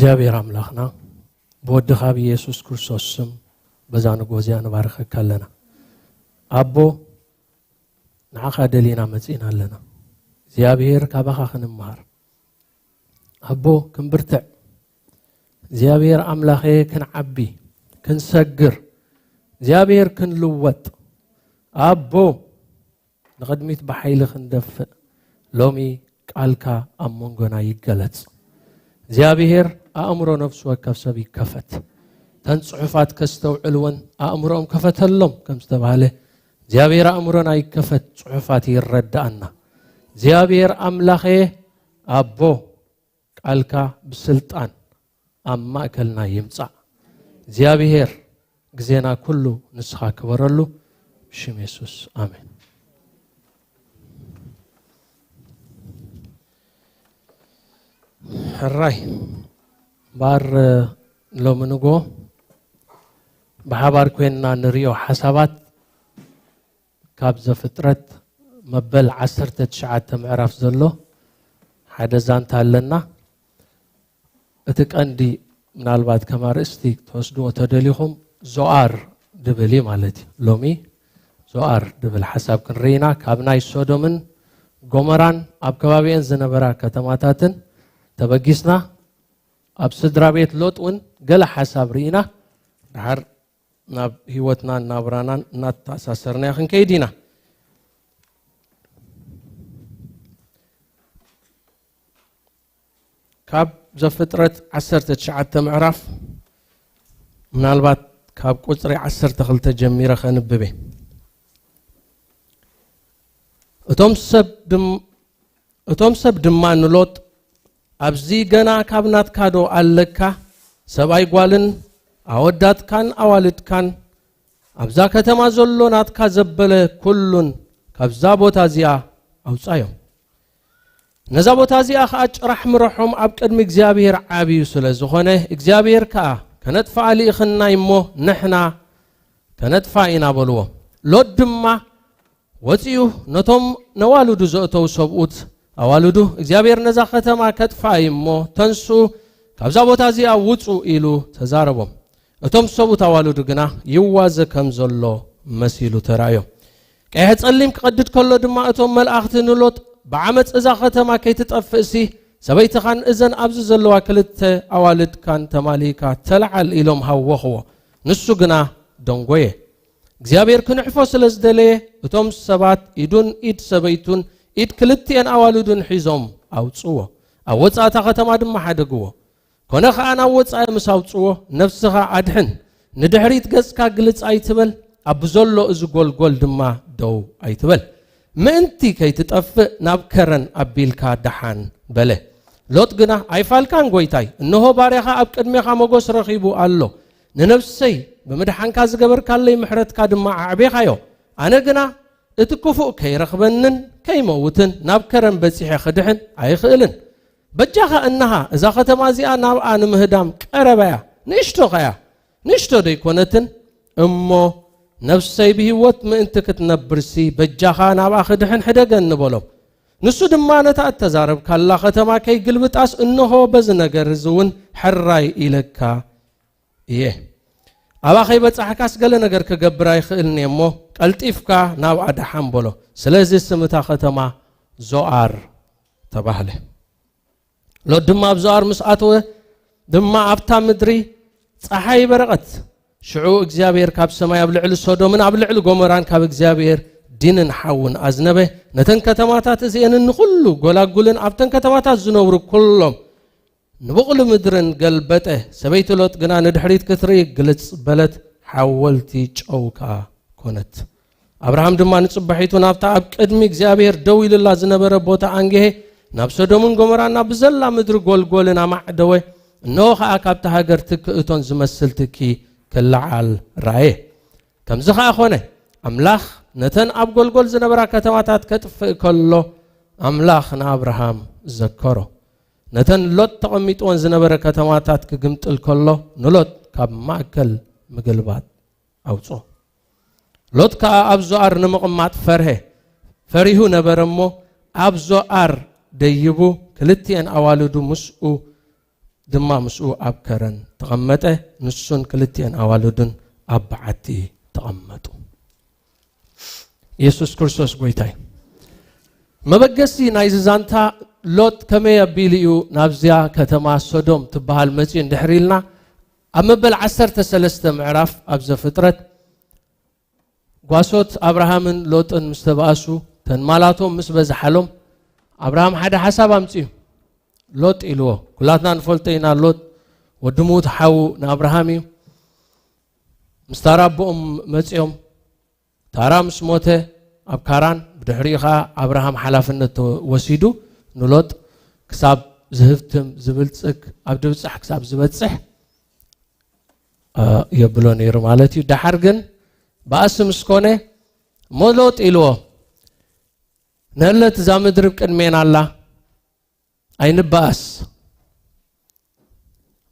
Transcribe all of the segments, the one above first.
እግዚኣብሔር ኣምላኽና ብወድኻ ብኢየሱስ ክርስቶስ ስም በዛ ንግሆ እዚኣ ንባርኸካ ኣለና። ኣቦ፣ ንዓኻ ደሊና መጺእና ኣለና። እግዚኣብሔር ካባኻ ክንምሃር። ኣቦ፣ ክንብርትዕ። እግዚኣብሔር ኣምላኸ ክንዓቢ፣ ክንሰግር። እግዚኣብሔር ክንልወጥ። ኣቦ፣ ንቕድሚት ብሓይሊ ክንደፍእ። ሎሚ ቃልካ ኣብ መንጎና ይገለጽ። እግዚኣብሔር ኣእምሮ ነፍሲ ወከፍ ሰብ ይከፈት። እተን ጽሑፋት ከስተውዕል እውን ኣእምሮኦም ከፈተሎም ከም ዝተባህለ፣ እግዚኣብሔር ኣእምሮና ይከፈት፣ ጽሑፋት ይረዳኣና። እግዚኣብሔር ኣምላኸ ኣቦ፣ ቃልካ ብስልጣን ኣብ ማእከልና ይምጻእ። እግዚኣብሔር ግዜና ኩሉ ንስኻ ክበረሉ፣ ብሽም የሱስ፣ ኣሜን። ሕራይ እምበኣር፣ ሎሚ ንግሆ ብሓባር ኮይንና ንሪኦ ሓሳባት ካብ ዘፍጥረት መበል ዓሰርተ ትሽዓተ ምዕራፍ ዘሎ ሓደ ዛንታ ኣለና። እቲ ቀንዲ ምናልባት ከም ኣርእስቲ ክትወስድዎ ተደሊኹም ዞኣር ድብል እዩ ማለት እዩ። ሎሚ ዞኣር ድብል ሓሳብ ክንርኢ ኢና። ካብ ናይ ሶዶምን ጎመራን ኣብ ከባቢኤን ዝነበራ ከተማታትን ተበጊስና ኣብ ስድራ ቤት ሎጥ እውን ገለ ሓሳብ ርኢና። ድሓር ናብ ህይወትናን ናብራናን እናተኣሳሰርናዮ ክንከይድ ኢና። ካብ ዘፍጥረት ዓሰርተ ትሽዓተ ምዕራፍ፣ ምናልባት ካብ ቁጽሪ ዓሰርተ ክልተ ጀሚረ ከንብብ እየ። እቶም ሰብ ድም-፣ እቶም ሰብ ድማ ንሎጥ፣ "ኣብዚ ገና ካብ ናትካ ዶ ኣለካ? ሰብኣይ ጓልን ኣወዳትካን ኣዋልድካን ኣብዛ ከተማ ዘሎ ናትካ ዘበለ ኩሉን ካብዛ ቦታ እዚኣ ኣውጻዮም። ነዛ ቦታ እዚኣ ኸኣ ጭራሕ ምረሖም፣ ኣብ ቅድሚ እግዚኣብሔር ዓብዩ ስለ ዝኾነ፣ እግዚኣብሔር ከኣ ከነጥፍኣ ልኢኽናይ እሞ ንሕና ከነጥፍኣ ኢና" በልዎ። ሎጥ ድማ ወጺኡ ነቶም ነዋልዱ ዘእተዉ ሰብኡት ኣዋልዱ፣ "እግዚኣብሔር ነዛ ከተማ ከጥፍኣ እዩ እሞ ተንስኡ፣ ካብዛ ቦታ እዚኣ ውጹ" ኢሉ ተዛረቦም። እቶም ሰብኡት ኣዋልዱ ግና ይዋዘ ከም ዘሎ መሲሉ ተራእዮም። ቀይሕ ጸሊም ክቐድድ ከሎ ድማ እቶም መላእኽቲ ንሎጥ፣ "ብዓመጽ እዛ ከተማ ከይትጠፍእሲ ሰበይትኻን እዘን ኣብዚ ዘለዋ ክልተ ኣዋልድካን ተማሊእካ ተለዓል" ኢሎም ሃወኽዎ። ንሱ ግና ደንጎየ። እግዚኣብሔር ክንዕፎ ስለ ዝደለየ፣ እቶም ሰባት ኢዱን ኢድ ሰበይቱን ኢድ ክልቲኤን ኣዋልዱን ሒዞም ኣውጽዎ። ኣብ ወጻእታ ከተማ ድማ ሓደግዎ። ኮነ ኸኣ ናብ ወጻኢ ምስ ኣውጽዎ፣ "ነፍስኻ ኣድሕን፣ ንድሕሪት ገጽካ ግልጽ ኣይትበል፣ ኣብ ብዘሎ እዚ ጐልጐል ድማ ደው ኣይትበል። ምእንቲ ከይትጠፍእ ናብ ከረን ኣቢልካ ደሓን" በለ። ሎጥ ግና፣ "ኣይፋልካን ጐይታይ፣ እንሆ ባርያኻ ኣብ ቅድሜኻ ሞገስ ረኺቡ ኣሎ። ንነፍሰይ ብምድሓንካ ዝገበርካለይ ምሕረትካ ድማ ኣዕቤኻዮ። ኣነ ግና እቲ ክፉእ ከይረኽበንን ከይመውትን ናብ ከረን በጺሐ ክድሕን ኣይኽእልን። በጃኻ እንሃ፣ እዛ ኸተማ እዚኣ ናብኣ ንምህዳም ቀረባ እያ። ንእሽቶ ኸያ፣ ንእሽቶ ደይኮነትን? እሞ ነፍሰይ ብህይወት ምእንቲ ክትነብርሲ፣ በጃኻ ናብኣ ክድሕን ሕደገኒ" በሎ። ንሱ ድማ፣ "ነታ እተዛረብካላ ኸተማ ከይግልብጣስ፣ እንሆ በዚ ነገር እዚ እውን ሕራይ ኢለካ እየ። ኣብኣ ከይበጻሕካስ ገለ ነገር ክገብር ኣይኽእልን እየ እሞ፣ ቀልጢፍካ ናብኣ ደሓን" በሎ። ስለዚ ስም እታ ኸተማ ዞኣር ተባህለ። ሎጥ ድማ ኣብ ዞኣር ምስ ኣተወ ድማ ኣብታ ምድሪ ጸሓይ በረቐት። ሽዑ እግዚኣብሔር ካብ ሰማይ ኣብ ልዕሊ ሶዶምን ኣብ ልዕሊ ጎሞራን ካብ እግዚኣብሔር ዲንን ሓውን ኣዝነበ። ነተን ከተማታት እዚኤንን ንኹሉ ጐላጉልን ኣብተን ከተማታት ዝነብሩ ኩሎም ንቡቕሊ ምድርን ገልበጠ። ሰበይቲ ሎጥ ግና ንድሕሪት ክትርኢ ግልጽ በለት፣ ሓወልቲ ጨው ከኣ ኮነት። ኣብርሃም ድማ ንጽባሒቱ ናብታ ኣብ ቅድሚ እግዚኣብሔር ደው ኢሉላ ዝነበረ ቦታ ኣንግሄ፣ ናብ ሰዶምን ጎሞራን ናብ ብዘላ ምድሪ ጐልጎልን ኣማዕደወ። እንሆ ኸኣ ካብታ ሃገር ትኪ እቶን ዝመስል ትኪ ክለዓል ረኣየ። ከምዚ ኸኣ ኾነ፣ ኣምላኽ ነተን ኣብ ጐልጎል ዝነበራ ከተማታት ከጥፍእ ከሎ፣ ኣምላኽ ንኣብርሃም ዘከሮ። ነተን ሎጥ ተቐሚጥወን ዝነበረ ከተማታት ክግምጥል ከሎ፣ ንሎጥ ካብ ማእከል ምግልባጥ ኣውጽኦ። ሎጥ ከኣ ኣብ ዞኣር ንምቕማጥ ፈርሀ። ፈሪሁ ነበረ እሞ፣ ኣብ ዞኣር ደይቡ፣ ክልቲኤን ኣዋልዱ ምስኡ ድማ ምስኡ ኣብ ከረን ተቐመጠ። ንሱን ክልቲኤን ኣዋልዱን ኣብ በዓቲ ተቐመጡ። የሱስ ክርስቶስ ጎይታይ። መበገሲ ናይዚ ዛንታ፣ ሎጥ ከመይ ኣቢሉ እዩ ናብዚኣ ከተማ ሶዶም ትበሃል መጺኡ እንድሕር ኢልና፣ ኣብ መበል ዓሰርተ ሰለስተ ምዕራፍ ኣብ ዘፍጥረት፣ ጓሶት ኣብርሃምን ሎጥን ምስ ተባእሱ፣ ተንማላቶም ምስ በዝሓሎም፣ ኣብርሃም ሓደ ሓሳብ ኣምጺኡ። ሎጥ ኢልዎ፣ ኩላትና ንፈልጦ ኢና፣ ሎጥ ወዲ ምዉት ሓዉ ንኣብርሃም እዩ። ምስ ታራ ኣቦኦም መጺኦም፣ ታራ ምስ ሞተ ኣብ ካራን፣ ብድሕሪኡ ኸዓ ኣብርሃም ሓላፍነት ተወሲዱ፣ ንሎጥ ክሳብ ዝህብትም፣ ዝብልጽግ፣ ኣብ ድብጻሕ ክሳብ ዝበጽሕ፣ እ፣ የብሎ ነይሩ ማለት እዩ። ደሓር ግን ባእሲ ምስ ኮነ፣ እሞ ሎጥ ኢልዎ፣ "ንህለት እዛ ምድሪ ብቅድሜና ኣላ፣ ኣይንባኣስ።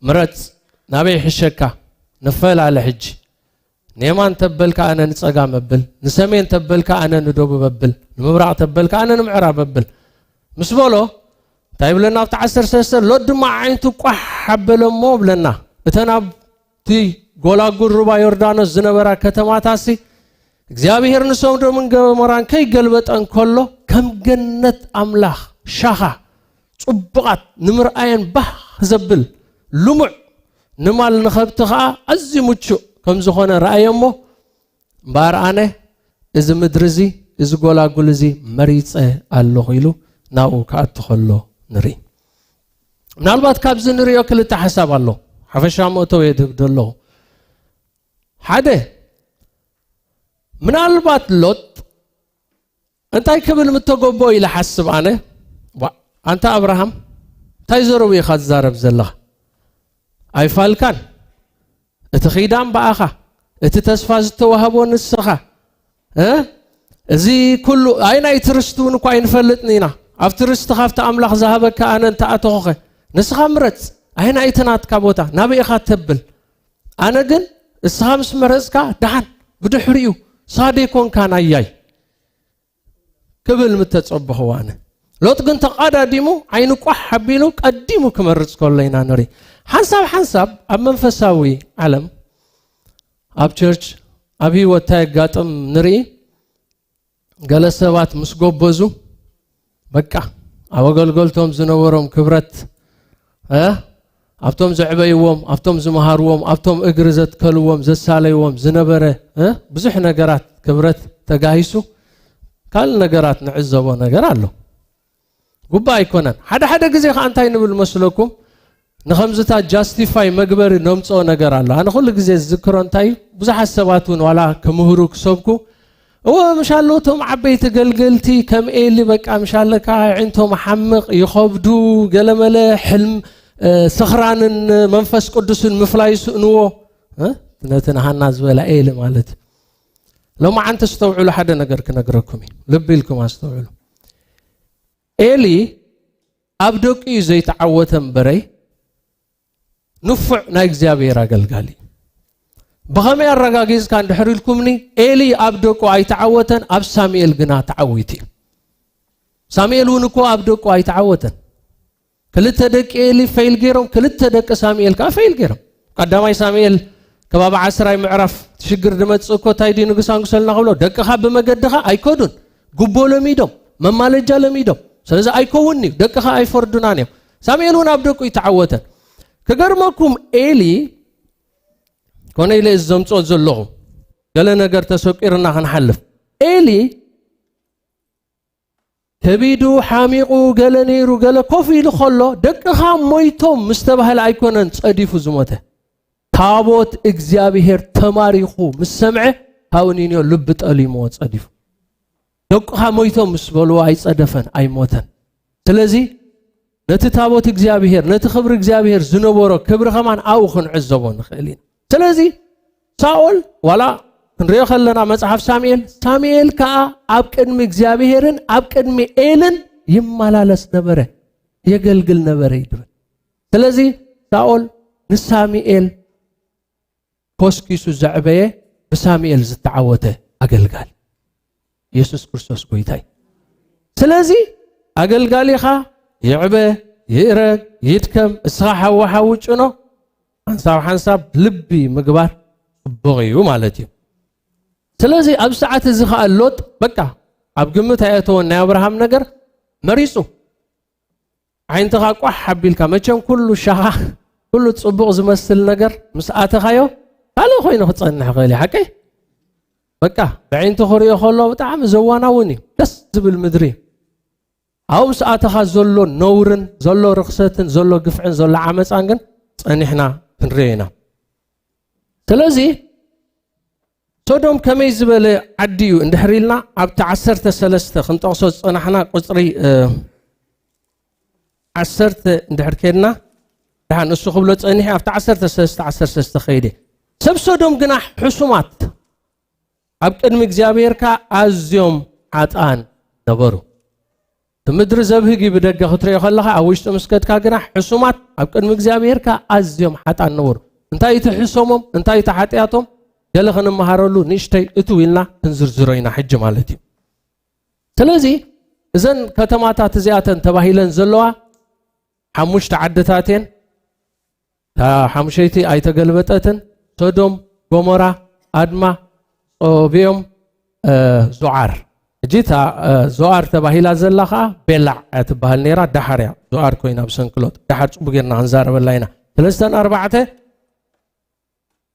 ምረጽ፣ ናበይ ይሕሸካ? ንፈላለ ሕጂ። ንየማን ተበልካ ኣነ ንጸጋም እብል፣ ንሰሜን ተበልካ ኣነ ንደቡብ እብል፣ ንምብራቕ ተበልካ ኣነ ንምዕራብ እብል" ምስ በሎ፣ እንታይ ይብለና ኣብቲ ዓሰርተ ሰለስተ? ሎጥ ድማ ኣዒንቱ ቋሕ ኣበለ እሞ ብለና፣ እተን ኣብቲ ጎላጉል ሩባ ዮርዳኖስ ዝነበራ ከተማታሲ እግዚኣብሄር ንሶዶምን ገሞራን ከይገልበጠን ከሎ፣ ከም ገነት ኣምላኽ ሻኻ ጽቡቓት ንምርኣየን ባህ ዘብል፣ ልሙዕ ንማል ንኸብቲ ኸኣ ኣዝዩ ምቹእ ከም ዝኾነ ረኣየ እሞ፣ እምበኣር ኣነ እዚ ምድሪ እዚ፣ እዚ ጎላጉል እዚ መሪጸ ኣለኹ ኢሉ ናብኡ ክኣቱ ከሎ ንርኢ። ምናልባት ካብዚ ንሪኦ ክልተ ሓሳብ ኣሎ። ሓፈሻ መእተዊ እየ ዝህብ ዘለኹ። ሓደ፣ ምናልባት ሎጥ እንታይ ክብል ምተገቦ ኢለ ሓስብ ኣነ፣ "ዋ፣ ኣንታ ኣብርሃም፣ እንታይ ዘረቡ ኢኻ ትዛረብ ዘለኻ? ኣይፋልካን፣ እቲ ኺዳን ብኣኻ፣ እቲ ተስፋ ዝተዋህቦ ንስኻ፣ እ? እዚ ኩሉ፣ ኣይ ናይቲ ርስቲ እውን እኳ ኣይንፈልጥን ኢና። ኣብቲ ርስቲ ካብቲ ኣምላኽ ዝሃበካ ኣነ እንተኣተኹኸ፣ ንስኻ ምረጽ፣ ኣይ ናይቲ ናትካ ቦታ፣ ናበይ ኢኻ ተብል? ኣነ ግን እስኻ ምስ መረጽካ ደሓን፣ ብድሕሪኡ፣ ንስኻ ደይኮንካ ናያይ" ክብል ምተጸበኹ ኣነ። ሎጥ ግን ተቓዳዲሙ፣ ዓይኑ ቋሕ ኣቢሉ ቀዲሙ ክመርጽ ከሎ ኢና ንርኢ። ሓንሳብ ሓንሳብ ኣብ መንፈሳዊ ዓለም፣ ኣብ ቸርች፣ ኣብ ህይወት እንታይ የጋጥም ንርኢ። ገለ ሰባት ምስ ጎበዙ፣ በቃ፣ ኣብ ኣገልገልቶም ዝነበሮም ክብረት፣ እ፣ ኣብቶም ዘዕበይዎም፣ ኣብቶም ዝመሃርዎም፣ ኣብቶም እግሪ ዘትከልዎም፣ ዘሳለይዎም ዝነበረ፣ እ፣ ብዙሕ ነገራት ክብረት ተጋሂሱ፣ ካልእ ነገራት ንዕዘቦ ነገር ኣሎ። ጉባእ ኣይኮነን። ሓደ ሓደ ግዜ ኸዓ እንታይ ንብል መስለኩም? ንኸምዝታት ጃስቲፋይ መግበሪ ነምጽኦ ነገር ኣሎ። ኣነ ኩሉ ግዜ ዝዝክሮ እንታይ እዩ? ብዙሓት ሰባት እውን ዋላ ክምህሩ ክሰብኩ፣ እወ፣ ምሻሎ እቶም ዓበይቲ ገልገልቲ ከም ኤሊ በቃ ምሻለካ ኣዒንቶም ሓምቕ፣ ይኸብዱ፣ ገለመለ፣ ሕልም፣ እ፣ ስኽራንን መንፈስ ቅዱስን ምፍላይ ይስእንዎ። እ? ነቲ ንሃና ዝበላ ኤሊ ማለት እዩ። ሎማዓንቲ ኣስተውዕሉ፣ ሓደ ነገር ክነግረኩም እዩ። ልቢ ኢልኩም ኣስተውዕሉ። ኤሊ ኣብ ደቁ እዩ ዘይተዓወተ እምበረይ፣ ንፉዕ ናይ እግዚኣብሔር ኣገልጋሊ። ብኸመይ ኣረጋጊጽካ እንድሕር ኢልኩምኒ፣ ኤሊ ኣብ ደቁ ኣይተዓወተን፣ ኣብ ሳሙኤል ግና ተዓዊቱ እዩ። ሳሙኤል እውን እኮ ኣብ ደቁ ኣይተዓወተን። ክልተ ደቂ ኤሊ ፌል ገይሮም፣ ክልተ ደቂ ሳሙኤል ከዓ ፌል ገይሮም። ቀዳማይ ሳሙኤል ከባቢ ዓስራይ ምዕራፍ፣ ሽግር ድመጽእ እኮ እንታይ ድዩ ንግስ ኣንግሰልና ክብሎ፣ ደቅኻ ብመገድኻ ኣይከዱን፣ ጉቦ ለሚዶም፣ መማለጃ ለሚዶም፣ ስለዚ ኣይከውን'ዩ፣ ደቅኻ ኣይፈርዱናን እዮም። ሳሙኤል እውን ኣብ ደቁ ኣይተዓወተን። ክገርመኩም፣ ኤሊ፣ ኮነ ኢለ እዚ ዘምጽኦ ዘለኹ፣ ገለ ነገር ተሰቂርና ክንሓልፍ፣ ኤሊ ከቢዱ ሓሚቑ፣ ገለ ነይሩ፣ ገለ ኮፍ ኢሉ ከሎ፣ ደቅኻ ሞይቶም ምስ ተባህለ ኣይኮነን ጸዲፉ ዝሞተ። ታቦት እግዚኣብሔር ተማሪኹ ምስ ሰምዐ፣ ካብኡ ንንዮ ልቢ ጠሊምዎ ጸዲፉ። ደቅኻ ሞይቶም ምስ በልዎ ኣይጸደፈን፣ ኣይሞተን። ስለዚ ነቲ ታቦት እግዚኣብሔር፣ ነቲ ክብሪ እግዚኣብሔር ዝነበሮ ክብሪ ከማን ኣብኡ ክንዕዘቦ ንኽእል ኢና። ስለዚ ሳኦል፣ ዋላ ክንሪኦ ከለና መጽሓፍ ሳሙኤል፣ ሳሙኤል ከኣ ኣብ ቅድሚ እግዚኣብሔርን ኣብ ቅድሚ ኤልን ይመላለስ ነበረ፣ የገልግል ነበረ እዩ ዝብል። ስለዚ ሳኦል ንሳሙኤል ኮስኪሱ ዘዕበየ፣ ብሳሙኤል ዝተዓወተ ኣገልጋሊ። የሱስ ክርስቶስ ጎይታ እዩ። ስለዚ ኣገልጋሊኻ ይዕበ፣ ይእረግ፣ ይድከም፣ እስኻ ሓዊ ሓዊ ጭኖ፣ ሓንሳብ ሓንሳብ ልቢ ምግባር ጽቡቕ እዩ ማለት እዩ። ስለዚ ኣብ ሰዓት እዚ ኸኣ ሎጥ በቃ ኣብ ግምት ኣየእተወን ናይ ኣብርሃም ነገር መሪጹ። ዓይንትኻ ቋሕ ኣቢልካ፣ መቸም ኩሉ ሻኻ፣ ኩሉ ጽቡቕ ዝመስል ነገር ምስ ኣተኻዮ ካልእ ኮይኑ ክጸንሕ ይኽእል እዩ። ሓቀይ? በቃ ብዓይንቲ ክሪኦ ከሎ ብጣዕሚ ዘዋናውን እዩ። ደስ ዝብል ምድሪ እዩ። ኣብኡ ምስ ኣተኻ ዘሎ ነውርን ዘሎ ርኽሰትን ዘሎ ግፍዕን ዘሎ ዓመፃን ግን ጸኒሕና ክንሪኦ ኢና። ስለዚ ሶዶም ከመይ ዝበለ ዓዲ እዩ እንድሕር ኢልና ኣብቲ ዓሰርተ ሰለስተ ክንጠቕሶ ዝጸናሕና ቁጽሪ እ፣ ዓሰርተ እንድሕር ከድና ደሓን እሱ ክብሎ ጸኒሐ ኣብቲ ዓሰርተ ሰለስተ ዓሰርተ ሰለስተ ከይደ ሰብ ሶዶም ግና ሕሱማት ኣብ ቅድሚ እግዚኣብሔር ከኣ ኣዝዮም ሓጥኣን ነበሩ። እቲ ምድሪ ዘብህግ እዩ ብደገ ክትሪኦ ከለኻ፣ ኣብ ውሽጢ ምስ ከድካ ግና ሕሱማት ኣብ ቅድሚ እግዚኣብሔር ከኣ ኣዝዮም ሓጥኣን ነበሩ። እንታይ እቲ ሕሰሞም? እንታይ እቲ ሓጢኣቶም? ገለ ክንመሃረሉ ንእሽተይ እትው ኢልና ክንዝርዝሮ ኢና ሕጂ ማለት እዩ። ስለዚ እዘን ከተማታት እዚኣተን ተባሂለን ዘለዋ ሓሙሽተ ዓድታት እየን። እታ ሓሙሸይቲ ኣይተገልበጠትን። ሶዶም፣ ጎሞራ፣ ኣድማ፣ ጾብዮም፣ እ፣ ዞዓር። ሕጂ እታ እ፣ ዞዓር ተባሂላ ዘላ ኸዓ ቤላዕ እያ ትበሃል ነይራ፣ ዳሓር እያ ዞዓር ኮይና ብሰንኪ ሎጥ። ዳሓር ጽቡቅ ጌርና ክንዛረበላ ኢና። ሰለስተን ኣርባዕተ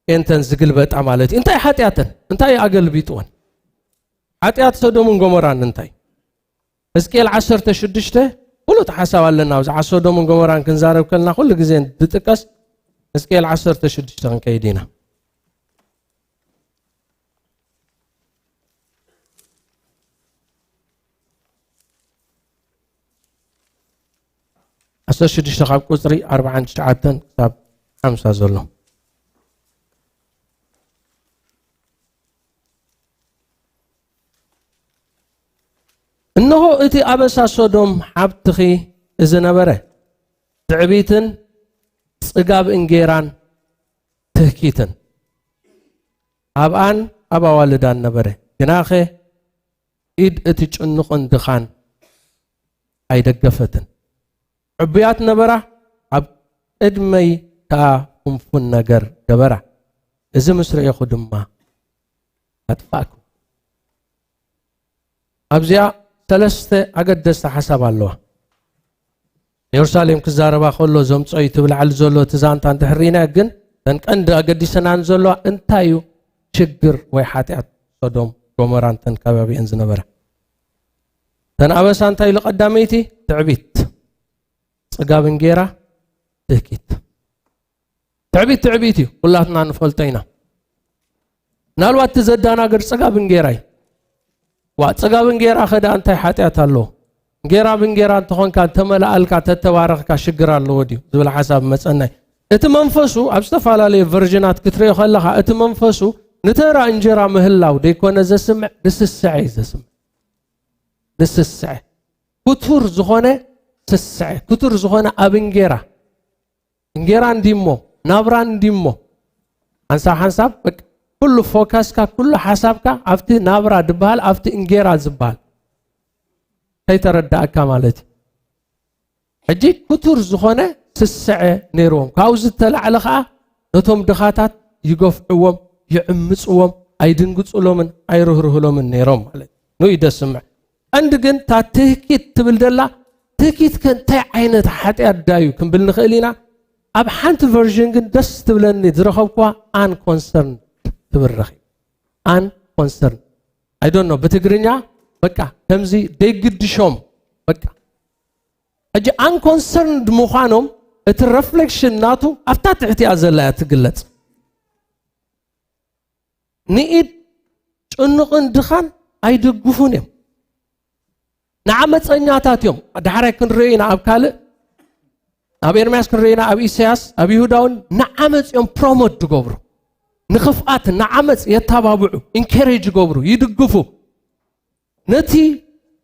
እንተን ዝግልበጣ ማለት እዩ። እንታይ ሓጢኣተን? እንታይ ኣገልቢጥወን? ሓጢኣት ሶዶምን ጎሞራን እንታይ? ሕዝቅኤል ዓሰርተ ሽዱሽተ ፍሉጥ ሓሳብ ኣለና። ብዛዕባ ሶዶምን ጎሞራን ክንዛረብ ከለና ኩሉ ግዜ ዝጥቀስ ሕዝቅኤል ዓሰርተ ሽዱሽተ ክንከይድ ኢና። ዓሰርተ ሽዱሽተ ካብ ቁጽሪ ኣርብዓን ትሽዓተን ክሳብ ሓምሳ ዘሎ። እነሆ እቲ ኣበሳ ሶዶም ሓብትኺ እዚ ነበረ፣ ትዕቢትን ጽጋብ እንጌራን ትህኪትን ኣብኣን ኣብ ኣዋልዳን ነበረ። ግናኸ ኢድ እቲ ጭኑቕን ድኻን ኣይደገፈትን። ዕቡያት ነበራ፣ ኣብ ቅድመይ ከኣ ፍንፉን ነገር ገበራ። እዚ ምስ ረኤኹ ድማ ኣጥፋእኩ። ኣብዚኣ ሰለስተ ኣገደስቲ ሓሳብ ኣለዋ። ንየሩሳሌም ክዛረባ ከሎ ዘምጾ እዩ ትብል ዓሊ ዘሎ እቲ ዛንታ እንድሕር ርኢና፣ ግን ተን ቀንዲ ኣገዲሰናን ዘለዋ እንታይ እዩ ሽግር ወይ ሓጢኣት ሶዶም ጎሞራን ተን ከባቢአን ዝነበረ? ተን ኣበሳ እንታይ ኢሉ ቀዳመይቲ? ትዕቢት፣ ጽጋብ እንጌራ፣ ትህኪት። ትዕቢት ትዕቢት እዩ፣ ኩላትና ንፈልጦ ኢና። ምናልባት እቲ ዘዳናግር ጽጋብ እንጌራ እዩ። ዋ፣ ጽጋብ እንጌራ ከዳ እንታይ ሓጢኣት ኣለዎ? እንጌራ ብእንጌራ እንተኾንካ፣ እንተመላኣልካ፣ ተተባረኽካ ሽግር ኣለዎ ድዩ ዝብል ሓሳብ መጸናይ። እቲ መንፈሱ ኣብ ዝተፈላለዩ ቨርዥናት ክትሪኦ ከለኻ፣ እቲ መንፈሱ ንተራ እንጀራ ምህላው ደይኮነ ዘስምዕ፣ ንስስዐ እዩ ዘስምዕ። ንስስዐ። ክቱር ዝኾነ ስስዐ፣ ክቱር ዝኾነ ኣብ እንጌራ። እንጌራ እንዲሞ፣ ናብራ እንዲሞ። ሓንሳብ ሓንሳብ በቃ ኩሉ ፎካስካ፣ ኩሉ ሓሳብካ ኣብቲ ናብራ ድበሃል፣ ኣብቲ እንጌራ ዝበሃል። ከይተረዳእካ ማለት እዩ። ሕጂ ክቱር ዝኾነ ስስዐ ነይርዎም። ካብኡ ዝተላዕለ ኸዓ ነቶም ድኻታት ይገፍዕዎም፣ ይዕምጽዎም፣ ኣይድንግጹሎምን ኣይርህርህሎምን ነይሮም ማለት እዩ። ንኡ ደስምዕ። ቀንዲ ግን እታ ትህኪት ትብል ደላ፣ ትህኪት ከ እንታይ ዓይነት ሓጢኣት ዳዩ ክንብል ንኽእል ኢና። ኣብ ሓንቲ ቨርዥን ግን ደስ ትብለኒ ዝረኸብኩዋ፣ unconcerned ትብል ረኺብ። Unconcerned። I don't know፣ ብትግርኛ በቃ ከምዚ ደይግድሾም በቃ። ሕጂ unconcerned ምዃኖም እቲ ረፍሌክሽን ናቱ ኣብታ ትሕቲኣ ዘላ እያ ትግለጽ። ንኢድ ጭኑቕን ድኻን ኣይድግፉን እዮም። ንዓመፀኛታት እዮም። ዳሕራይ ክንሪኦ ኢና ኣብ ካልእ፣ ኣብ ኤርምያስ ክንሪኦ ኢና፣ ኣብ ኢሳያስ፣ ኣብ ይሁዳውን ንዓመፅ እዮም ፕሮሞት ዝገብሩ። ንኽፍኣት፣ ንዓመፅ የተባብዑ፣ ኢንከሬጅ ይገብሩ፣ ይድግፉ። ነቲ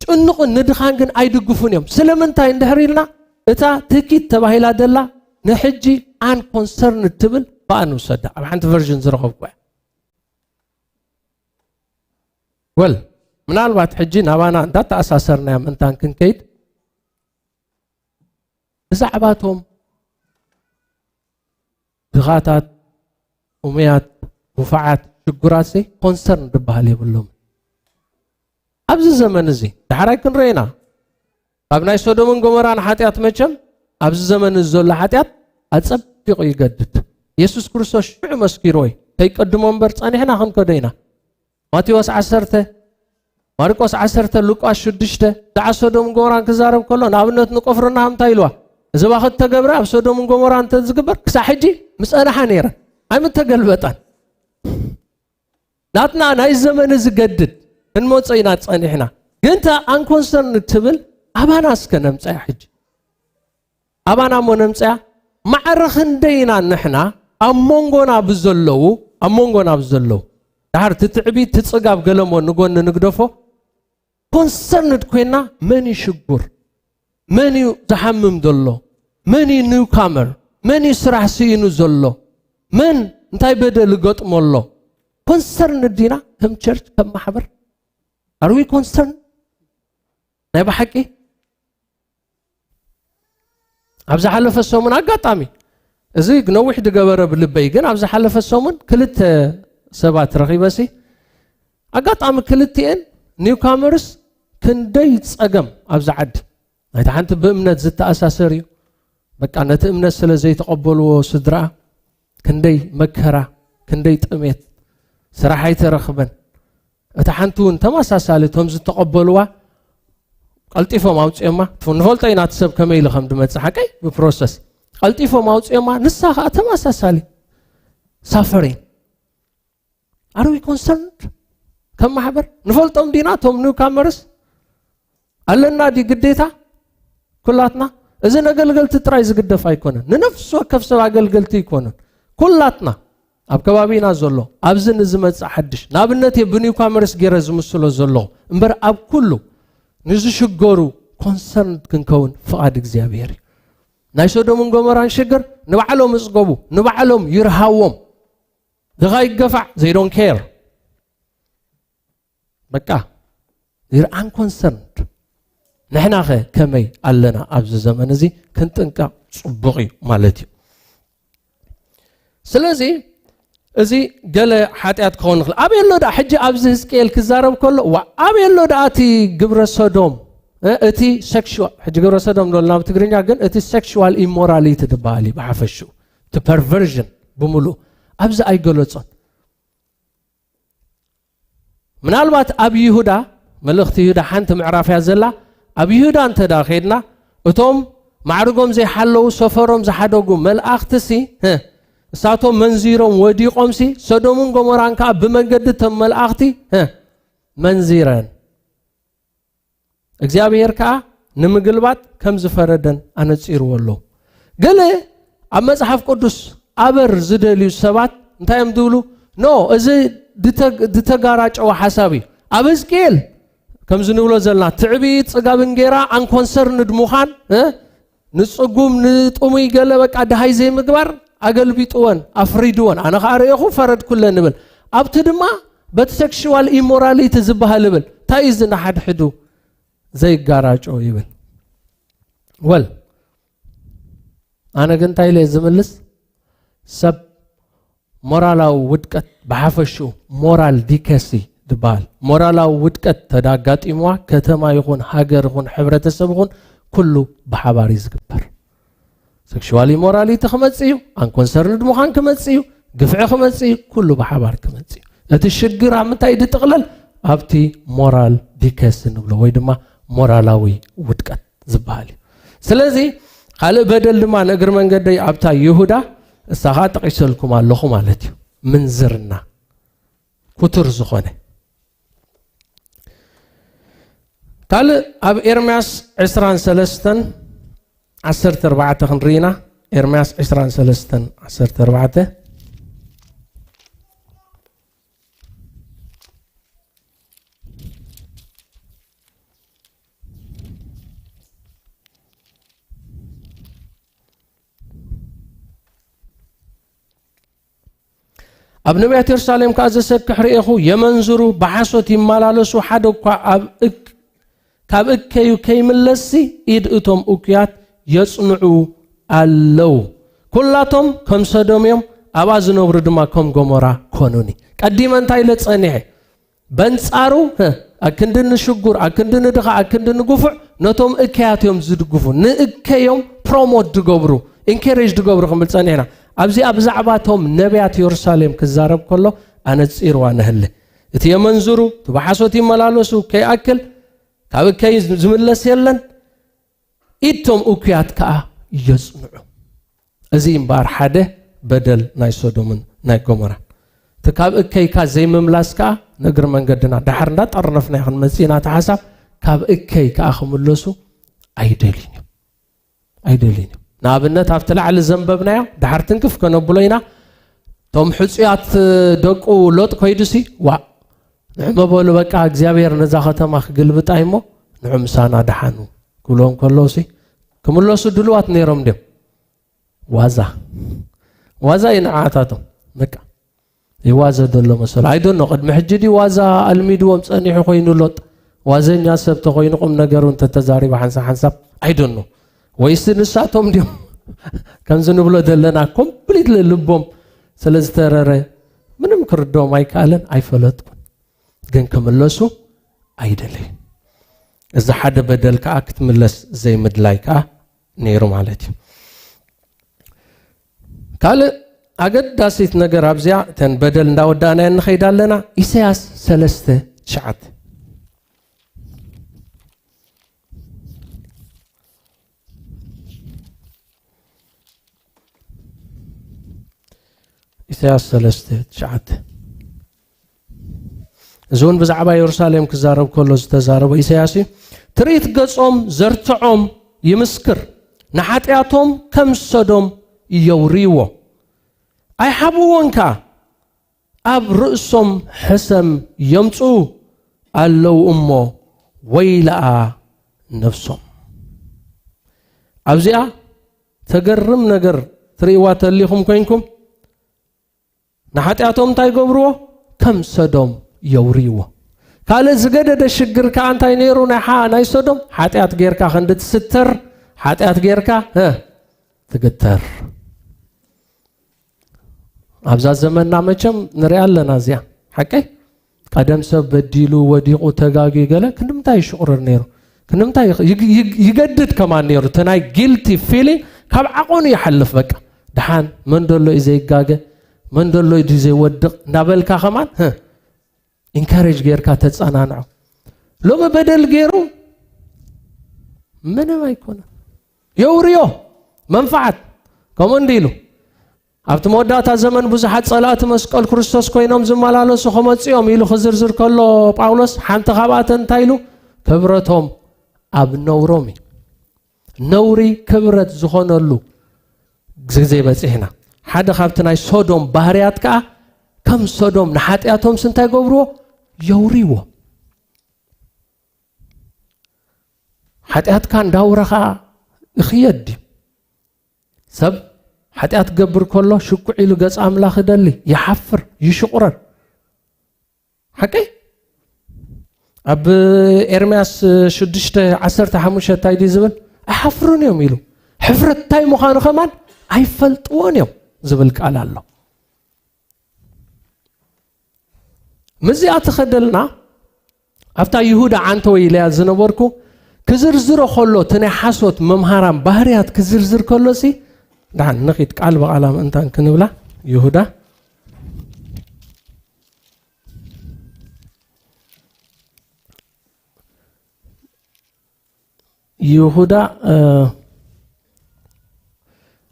ጭኑቕን ንድኻን ግን ኣይድግፉን እዮም። ስለምንታይ እንድሕር ኢልና፣ እታ ትኪት ተባሂላ ደላ ንሕጂ unconcerned ትብል ብኣ ንውሰዳ። ኣብ ሓንቲ ቨርዥን ዝረኸብኩ እያ። ወል፣ ምናልባት ሕጂ ናባና እንዳተኣሳሰርናያ ምእንታን ክንከይድ፣ ብዛዕባቶም ድኻታት፣ እሙያት፣ ጉፋዓት፣ ሽጉራት ዘይ ኮንሰርን ዝበሃል የብሎም። ኣብዚ ዘመን እዚ ዳሕራይ ክንረኢና ካብ ናይ ሶዶምን ጎሞራን ሓጢኣት መቸም ኣብዚ ዘመን እዚ ዘሎ ሓጢኣት ኣጸቢቑ ይገድድ። የሱስ ክርስቶስ ሽዑ መስኪርዎ እዩ። ከይቀድሞ እምበር ጸኒሕና ክንከዶ ኢና። ማቴዎስ ዓሰርተ፣ ማርቆስ ዓሰርተ፣ ሉቃስ ሽዱሽተ፣ ብዛዕባ ሶዶምን ጎሞራን ክዛረብ ከሎ ንኣብነት ንቆፍርናሆም እንታይ ኢልዋ? እዚ ባኽ እተገብረ ኣብ ሶዶምን ጎሞራን እንተ ዝግበር ክሳብ ሕጂ ምጸንሓ ነይረን ኣይምተገልበጣን። ናትና ናይ ዘመን ዝገድድ ክንመጾ ኢና ጸኒሕና። ግን እታ ኣንኮንሰርን ትብል ኣባና እስከ ነምጻያ ሕጂ። ኣባና እሞ ነምጻያ። ማዕረ ክንደይ ኢና ንሕና ኣብ መንጎና ብዘለዉ፣ ኣብ መንጎና ብዘለዉ፣ ድሓር እቲ ትዕቢት፣ እቲ ጽጋብ ገለሞ ንጎኒ ንግደፎ። ኮንሰርንድ ኮይና መን እዩ ሽጉር? መን እዩ ዝሓምም ዘሎ? መን እዩ ኒውካመር? መን እዩ ስራሕ ስኢኑ ዘሎ? መን እንታይ በደል ይገጥሞ ኣሎ? ኮንሰርንድ ዲና ከም ቸርች፣ ከም ማሕበር? Are we concerned? ናይ ብሓቂ? ኣብ ዝሓለፈ ሰሙን ኣጋጣሚ፣ እዚ ነዊሕ ዝገበረ ብልበይ፣ ግን ኣብ ዝሓለፈ ሰሙን ክልተ ሰባት ረኺበሲ፣ ኣጋጣሚ ክልቲኤን ኒውካመርስ ክንደይ ጸገም ኣብዚ ዓዲ። ናይቲ ሓንቲ ብእምነት ዝተኣሳሰር እዩ። በቃ ነቲ እምነት ስለ ዘይተቐበልዎ ስድራ፣ ክንደይ መከራ፣ ክንደይ ጥሜት፣ ስራሕ ኣይተረኽበን። እታ ሓንቲ እውን ተመሳሳሊ፣ እቶም ዝተቐበልዋ ቀልጢፎም ኣውፅኦማ። ንፈልጦ ኢና እቲ ሰብ ከመይ ኢሉ ከም ዝመፅእ፣ ሓቀይ ብፕሮሰስ ቀልጢፎም ኣውፅኦማ። ንሳ ከዓ ተመሳሳሊ ሳፈሪን። Are we concerned? ከም ማሕበር ንፈልጦም ዲና እቶም ኒውካመርስ? ኣለና ድዩ ግዴታ? ኩላትና እዚ ነገልገልቲ ጥራይ ዝግደፍ ኣይኮነን። ንነፍሲ ወከፍ ሰብ ኣገልገልቲ ኣይኮነን። ኩላትና ኣብ ከባቢና ዘሎ፣ ኣብዚ ንዝመጽእ ሓድሽ፣ ንኣብነት እየ ብኒውካመርስ ገይረ ዝምስሎ ዘለኹ እምበር፣ ኣብ ኩሉ ንዝሽገሩ ኮንሰርንድ ክንከውን ፍቓድ እግዚኣብሔር እዩ። ናይ ሶዶምን ጎሞራን ሽግር ንባዕሎም እጽገቡ፣ ንባዕሎም ይርሃዎም። ድኻ ይገፋዕ፣ they don't care። በቃ፣ they're unconcerned። ንሕናኸ ከመይ ኣለና? ኣብዚ ዘመን እዚ ክንጥንቀቕ ጽቡቕ እዩ ማለት እዩ። ስለዚ እዚ ገለ ሓጢኣት ክኸውን ይኽእል። ኣበይ ኣሎ ደኣ? ሕጂ ኣብዚ ህዝቅኤል ክዛረብ ከሎ፣ ዋ፣ ኣበይ ኣሎ ደኣ እቲ ግብረ ሰዶም? እ፣ እቲ ሴክሹዋል፣ ሕጂ ግብረ ሰዶም ዶ ልና ብትግርኛ፣ ግን እቲ ሴክሹዋል ኢሞራሊቲ ዝበሃል እዩ ብሓፈሽኡ። እቲ ፐርቨርዥን ብምሉእ ኣብዚ ኣይገለጾን። ምናልባት ኣብ ይሁዳ፣ መልእኽቲ ይሁዳ ሓንቲ ምዕራፍ እያ ዘላ። ኣብ ይሁዳ እንተ ደኣ ኸድና፣ እቶም ማዕርጎም ዘይሓለዉ፣ ሰፈሮም ዝሓደጉ መልኣኽትሲ፣ ህ፣ እሳቶም መንዚሮም ወዲቖምሲ፣ ሰዶምን ጎሞራን ከኣ ብመንገዲ እቶም መልኣኽቲ፣ ህ፣ መንዚረን። እግዚኣብሔር ከኣ ንምግልባጥ ከም ዝፈረደን ኣነጺርዎ ኣሎ። ገለ ኣብ መጽሓፍ ቅዱስ ኣበር ዝደልዩ ሰባት እንታይ እዮም ዝብሉ? ኖ፣ እዚ ድተ-፣ ድተጋራጨወ ሓሳብ እዩ። ኣብ ህዝቅኤል ከምዚ ንብሎ ዘለና ትዕቢት፣ ጽጋብ እንጌራ፣ ኣንኮንሰርንድ ምዃን፣ እ? ንጽጉም፣ ንጥሙይ ገለ በቃ ድሃይ ዘይምግባር ኣገልቢጥወን፣ ኣፍሪድወን። ኣነ ኸኣ ርእኹ ፈረድኩለን ይብል። ኣብቲ ድማ በቲ ሴክሹዋል ኢሞራሊቲ ዝበሃል ይብል። እንታይ እዩ እዚ ንሓድሕዱ ዘይጋራጮ ይብል? ወል፣ ኣነ ግን እንታይ ኢለ ዝምልስ? ሰብ ሞራላዊ ውድቀት ብሓፈሽኡ፣ ሞራል ዲከሲ ዝበሃል፣ ሞራላዊ ውድቀት ተዳጋጢምዋ፣ ከተማ ይኹን ሃገር ይኹን ሕብረተሰብ ይኹን ኩሉ ብሓባር እዩ ዝግበር። ሴክሹዋል ኢሞራሊቲ ክመጽእ እዩ፣ ኣንኮንሰርንድ ምዃን ክመጽእ እዩ፣ ግፍዒ ክመጽእ እዩ፣ ኩሉ ብሓባር ክመጽእ እዩ። እቲ ሽግር ኣብ ምንታይ ድጥቕለል? ኣብቲ ሞራል ዲከስ ንብሎ ወይ ድማ ሞራላዊ ውድቀት ዝበሃል እዩ። ስለዚ ካልእ በደል ድማ ንእግሪ መንገደይ ኣብታ ይሁዳ፣ እሳ ኸዓ ጠቒሰልኩም ኣለኹ ማለት እዩ። ምንዝርና፣ ኩቱር ዝኾነ። ካልእ ኣብ ኤርምያስ ዕስራን ሰለስተን ዓሰርተ ኣርባዕተ ክንርኢና። ኤርምያስ ዕስራን ሰለስተን ዓሰርተ ኣርባዕተ። ኣብ ነቢያት የሩሳሌም ከኣ ዘሰክሕ ርኤኹ፣ የመንዝሩ፣ ብሓሶት ይመላለሱ፣ ሓደ እኳ ኣብ እክ-፣ ካብ እከዩ ከይምለስሲ፣ ኢድ እቶም እኩያት የጽንዑ ኣለዉ። ኩላቶም ከም ሰዶም እዮም፣ ኣብኣ ዝነብሩ ድማ ከም ጎሞራ ኮኑኒ። ቀዲመ እንታይ ኢለ ጸኒሐ? በንጻሩ፣ ህ፣ ኣክንዲ ንሽጉር፣ ኣክንዲ ንድኻ፣ ኣክንዲ ንግፉዕ፣ ነቶም እከያት እዮም ዝድግፉ። ንእከዮም ፕሮሞት ድገብሩ፣ ኢንከሬጅ ድገብሩ ክንብል ጸኒሕና። ኣብዚኣ ብዛዕባ እቶም ነቢያት የሩሳሌም ክዛረብ ከሎ ኣነጺርዋ ነህለ። እቲ የመንዝሩ፣ እቲ ብሓሶት ይመላለሱ ከይኣክል፣ ካብ እከይ ዝምለስ የለን። ኢድቶም እኩያት ከኣ የጽንዑ። እዚ እምበኣር ሓደ በደል ናይ ሶዶምን ናይ ጎሞራን። እቲ ካብ እከይካ ዘይምምላስ ከኣ ነግሪ መንገድና፣ ዳሕር እንዳጠርነፍና ይኹን መጺእና እቲ ሓሳብ፣ ካብ እከይ ከኣ ክምለሱ ኣይደልዩን እዮም። ኣይደልዩን እዮም። ንኣብነት ኣብቲ ላዕሊ ዘንበብናዮ ዳሕር ትንክፍ ከነብሎ ኢና። እቶም ሕጹያት ደቁ ሎጥ ኮይዱሲ፣ ዋ፣ ንዑ መበሉ በቃ እግዚኣብሔር ነዛ ከተማ ክግልብጣ እሞ ንዑ ምሳና ደሓኑ ክብልዎም ከለውሲ፣ ክምለሱ ድልዋት ነይሮም ድዮም? ዋዛ። ዋዛ እዩ ንዓታቶም። በቃ ይዋዘ ዘሎ መሰሉ። ኣይደኖ ቅድሚ ሕጂ ድዩ ዋዛ ኣልሚድዎም ጸኒሑ ኮይኑ ሎጥ? ዋዘኛ ሰብ ተኮይኑ ቁም ነገሩ እንተተዛሪቡ ሓንሳብ ሓንሳብ ኣይደኖ። ወይስ ንሳቶም ድዮም? ከምዚ ንብሎ ዘለና ኮምፕሊት ልቦም ስለ ዝተረረ ምንም ክርድኦም ኣይከኣለን፣ ኣይፈለጥኩን። ግን ክምለሱ ኣይደለዩን። እዚ ሓደ በደል ከኣ ክትምለስ ዘይምድላይ ከኣ ነይሩ ማለት እዩ። ካልእ ኣገዳሲት ነገር ኣብዚኣ፣ እተን በደል እንዳወዳእናየን ንኸይድ ኣለና። ኢሳያስ ሰለስተ ትሽዓተ። ኢሳያስ ሰለስተ ትሽዓተ። እዚ እውን ብዛዕባ የሩሳሌም ክዛረብ ከሎ ዝተዛረቦ ኢሳያስ እዩ። ትርኢት ገጾም ዘርትዖም ይምስክር፣ ንሓጢኣቶም ከም ሰዶም የውርይዎ፣ ኣይሓብእዎን ከኣ፣ ኣብ ርእሶም ሕሰም የምጽኡ ኣለዉ እሞ፣ ወይለኣ ነፍሶም። ኣብዚኣ ተገርም ነገር ትርእይዋ ተሊኹም ኮይንኩም፣ ንሓጢኣቶም እንታይ ገብርዎ? ከም ሰዶም የውርይዎ። ካልእ ዝገደደ ሽግር ከኣ እንታይ ነይሩ? ናይ ሓ-፣ ናይ ሰዶም ሓጢኣት ጌርካ ክንዲ ትስተር፣ ሓጢኣት ጌርካ፣ እ፣ ትግተር። ኣብዛ ዘመንና መቸም ንሪኣ ኣለና እዚኣ። ሓቀይ? ቀደም ሰብ በዲሉ፣ ወዲቑ፣ ተጋግዩ ገለ ክንድምታይ ይሽቑረር ነይሩ? ክንድምታይ ይግ-፣ ይግ-፣ ይገድድ ከማን ነይሩ? እቲ ናይ ጊልቲ ፊሊንግ ካብ ዓቐኑ ይሓልፍ በቃ። ደሓን መን ደሎ እዩ ዘይጋገ? መን ደሎ እዩ ዘይወድቕ? እንዳበልካ ከማን፣ ህ፣ ኢንካሬጅ ጌርካ ተጸናንዖ። ሎሚ በደል ገይሩ ምንም ኣይኮነን። የውርዮ መንፍዓት። ከምኡ እንዲ ኢሉ፣ ኣብቲ መወዳእታ ዘመን ብዙሓት ጸላእቲ መስቀል ክርስቶስ ኮይኖም ዝመላለሱ ክመጹ እዮም ኢሉ ክዝርዝር ከሎ ጳውሎስ፣ ሓንቲ ካብኣተን እንታይ ኢሉ? ክብረቶም ኣብ ነውሮም እዩ። ነውሪ ክብረት ዝኾነሉ ግዜ በጺሕና። ሓደ ካብቲ ናይ ሶዶም ባህርያት ከኣ፣ ከም ሶዶም ንሓጢኣቶምስ እንታይ ገብርዎ? የውርይዎ። ሓጢኣትካ እንዳውረኻ ይኽየድ ድዩ? ሰብ ሓጢኣት ክገብር ከሎ ሽኩዕ ኢሉ ገጽ ኣምላኽ ይደሊ፣ ይሓፍር፣ ይሽቑረር። ሓቀይ? ኣብ ኤርምያስ ሽዱሽተ ዓሰርተ ሓሙሽተ እንታይ ድዩ ዝብል? "ኣይሓፍሩን እዮም" ኢሉ። ሕፍረት እንታይ ምዃኑ ከማን ኣይፈልጥዎን እዮም ዝብል ቃል ኣሎ። ምስዚኣ ተኸደልና፣ ኣብታ ይሁዳ ዓንተወይ ኢለያ ዝነበርኩ፣ ክዝርዝሮ ከሎ፣ እቲ ናይ ሓሶት መምሃራን ባህርያት ክዝርዝር ከሎ ሲ፣ ደሓን ንኺድ ቃል ብቓላ ምእንታን ክንብላ፣ ይሁዳ። ይሁዳ፣ እ፣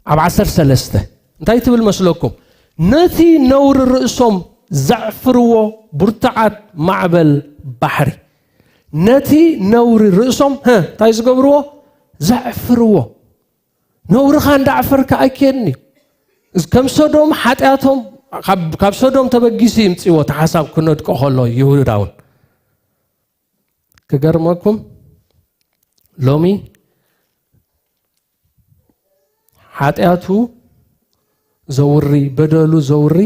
ኣብ ዓሰርተ ሰለስተ እንታይ ትብል መስለኩም? "ነቲ ነውሪ ርእሶም ዘዕፍርዎ ብርቱዓት ማዕበል ባሕሪ።" ነቲ ነውሪ ርእሶም፣ ሀ፣ እንታይ ዝገብርዎ? ዘዕፍርዎ። ነውርኻ እንዳዕፈርካ ኣይኬድን እዩ። እዚ ከም ሶዶም ሓጢኣቶም፣ ካብ፣ ካብ ሶዶም ተበጊሱ ይምጽእዎ፣ እቲ ሓሳብ ክነድቆ ከሎ ይሁዳ እውን። ክገርመኩም፣ ሎሚ ሓጢኣቱ ዘውሪ፣ በደሉ ዘውሪ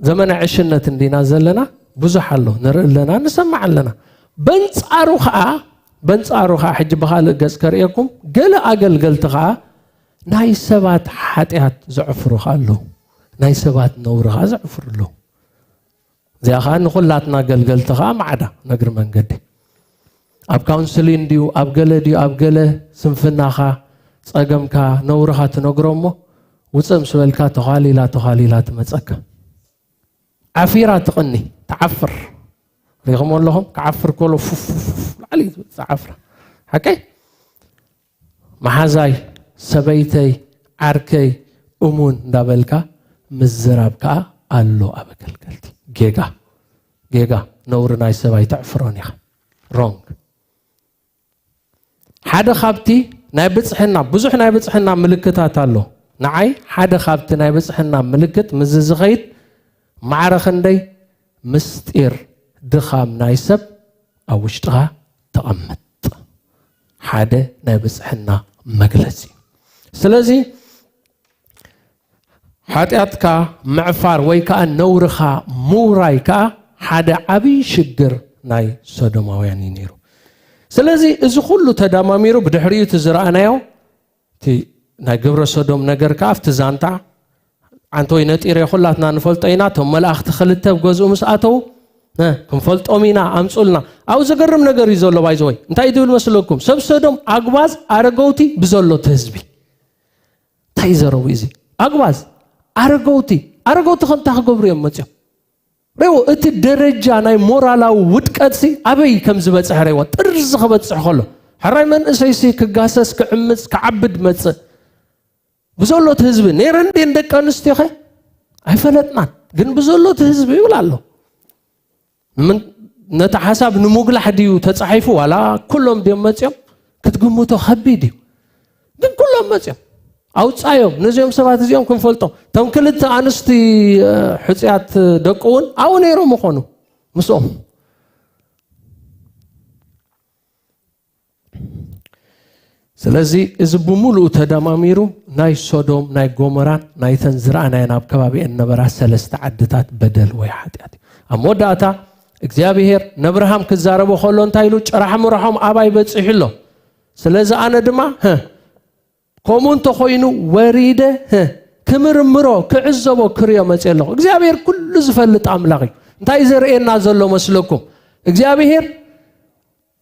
ዘመነ ዕሽነት እንዲና ዘለና፣ ብዙሕ ኣሎ፣ ንርኢ ኣለና፣ ንሰማዕ ኣለና። በንጻሩ ኸኣ በንጻሩ ኸዓ ሕጂ ብኻልእ ገጽ ከርእየኩም፣ ገለ ኣገልገልቲ ኸዓ ናይ ሰባት ሓጢኣት ዘዕፍሩ ኸዓ ኣለዉ፣ ናይ ሰባት ነውሪ ኸዓ ዘዕፍሩ ኣለዉ። እዚኣ ኸዓ ንኹላትና ኣገልገልቲ ኸዓ ማዕዳ ነግሪ መንገዲ። ኣብ ካውንስሊን ድዩ፣ ኣብ ገለ ድዩ፣ ኣብ ገለ ስንፍናኻ፣ ጸገምካ፣ ነውርኻ ትነግሮ እሞ፣ ውጽእ ምስ በልካ ተዃሊላ ተዃሊላ ትመጸካ። ዓፊራ ትቕኒ፣ ትዓፍር። ሪኹሞ ኣለኹም? ክዓፍር ከሎ ፉፍ ፉፍ ፉፍ ላዕሊ ዝዓፍራ። ሓቀይ? መሓዛይ፣ ሰበይተይ፣ ዓርከይ፣ እሙን እንዳበልካ ምዝራብ ከኣ ኣሎ ኣብ ኣገልገልቲ። ጌጋ፣ ጌጋ፣ ነውሪ ናይ ሰብ ኣይተዕፍሮን ኢኻ። ሮንግ። ሓደ ካብቲ ናይ ብጽሕና፣ ብዙሕ ናይ ብጽሕና ምልክታት ኣሎ። ንዓይ ሓደ ካብቲ ናይ ብጽሕና ምልክት ምስዚ ዝኸይድ ማዕረ ክንደይ ምስጢር ድኻም ናይ ሰብ ኣብ ውሽጥኻ ተቐምጥ። ሓደ ናይ ብጽሕና መግለጺ። ስለዚ ሓጢኣትካ ምዕፋር ወይ ከኣ ነውርኻ ምውራይ ከኣ ሓደ ዓብዪ ሽግር ናይ ሶዶማውያን እዩ ነይሩ። ስለዚ እዚ ኩሉ ተዳማሚሩ ብድሕሪኡ እቲ ዝረኣናዮ እቲ ናይ ግብረ ሶዶም ነገር ከኣ ኣብቲ ዛንታ ዓንተወይ ነጢረ ኩላትና ንፈልጦ ኢና። እቶም መላእኽቲ ክልተ ኣብ ገዝኡ ምስ ኣተዉ እ፣ ክንፈልጦም ኢና ኣምጹልና። ኣብኡ ዘገርም ነገር እዩ ዘሎ። ባይዘወይ እንታይ እዩ ዝብል መስለኩም? ሰብ ሶዶም ኣግባዝ ኣረገውቲ ብዘሎ እቲ ህዝቢ እንታይ ይዘረቡ እዚ ኣግባዝ ኣረገውቲ ኣረገውቲ ከምታ ክገብሩ እዮም መፅኦም። ሬዎ እቲ ደረጃ ናይ ሞራላዊ ውድቀትሲ ኣበይ ከም ዝበፅሕ ሬዎ ጥርዚ ክበፅሕ ከሎ ሕራይ መንእሰይሲ ክጋሰስ ክዕምፅ ክዓብድ መፅእ ብዘሎ እቲ ህዝቢ ነይረን ድን ደቂ ኣንስትዮኸ ኣይፈለጥናን ግን ብዘሎ እቲ ህዝቢ ይብል ኣሎ። ምን ነቲ ሓሳብ ንምጉላሕ ድዩ ተጻሒፉ ዋላ ኩሎም ድዮም መጽዮም ክትግምቶ ከቢድ እዩ። ግን ኩሎም መጽዮም ኣውጻዮም ነዚኦም ሰባት እዚኦም ክንፈልጦም እቶም ክልተ ኣንስቲ ሕጽያት ደቁ እውን ኣብኡ ነይሮም ምኾኑ ምስኦም ስለዚ እዚ ብምሉኡ ተደማሚሩ ናይ ሶዶም ናይ ጎሞራን ናይተን ዝረኣናየን ኣብ ከባቢአን ነበራ ሰለስተ ዓድታት በደል ወይ ሓጢኣት እዩ። ኣብ መወዳእታ እግዚኣብሄር ነብርሃም ክዛረቦ ከሎ እንታይ ኢሉ ጭራሕ ምርሖም ኣባይ በፂሑ ኣሎ። ስለዚ ኣነ ድማ ህ ከምኡ እንተኮይኑ ወሪደ ህ ክምርምሮ ክዕዘቦ ክርዮ መፅእ ኣለኹ። እግዚኣብሄር ኩሉ ዝፈልጥ ኣምላኽ እዩ። እንታይ ዘርእየና ዘሎ መስለኩም እግዚኣብሄር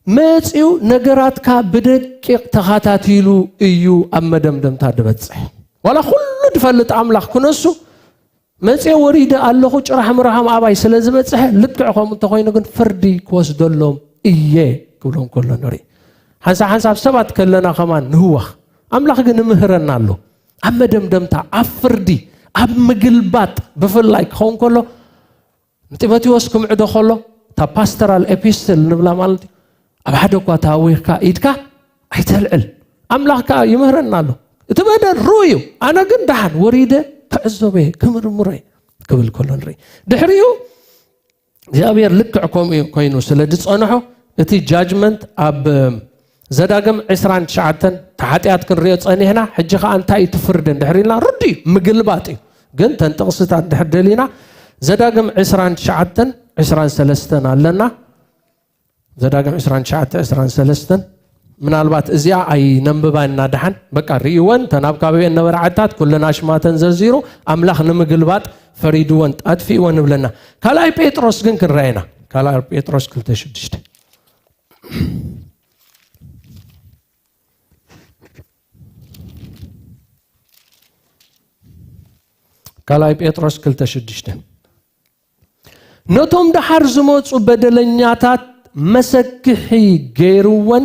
መጺኡ ነገራትካ ብደቂቕ ተኻታቲሉ እዩ ኣብ መደምደምታ ድበጽሕ። ዋላ ኩሉ ድፈልጥ ኣምላኽ ክነሱ መጺኦ ወሪደ ኣለኹ ጭራሕ ምርሖም ኣባይ ስለ ዝበጽሐ ልክዕ ከምኡ እንተኾይኑ ግን ፍርዲ ክወስደሎም እየ ክብሎም ከሎ ንርኢ። ሓንሳብ ሓንሳብ ሰባት ከለና ከማን ንህወኽ ኣምላኽ ግን ይምህረና ኣሎ። ኣብ መደምደምታ ኣብ ፍርዲ ኣብ ምግልባጥ ብፍላይ ክኸውን ከሎ ንጢሞቴዎስ ክምዕዶ ከሎ እታ ፓስተራል ኤፒስትል ንብላ ማለት እዩ ኣብ ሓደ እኳ ተሃዊኽካ ኢድካ ኣይተልዕል ኣምላኽ ከዓ ይምህረና ኣሎ እቲ በደል ርኡ እዩ ኣነ ግን ደሓን ወሪደ ክዕዘበ ክምርምረ ክብል ከሎ ንርኢ ድሕሪኡ እግዚኣብሔር ልክዕ ከምኡ ኮይኑ ስለ ዝፀንሖ እቲ ጃጅመንት ኣብ ዘዳግም ዕስራን ትሽዓተን ተሓጢኣት ክንሪኦ ጸኒሕና ሕጂ ከኣ እንታይ እዩ ትፍርድን ድሕር ኢልና ርዱ እዩ ምግልባጥ እዩ ግን ተን ጥቕስታት ድሕር ደሊና ዘዳግም ዕስራን ትሽዓተን ዕስራን ሰለስተን ኣለና ዘዳግም ዕስራን ትሽዓተ ዕስራን ሰለስተን ምናልባት እዚኣ ኣይነንብባን እና ደሓን በቃ ርእይወን ተን ኣብ ከባቢአን ነበረ ዓድታት ኩለን ኣሽማተን ዘርዚሩ ኣምላኽ ንምግልባጥ ፈሪድወን ኣጥፊእወን ንብለና ካልኣይ ጴጥሮስ ግን ክንረኣየና ካልኣይ ጴጥሮስ ክልተ ሽዱሽተ ካልኣይ ጴጥሮስ ክልተ ሽዱሽተ ነቶም ደሓር ዝመፁ በደለኛታት መሰክሒ ገይርወን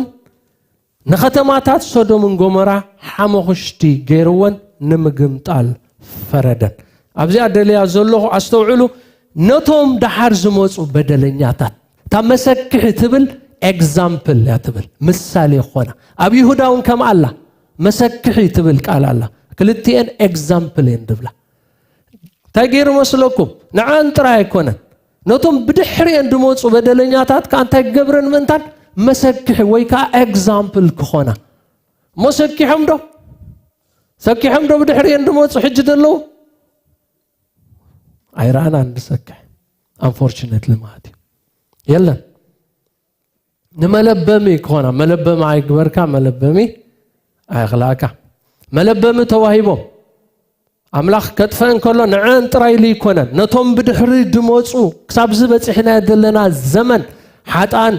ንኸተማታት ሶዶምን ጎሞራ ሓመኹሽቲ ገይርወን ንምግምጣል ፈረደን ኣብዚኣ ደልያ ዘለኹ ኣስተውዕሉ ነቶም ደሓር ዝመፁ በደለኛታት እታ መሰክሒ ትብል ኤግዛምፕል እያ ትብል ምሳሌ ኮና ኣብ ይሁዳ እውን ከም ኣላ መሰክሒ ትብል ቃል ኣላ ክልቲኤን ኤግዛምፕል እየን ድብላ እንታይ ገይሩ መስለኩም ንዓን ጥራይ ኣይኮነን ነቶም ብድሕሪኤን ድመፁ በደለኛታት ከዓ እንታይ ክገብረን ምእንታን መሰክሒ ወይ ከዓ ኤግዛምፕል ክኾና እሞ ሰኪሖም ዶ ሰኪሖም ዶ ብድሕሪኤን ድመፁ ሕጂ ደለዉ ኣይረኣናን ንሰክሕ ኣንፎርችነትሊ ማለት እዩ የለን ንመለበሚ ክኾና፣ መለበሚ ኣይግበርካ፣ መለበሚ ኣይኽላእካ። መለበሚ ተዋሂቦም። ኣምላኽ ከጥፈአን ከሎ ንዐን ጥራይ ኢሉ ኣይኮነን። ነቶም ብድሕሪ ድመጹ ክሳብ እዚ በጺሕናዮ ዘለና ዘመን ሓጥኣን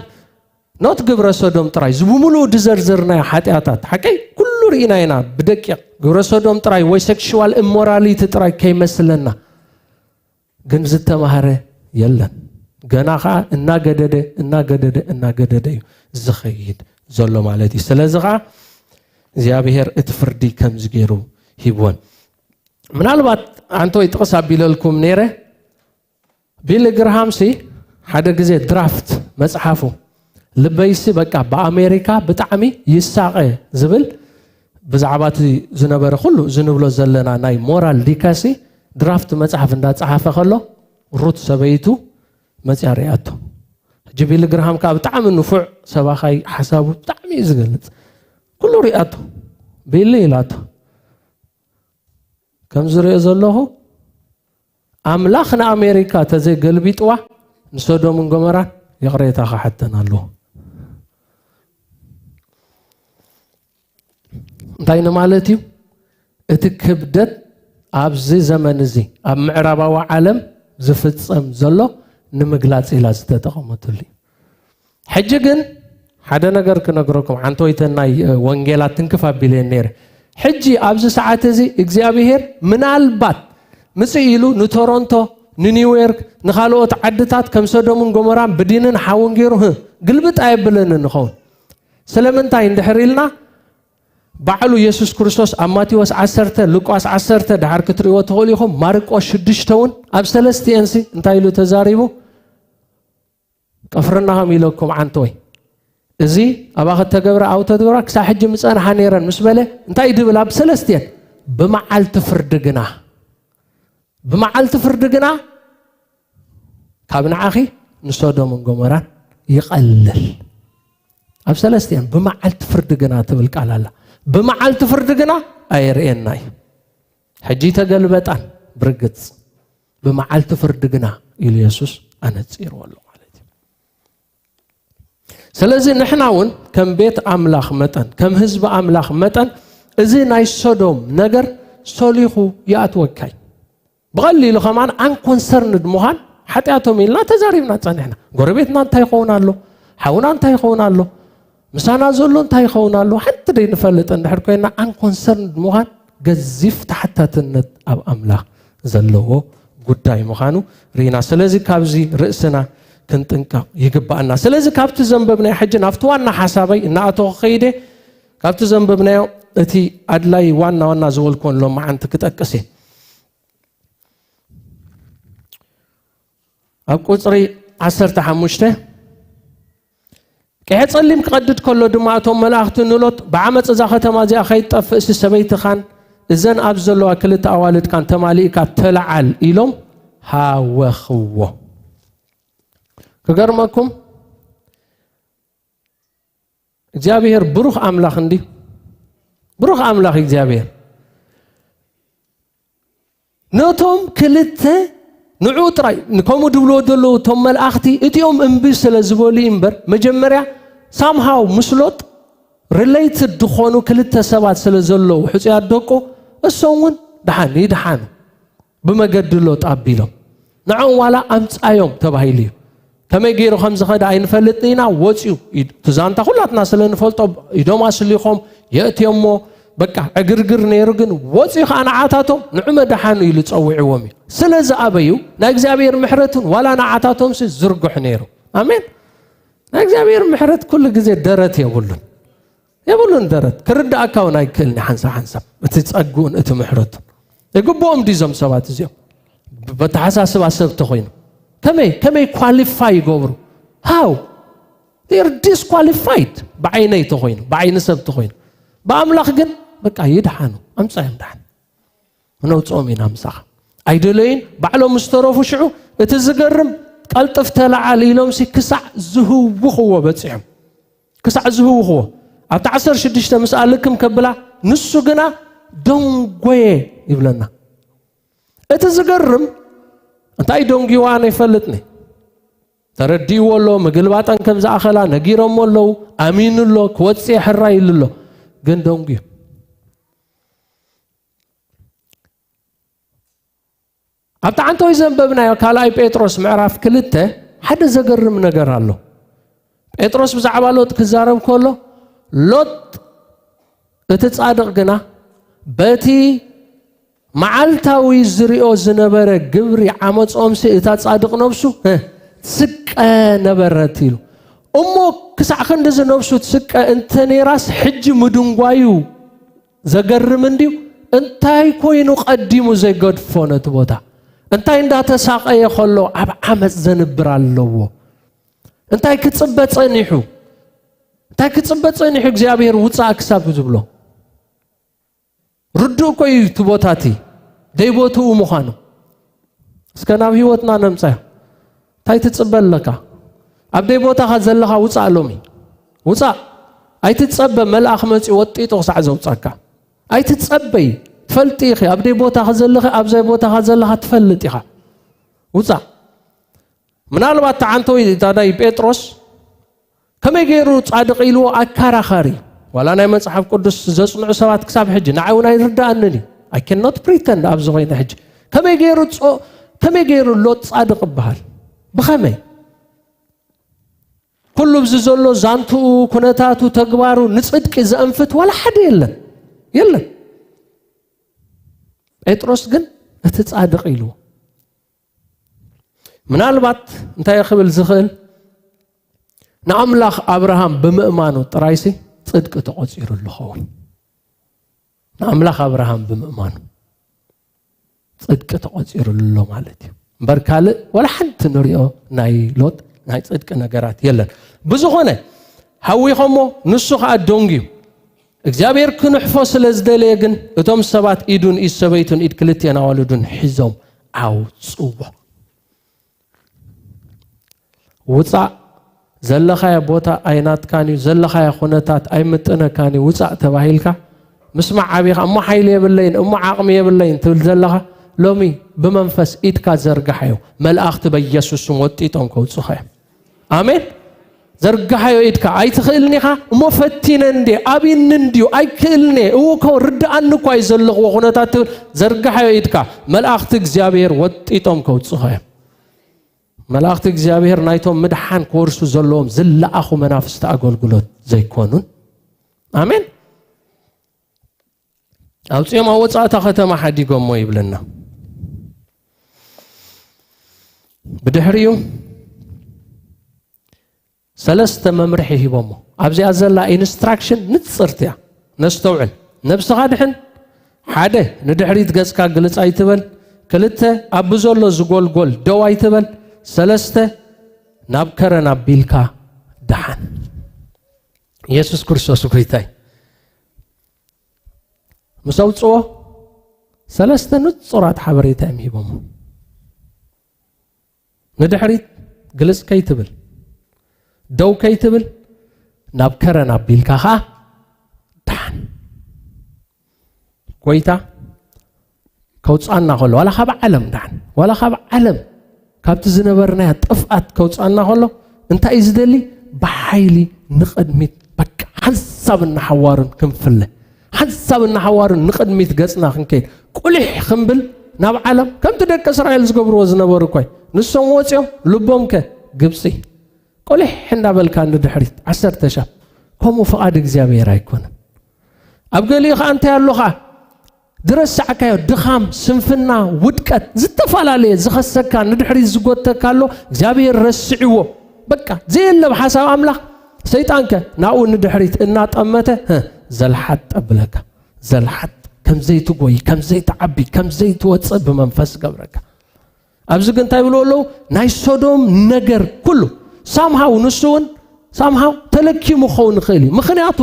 ኖት ግብረ ሰዶም ጥራይ፣ እዚ ብምሉኡ ድዘርዘርናዮ ሓጢኣታት፣ ሓቀይ ኩሉ ርኢና ኢና ብደቂቕ። ግብረ ሰዶም ጥራይ ወይ ሴክሽዋል ኢሞራሊቲ ጥራይ ከይመስለና። ግን ዝተማህረ የለን። ገና ኸዓ እናገደደ፣ እናገደደ፣ እናገደደ እዩ ዝኸይድ ዘሎ ማለት እዩ። ስለዚ ኸዓ እግዚኣብሔር እቲ ፍርዲ ከምዚ ገይሩ ሂብወን። ምናልባት ኣንተ ወይ ጥቕስ ኣቢለልኩም ነይረ፣ ቢሊ ግርሃምሲ ሓደ ግዜ ድራፍት መጽሓፉ ልበይሲ በቃ ብኣሜሪካ ብጣዕሚ ይሳቐ ዝብል ብዛዕባ እቲ ዝነበረ ኩሉ እዚ ንብሎ ዘለና ናይ ሞራል ዲካሲ ድራፍት መጽሓፍ እንዳጸሓፈ ከሎ ሩት ሰበይቱ መጽያ ሪኣቶ። ሕጂ ቢሊ ግርሃም ከዓ ብጣዕሚ ንፉዕ ሰባኻይ፣ ሓሳቡ ብጣዕሚ እዩ ዝገልጽ። ኩሉ ሪኣቶ። ቢሊ ኢላቶ፣ ከም ዝሪኦ ዘለኹ ኣምላኽ ንኣሜሪካ ተዘይገልቢጥዋ ንሶዶምን ጎመራን ይቕሬታ ክሓተን ኣለዎ። እንታይ ንማለት እዩ? እቲ ክብደት ኣብዚ ዘመን እዚ ኣብ ምዕራባዊ ዓለም ዝፍጸም ዘሎ ንምግላጽ ኢላ ዝተጠቐመትሉ እዩ። ሕጂ ግን ሓደ ነገር ክነግረኩም፣ ዓንተወይተን ናይ፣ እ፣ ወንጌላት ትንክፍ ኣቢለየን ነይረ። ሕጂ ኣብዚ ሰዓት እዚ እግዚኣብሔር ምናልባት ምጽእ ኢሉ ንቶሮንቶ፣ ንኒውዮርክ፣ ንኻልኦት ዓድታት ከም ሰዶምን ጎሞራን ብዲንን ሓውን ገይሩ፣ ህ፣ ግልብጥ ኣየብለንን ንኸውን። ስለምንታይ እንድሕር ኢልና፣ ባዕሉ የሱስ ክርስቶስ ኣብ ማቴዎስ ዓሰርተ፣ ሉቃስ ዓሰርተ፣ ድሓር ክትርእይዎ ትኽእሉ ኢኹም፣ ማርቆስ ሽዱሽተ እውን ኣብ ሰለስቲኤንሲ እንታይ ኢሉ ተዛሪቡ? ቀፍርናሆም ኢለኩም ዓንተወይ፣ እዚ ኣብኣ ከተገብራ ኣብኡ ተትገብራ ክሳብ ሕጂ ምጸንሓ ነይረን ምስ በለ፣ እንታይ ድብል ኣብ ሰለስቲኤን? ብመዓልቲ ፍርዲ ግና፣ ብመዓልቲ ፍርዲ ግና ካብ ንዓኺ ንሶዶምን ጎሞራን ይቐልል። ኣብ ሰለስቲኤን ብመዓልቲ ፍርዲ ግና ትብል ቃል ኣላ። ብመዓልቲ ፍርዲ ግና ኣየርእየና እዩ። ሕጂ ተገልበጣን ብርግጽ። ብመዓልቲ ፍርዲ ግና ኢሉ የሱስ ኣነጺርዎ ኣሎ ማለት እዩ። ስለዚ ንሕና እውን ከም ቤት ኣምላኽ መጠን፣ ከም ህዝቢ ኣምላኽ መጠን፣ እዚ ናይ ሶዶም ነገር ሶሊኹ ይኣትወካይ። ብቐሊሉ ከማን ኣንኮንሰርንድ ምዃን ሓጢኣቶም ኢልና ተዛሪብና ጸኒሕና። ጎረቤትና እንታይ ይኸውን ኣሎ? ሓውና እንታይ ይኸውን ኣሎ? ምሳና ዘሎ እንታይ ይኸውን ኣሎ? ሓንቲ ደይ ንፈልጥ እንድሕር ኮይና ኣንኮንሰርንድ ምዃን ገዚፍ ተሓታትነት ኣብ ኣምላኽ ዘለዎ ጉዳይ ምዃኑ ርኢና። ስለዚ ካብዚ ርእስና ክንጥንቀቕ ይግባኣና። ስለዚ ካብቲ ዘንበብናዮ ሕጂ ናብቲ ዋና ሓሳበይ እናኣተኹ ከይደ፣ ካብቲ ዘንበብናዮ እቲ ኣድላይ ዋና ዋና ዝበልኩዎን ሎማዓንቲ ክጠቅስ እየ። ኣብ ቁጽሪ ዓሰርተ ሓሙሽተ፣ ቀሐ ጸሊም ክቐድድ ከሎ ድማ እቶም መላእኽቲ ንሎጥ፣ "ብዓመጽ እዛ ከተማ እዚኣ ከይትጠፍእሲ ሰበይትኻን እዘን ኣብ ዘለዋ ክልተ ኣዋልድካን ተማሊእካ ተለዓል" ኢሎም ሃወኽዎ። ክገርመኩም፣ እግዚኣብሔር ብሩኽ ኣምላኽ እንድዩ። ብሩኽ ኣምላኽ እግዚኣብሔር። ነቶም ክልተ ንዑ ጥራይ፣ ከምኡ ድብልዎ ዘለዉ እቶም መላእኽቲ፣ እቲኦም እምቢ ስለ ዝበሉ እዩ እምበር፣ መጀመርያ ሳምሃው ምስ ሎጥ ሪሌይትድ ዝኾኑ ክልተ ሰባት ስለ ዘለዉ፣ ሕጹያት ደቁ፣ እሶም እውን ደሓን ይድሓኑ። ብመገዲ ሎጥ ኣቢሎም። ንዕኦም ዋላ ኣምጻዮም ተባሂሉ እዩ። ከመይ ገይሩ ከም ዝኸደ ኣይንፈልጥን ኢና፣ ወጺኡ። ኢድ-፣ እቲ ዛንታ ኩላትና ስለ ንፈልጦ፣ ኢዶም ኣስሊኾም የእትዮሞ፣ በቃ ዕግርግር ነይሩ፣ ግን ወጺኡ ኸዓ ንዓታቶም ንዑ መድሓኑ ኢሉ ጸዊዕዎም እዩ። ስለ ዝኣበዩ፣ ናይ እግዚኣብሔር ምሕረት እውን ዋላ ንዓታቶምሲ ዝርጉሕ ነይሩ። ኣሜን። ናይ እግዚኣብሔር ምሕረት ኩሉ ግዜ ደረት የብሉን። የብሉን ደረት። ክርድኣካ እውን ኣይክእልን ሓንሳብ ሓንሳብ። እቲ ጸግኡን እቲ ምሕረቱን። ይግብኦም ድዩ እዞም ሰባት እዚኦም? ብ-፣ በተሓሳስባ ሰብ ተኾይኑ። ከመይ፣ ከመይ ኳሊፋይ ይገብሩ? ሃው? They are disqualified። ብዓይነይ ተኾይኑ፣ ብዓይኒ ሰብ ተኾይኑ። ብኣምላኽ ግን በቃ ይድሓኑ። ኣምጻዮም ደሓን። ክነውጽኦም ኢና ምሳኻ። ኣይደለዩን፣ ባዕሎም ምስ ተረፉ ሽዑ፣ እቲ ዝገርም ቀልጥፍ ተለዓል ኢሎምሲ ክሳዕ ዝህውኽዎ በጺሖም። ክሳዕ ዝህውኽዎ። ኣብቲ ዓሰርተ ሽዱሽተ ምስኣ ልክም ከብላ፣ ንሱ ግና ደንጎየ ይብለና። እቲ ዝገርም፣ እንታይ ደንጉይዋ ኣነ ይፈልጥኒ። ተረዲእዎ ኣሎ፣ ምግልባጠን ከም ዝኣኸላ ነጊሮሞ ኣለዉ። ኣሚኑ ኣሎ፣ ክወጽእ ሕራይ ኢሉ ኣሎ። ግን ደንጉዩ። ኣብቲ ዓንተወይ ዘንበብናዮ ካልኣይ ጴጥሮስ ምዕራፍ ክልተ ሓደ ዘገርም ነገር ኣሎ። ጴጥሮስ ብዛዕባ ሎጥ ክዛረብ ከሎ፣ ሎጥ እቲ ጻድቕ ግና በቲ መዓልታዊ ዝሪኦ ዝነበረ ግብሪ ዓመጾምሲ እታ ጻድቕ ነብሱ፣ እ፣ ትስቀ ነበረት ኢሉ። እሞ ክሳዕ ክንድዚ ነብሱ ትስቀ እንተ ነይራስ፣ ሕጂ ምድንጓዩ ዘገርም እንድዩ። እንታይ ኮይኑ ቀዲሙ ዘይገድፎ ነቲ ቦታ? እንታይ እንዳተሳቐየ ከሎ ኣብ ዓመጽ ዘንብር ኣለዎ? እንታይ ክጽበ ጸኒሑ? እንታይ ክጽበ ጸኒሑ እግዚኣብሔር ውጻእ ክሳብ ዝብሎ? ርዱእ እኮ እዩ እቲ ቦታ እቲ ደይቦትኡ ምዃኑ። እስከ ናብ ህይወትና ነምጻዮ። እንታይ ትጽበ ኣለካ? ኣብ ደይ ቦታኻ ዘለኻ ውጻእ ሎሚ። ውጻእ። ኣይትጸበ መልኣኽ መጺኡ ወጢጡ ክሳዕ ዘውጻካ። ኣይትጸበይ። ትፈልጢ ኢኺ። ኣብ ደይ ቦታኻ ዘለኺ፣ ኣብ ዘይ ቦታኻ ዘለኻ ትፈልጥ ኢኻ። ውጻእ። ምናልባት ተዓንተወይ ታዳይ ጴጥሮስ ከመይ ገይሩ ጻድቕ ኢልዎ ኣካራኻሪ። ዋላ ናይ መጽሓፍ ቅዱስ ዘጽንዑ ሰባት ክሳብ ሕጂ ንዓይ እውን ኣይርድኣንን እዩ። I cannot pretend ኣብዚ ኮይነ ሕጂ። ከመይ ገይሩ ጾ-፣ ከመይ ገይሩ ሎጥ ጻድቕ ይበሃል? ብኸመይ? ኩሉ ኣብዚ ዘሎ ዛንትኡ፣ ኩነታቱ፣ ተግባሩ ንጽድቂ ዘእንፍት ዋላ ሓደ የለን። የለን። ጴጥሮስ ግን እቲ ጻድቕ ኢልዎ። ምናልባት እንታይ ክብል ዝኽእል፣ ንኣምላኽ ኣብርሃም ብምእማኑ ጥራይሲ ጽድቂ ተቖጺሩሉ ኸውን። ንኣምላኽ ኣብርሃም ብምእማኑ ጽድቂ ተቖጺሩሉ ኣሎ ማለት እዩ። እምበር ካልእ ዋላ ሓንቲ ንሪኦ ናይ ሎጥ ናይ ጽድቂ ነገራት የለን። ብዝኾነ ሃዊኾሞ ንሱ ኸኣ ደንጉዩ። እግዚኣብሔር ክንሕፎ ስለ ዝደለየ ግን እቶም ሰባት ኢዱን ኢድ ሰበይቱን ኢድ ክልቲኤን ኣዋልዱን ሒዞም ኣውጽዎ። ውጻእ፣ ዘለኻዮ ቦታ ኣይናትካን እዩ፣ ዘለኻዮ ኩነታት ኣይምጥነካን እዩ፣ ውጻእ ተባሂልካ ምስማዕ ዓቢኻ፣ እሞ ሓይሊ የብለይን፣ እሞ ዓቕሚ የብለይን ትብል ዘለኻ፣ ሎሚ ብመንፈስ ኢድካ ዘርግሓዮ፣ መላእኽቲ በኢየሱስ ስም ወጢጦም ከውጽኻ እዮም። ኣሜን። ዘርግሓዮ ኢድካ። ኣይትኽእልን ኢኻ፣ እሞ ፈቲነ እንድየ፣ ኣብይኒ እንድዩ፣ ኣይክእልን እየ፣ እው እኮ ርድኣኒ እኳ እዩ ዘለኽዎ ኩነታት ትብል፣ ዘርግሓዮ ኢድካ። መላእኽቲ እግዚኣብሔር ወጢጦም ከውጽኻ እዮም። መላእኽቲ እግዚኣብሔር ናይቶም ምድሓን ክወርሱ ዘለዎም ዝለኣኹ መናፍስቲ ኣገልግሎት ዘይኮኑን። ኣሜን። ኣውፅኦም ኣብ ወፃእታ ከተማ ሓዲጎሞ ይብለና። ብድሕሪኡ ሰለስተ መምርሒ ሂቦሞ። ኣብዚኣ ዘላ ኢንስትራክሽን ንጽርቲ እያ። ነስተውዕል። ነብስኻ ድሕን፣ ሓደ፣ ንድሕሪት ገጽካ ግልጽ ኣይትበል። ክልተ፣ ኣብ ብዘሎ ዝጎልጎል ደው ኣይትበል። ሰለስተ፣ ናብ ከረን ኣቢልካ ደሓን። ኢየሱስ ክርስቶስ ጎይታይ። ምስ ኣውጽኦ ሰለስተ ንጹራት ሓበሬታ እዮም ሂቦሞ። ንድሕሪት ግልጽ ከይትብል፣ ደው ከይትብል፣ ናብ ከረን ኣቢልካ ኸኣ ደሓን። ጎይታ ከውጽኣና ከሎ፣ ዋላ ካብ ዓለም ደሓን፣ ዋላ ካብ ዓለም፣ ካብቲ ዝነበርናዮ ጥፍኣት ከውጽኣና ከሎ፣ እንታይ እዩ ዝደሊ? ብሓይሊ ንቕድሚት፣ በቃ፣ ሓንሳብ እናሓዋርን ክንፍለ፣ ሓንሳብ እናሓዋርን ንቕድሚት ገጽና ክንከይድ፣ ቁሊሕ ክንብል ናብ ዓለም፣ ከምቲ ደቂ እስራኤል ዝገብርዎ ዝነበሩ እኮ እዩ። ንሶም ወጺኦም፣ ልቦም ከ ግብጺ። ቁሊሕ እንዳበልካ ንድሕሪት፣ ዓሰርተ ሻብ። ከምኡ ፍቓድ እግዚኣብሔር ኣይኮነን። ኣብ ገሊኡ ኸኣ እንታይ ኣሎ ኸኣ? ዝረሳዕካዮ ድኻም፣ ስንፍና፣ ውድቀት፣ ዝተፈላለየ ዝኸሰካ፣ ንድሕሪት ዝጎተካ ኣሎ፣ እግዚኣብሔር ረስዕዎ። በቃ፣ ዘየለ ብሓሳብ ኣምላኽ፣ ሰይጣንከ ናብኡ ንድሕሪት እናጠመተ፣ ህ፣ ዘልሓጥ ጠብለካ። ዘልሓጥ፣ ከም ዘይትጎይ፣ ከም ዘይትዓቢ፣ ከም ዘይትወጽእ ብመንፈስ ገብረካ። ኣብዚ ግን እንታይ ይብሉ ኣለዉ? ናይ ሶዶም ነገር ኩሉ ሳምሃው፣ ንሱ እውን ሳምሃው ተለኪሙ ክኸውን ይኽእል እዩ። ምኽንያቱ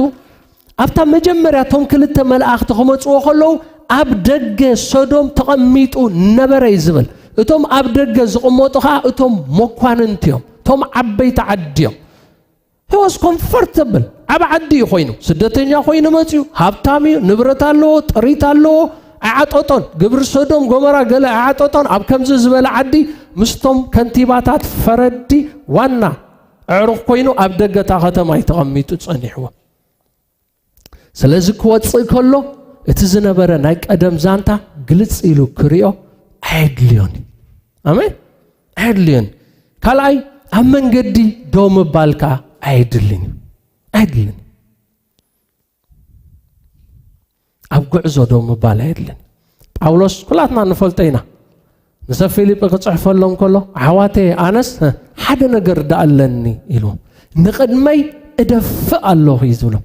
ኣብታ መጀመርያ እቶም ክልተ መላእኽቲ ክመጽዎ ከለዉ ኣብ ደገ ሶዶም ተቐሚጡ ነበረ እዩ ዝብል። እቶም ኣብ ደገ ዝቕመጡ ኸዓ እቶም መኳንንቲ እዮም፣ እቶም ዓበይቲ ዓዲ እዮም። He was comfortable። ዓቢ ዓዲ እዩ ኮይኑ። ስደተኛ ኮይኑ መጽዩ፣ ሃብታም እዩ፣ ንብረት ኣለዎ፣ ጥሪት ኣለዎ። ኣይዓጠጦን። ግብሪ ሶዶም ጎመራ ገለ ኣይዓጠጦን። ኣብ ከምዚ ዝበለ ዓዲ ምስቶም ከንቲባታት ፈረዲ ዋና ኣዕሩኽ ኮይኑ ኣብ ደገ እታ ከተማ እዩ ተቐሚጡ ጸኒሕዎ። ስለዚ ክወጽእ ከሎ እቲ ዝነበረ ናይ ቀደም ዛንታ ግልጽ ኢሉ ክሪኦ ኣየድልዮን እዩ። ኣሜን። ኣየድልዮን። ካልኣይ ኣብ መንገዲ ደው ምባል ከኣ ኣየድልን እዩ። ኣየድልን። ኣብ ጉዕዞ ደው ምባል ኣየድልን። ጳውሎስ ኩላትና ንፈልጦ ኢና። ንሰብ ፊልጲ ክጽሕፈሎም ከሎ ኣሕዋተየ ኣነስ ሓደ ነገር ደኣ ኣለኒ ኢሉ ንቕድመይ እደፍእ ኣለኹ እዩ ዝብሎ።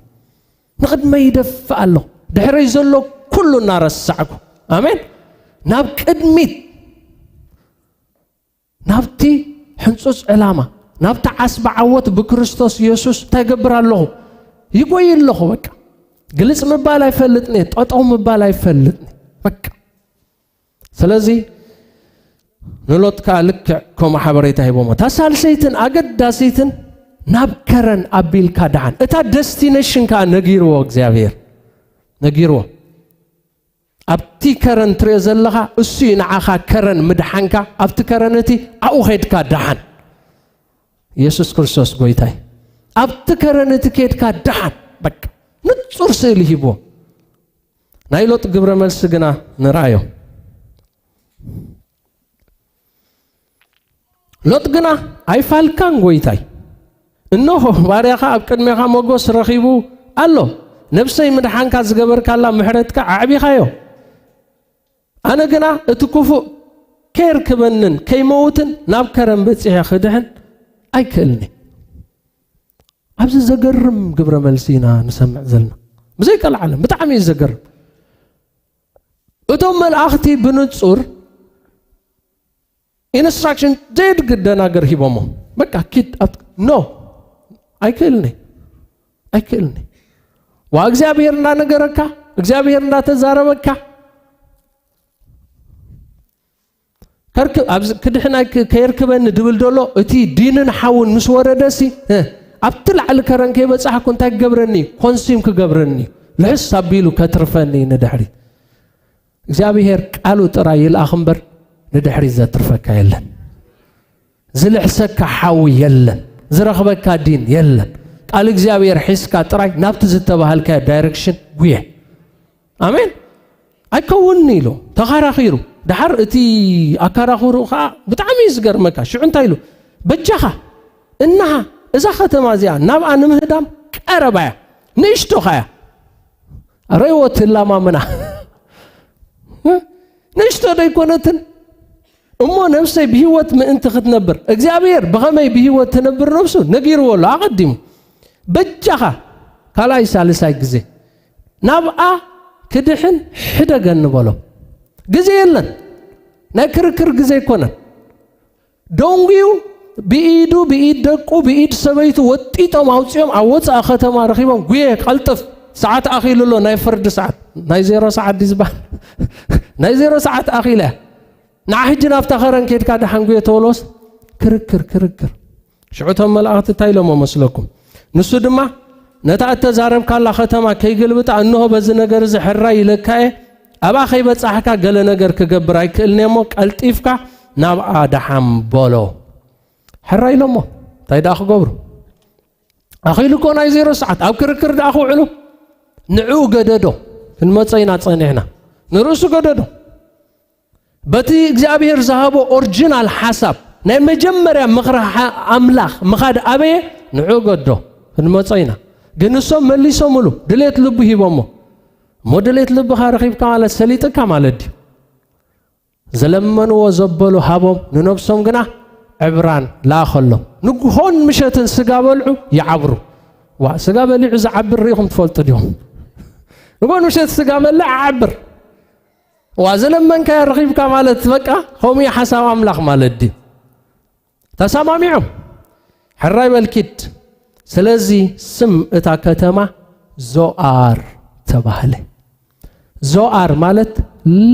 ንቕድመይ ይደፍእ ኣለኹ ድሕረይ ዘሎ ኩሉ እናረሳዕኩ ኣሜን ናብ ቅድሚት ናብቲ ሕንጹጽ ዕላማ ናብቲ ዓስቢ ዓወት ብክርስቶስ የሱስ እንታይ ገብር ኣለኹ ይጎይ ኣለኹ በቃ ግልጽ ምባል ኣይፈልጥኒ ጠጠው ምባል ኣይፈልጥኒ በቃ ስለዚ ንሎጥ ከዓ ልክዕ ከምኡ ሓበሬታ ሂቦሞ እታ ሳልሰይትን ኣገዳሲትን ናብ ከረን ኣቢልካ ደሓን እታ ደስቲነሽን ከዓ ነጊርዎ እግዚኣብሔር ነጊርዎ ኣብቲ ከረን ትሪኦ ዘለኻ እሱ እዩ ንዓኻ ከረን ምድሓንካ ኣብቲ ከረን እቲ ኣብኡ ኸድካ ደሓን ኢየሱስ ክርስቶስ ጎይታይ ኣብቲ ከረን እቲ ከድካ ደሓን በቃ ንጹር ስእሊ ሂብዎ ናይ ሎጥ ግብረ መልሲ ግና ንርኣዮ ሎጥ ግና ኣይፋልካን ጎይታይ እነሆ ባርያኻ ኣብ ቅድሜኻ ሞጎስ ረኺቡ ኣሎ ነብሰይ ምድሓንካ ዝገበርካላ ምሕረትካ ኣዕቢኻዮ ኣነ ግና እቲ ክፉእ ከየርክበንን ከይመውትን ናብ ከረን በጺሐ ክድሕን ኣይክእልኒ ኣብዚ ዘገርም ግብረ መልሲ ኢና ንሰምዕ ዘለና ብዘይቀልዓለም ብጣዕሚ እዩ ዘገርም እቶም መልኣኽቲ ብንጹር ኢንስትራክሽን ዘይድግደናገር ሂቦሞ በቃ ኪድ ኖ ኣይክእልኒ ኣይክእልኒ ዋ እግዚኣብሔር እንዳነገረካ እግዚኣብሔር እንዳተዛረበካ ክድሕናይ ከየርክበኒ ድብል ደሎ እቲ ዲንን ሓውን ምስ ወረደሲ ኣብቲ ላዕሊ ከረን ከይበፃሕኩ እንታይ ክገብረኒ ኮንሲም ክገብረኒ ልሕስ ኣቢሉ ከትርፈኒ ንድሕሪ እግዚኣብሔር ቃሉ ጥራይ ይልኣኽ እምበር ንድሕሪት ዘትርፈካ የለን። ዝልሕሰካ ሓዊ የለን። ዝረኽበካ ዲን የለን። ቃል እግዚኣብሔር ሒዝካ ጥራይ ናብቲ ዝተባሃልካዮ ዳይሬክሽን ጉየ። ኣሜን። ኣይከውንኒ ኢሉ ተኻራኺሩ። ድሓር እቲ ኣካራኽሩ ከዓ ብጣዕሚ እዩ ዝገርመካ። ሽዑ እንታይ ኢሉ? በጃኻ እናሃ እዛ ከተማ እዚኣ ናብኣ ንምህዳም ቀረባ እያ። ንእሽቶ ኸያ ረይወት ህላማ ምና ንእሽቶ ደይኮነትን እሞ ነፍሰይ ብህይወት ምእንቲ ክትነብር እግዚኣብሔር ብኸመይ ብህይወት ትነብር ነፍሱ ነጊርዎ ኣሎ ኣቐዲሙ። በጃኻ ካልኣይ ሳልሳይ ግዜ ናብኣ ክድሕን ሕደገኒ በሎ። ግዜ የለን። ናይ ክርክር ግዜ ኣይኮነን። ደንጉዩ ብኢዱ ብኢድ ደቁ ብኢድ ሰበይቱ ወጢጦም ኣውፂኦም ኣብ ወፃኢ ከተማ ረኺቦም ጉየ ቀልጥፍ ሰዓት ኣኺሉ ኣሎ ናይ ፍርዲ ሰዓት ናይ ዜሮ ሰዓት ድዩ ዝበሃል ናይ ዜሮ ሰዓት ኣኺለ ንዓ ሕጂ ናብታ ኸረን ኬድካ ደሓን ጉየ ተበሎስ ክርክር ክርክር ሽዑቶም መላእኽቲ እንታይ ኢሎሞ መስለኩም ንሱ ድማ ነታ እተዛረብካላ ኸተማ ከይግልብጣ እንሆ በዚ ነገር እዚ ሕራይ ኢለካ እየ ኣብኣ ከይበጻሕካ ገለ ነገር ክገብር ኣይክእልን እየ እሞ ቀልጢፍካ ናብኣ ደሓን በሎ። ሕራይ ኢሎሞ እንታይ ደኣ ክገብሩ? ኣኺሉ እኮ ናይ ዜሮ ሰዓት ኣብ ክርክር ደኣ ክውዕሉ ንዕኡ ገደዶ። ክንመጾ ኢና ጸኒሕና። ንርእሱ ገደዶ። በቲ እግዚኣብሔር ዝሃቦ ኦሪጂናል ሓሳብ ናይ መጀመርያ ምኽሪ ኣምላኽ ምኻድ ኣበየ ንዕኡ ገዶ። ክንመጾ ኢና። ግን እሶም መሊሶምሉ ድሌት ልቡ ሂቦሞ። እሞ ድሌት ልብኻ ረኺብካ ማለት ሰሊጥካ ማለት ድዩ? ዝለመንዎ ዘበሉ ሃቦም ንነብሶም ግና ዕብራን ለኣኸሎም። ንግሆን ምሸትን ስጋ በልዑ ይዓብሩ። ዋ ስጋ በሊዑ ዝዓብር ርኢኹም ትፈልጡ ዲኹም? ንግሆን ምሸት ስጋ በልዕ ዓብር። ዋ ዝለመንካዮ ረኺብካ ማለት በቃ ከምኡ እዩ ሓሳብ ኣምላኽ ማለት ድዩ? ተሰማሚዖም ሕራይ በል ኪድ። ስለዚ ስም እታ ከተማ ዞኣር ተባህለ። ዞኣር ማለት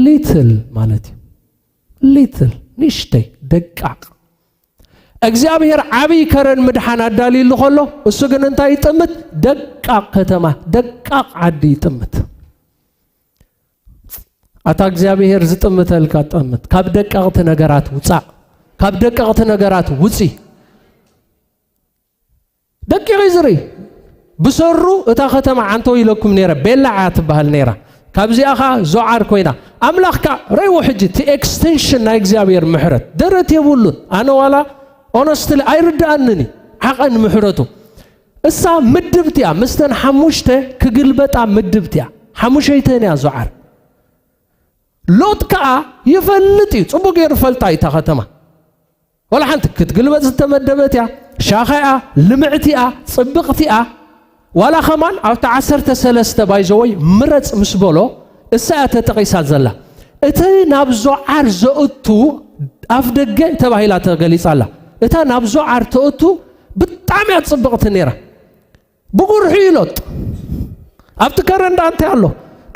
ሊትል ማለት እዩ። ሊትል ንእሽተይ ደቃቕ እግዚኣብሔር ዓብይ ከረን ምድሓን ኣዳልዩሉ ከሎ እሱ ግን እንታይ ይጥምት? ደቃቕ ከተማ ደቃቕ ዓዲ ይጥምት። ኣታ እግዚኣብሔር ዝጥምተልካ ጠምት። ካብ ደቀቕቲ ነገራት ውፃእ። ካብ ደቀቕቲ ነገራት ውፂ። ደቂቕ እዩ ዝርኢ። ብሰሩ እታ ከተማ ዓንተው ኢለኩም ነይረ፣ ቤላ እያ ትበሃል ነይራ። ካብዚኣ ኸዓ ዞዓር ኮይና። ኣምላኽ ከኣ ረእይዎ ሕጂ እቲ ኤክስቴንሽን ናይ እግዚኣብሔር ምሕረት። ደረት የብሉን። ኣነ ዋላ ኦነስትሊ ኣይርድኣንን እዩ ዓቐን ምሕረቱ። እሳ ምድብቲ እያ፣ ምስተን ሓሙሽተ ክግልበጣ ምድብቲ እያ። ሓሙሸይተን እያ ዞዓር። ሎጥ ከኣ ይፈልጥ እዩ፣ ጽቡቕ ገይሩ ፈልጣ እዩ እታ ከተማ። ዋላ ሓንቲ ክትግልበጥ ዝተመደበት እያ፣ ሻኻ እያ፣ ልምዕቲ እያ፣ ጽብቕቲ እያ። ዋላ ኸማን ኣብቲ ዓሰርተ ሰለስተ ባይዘወይ ምረጽ ምስ በሎ እሳ እያ ተጠቒሳ ዘላ። እቲ ናብ ዞዓር ዘእቱ ኣፍ ደገ ተባሂላ ተገሊጻ ኣላ። እታ ናብ ዞዓር ተእቱ ብጣዕሚ እያ ጽብቕቲ ነይራ። ብጉርሑ እዩ ሎጥ። ኣብቲ ከረንዳ እንታይ ኣሎ?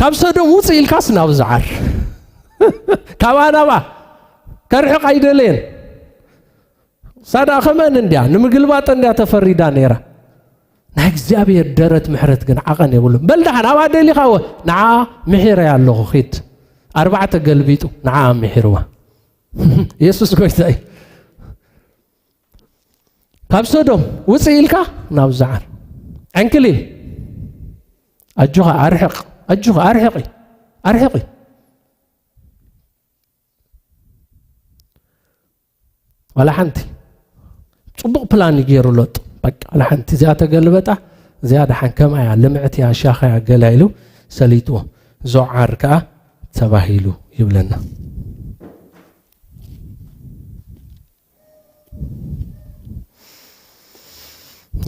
ካብ ሰዶም ውጽእ ኢልካስ ናብ ዞዓር። ካብኣ ናብኣ ከርሕቕ ኣይደለየን። ሳዳ ኸመን እንድያ ንምግልባጥ እንድያ ተፈሪዳ ነይራ። ናይ እግዚኣብሔር ደረት ምሕረት ግን ዓቐን የብሉን። በል ደሓን ኣብኣ ደሊኻወ ንዓ ምሒረያ ኣለኹ ኺድ። ኣርባዕተ ገልቢጡ ንዓ ምሒርዋ። የሱስ ጎይታ እዩ። ካብ ሰዶም ውፅእ ኢልካ ናብ ዞዓር ዕንክሊል። ኣጆኻ ኣርሕቕ፣ ኣጆኻ ኣርሕቒ፣ ኣርሕቒ። ዋላ ሓንቲ። ጽቡቕ ፕላን እዩ ገይሩ ሎጥ። በቃ ዋላ ሓንቲ እዚኣ ተገልበጣ፣ እዚኣ ደሓን ከምኣ እያ፣ ልምዕቲ እያ፣ ሻኻ እያ፣ ገለ ኢሉ ሰሊጥዎ። ዞዓር ከኣ ተባሂሉ ይብለና።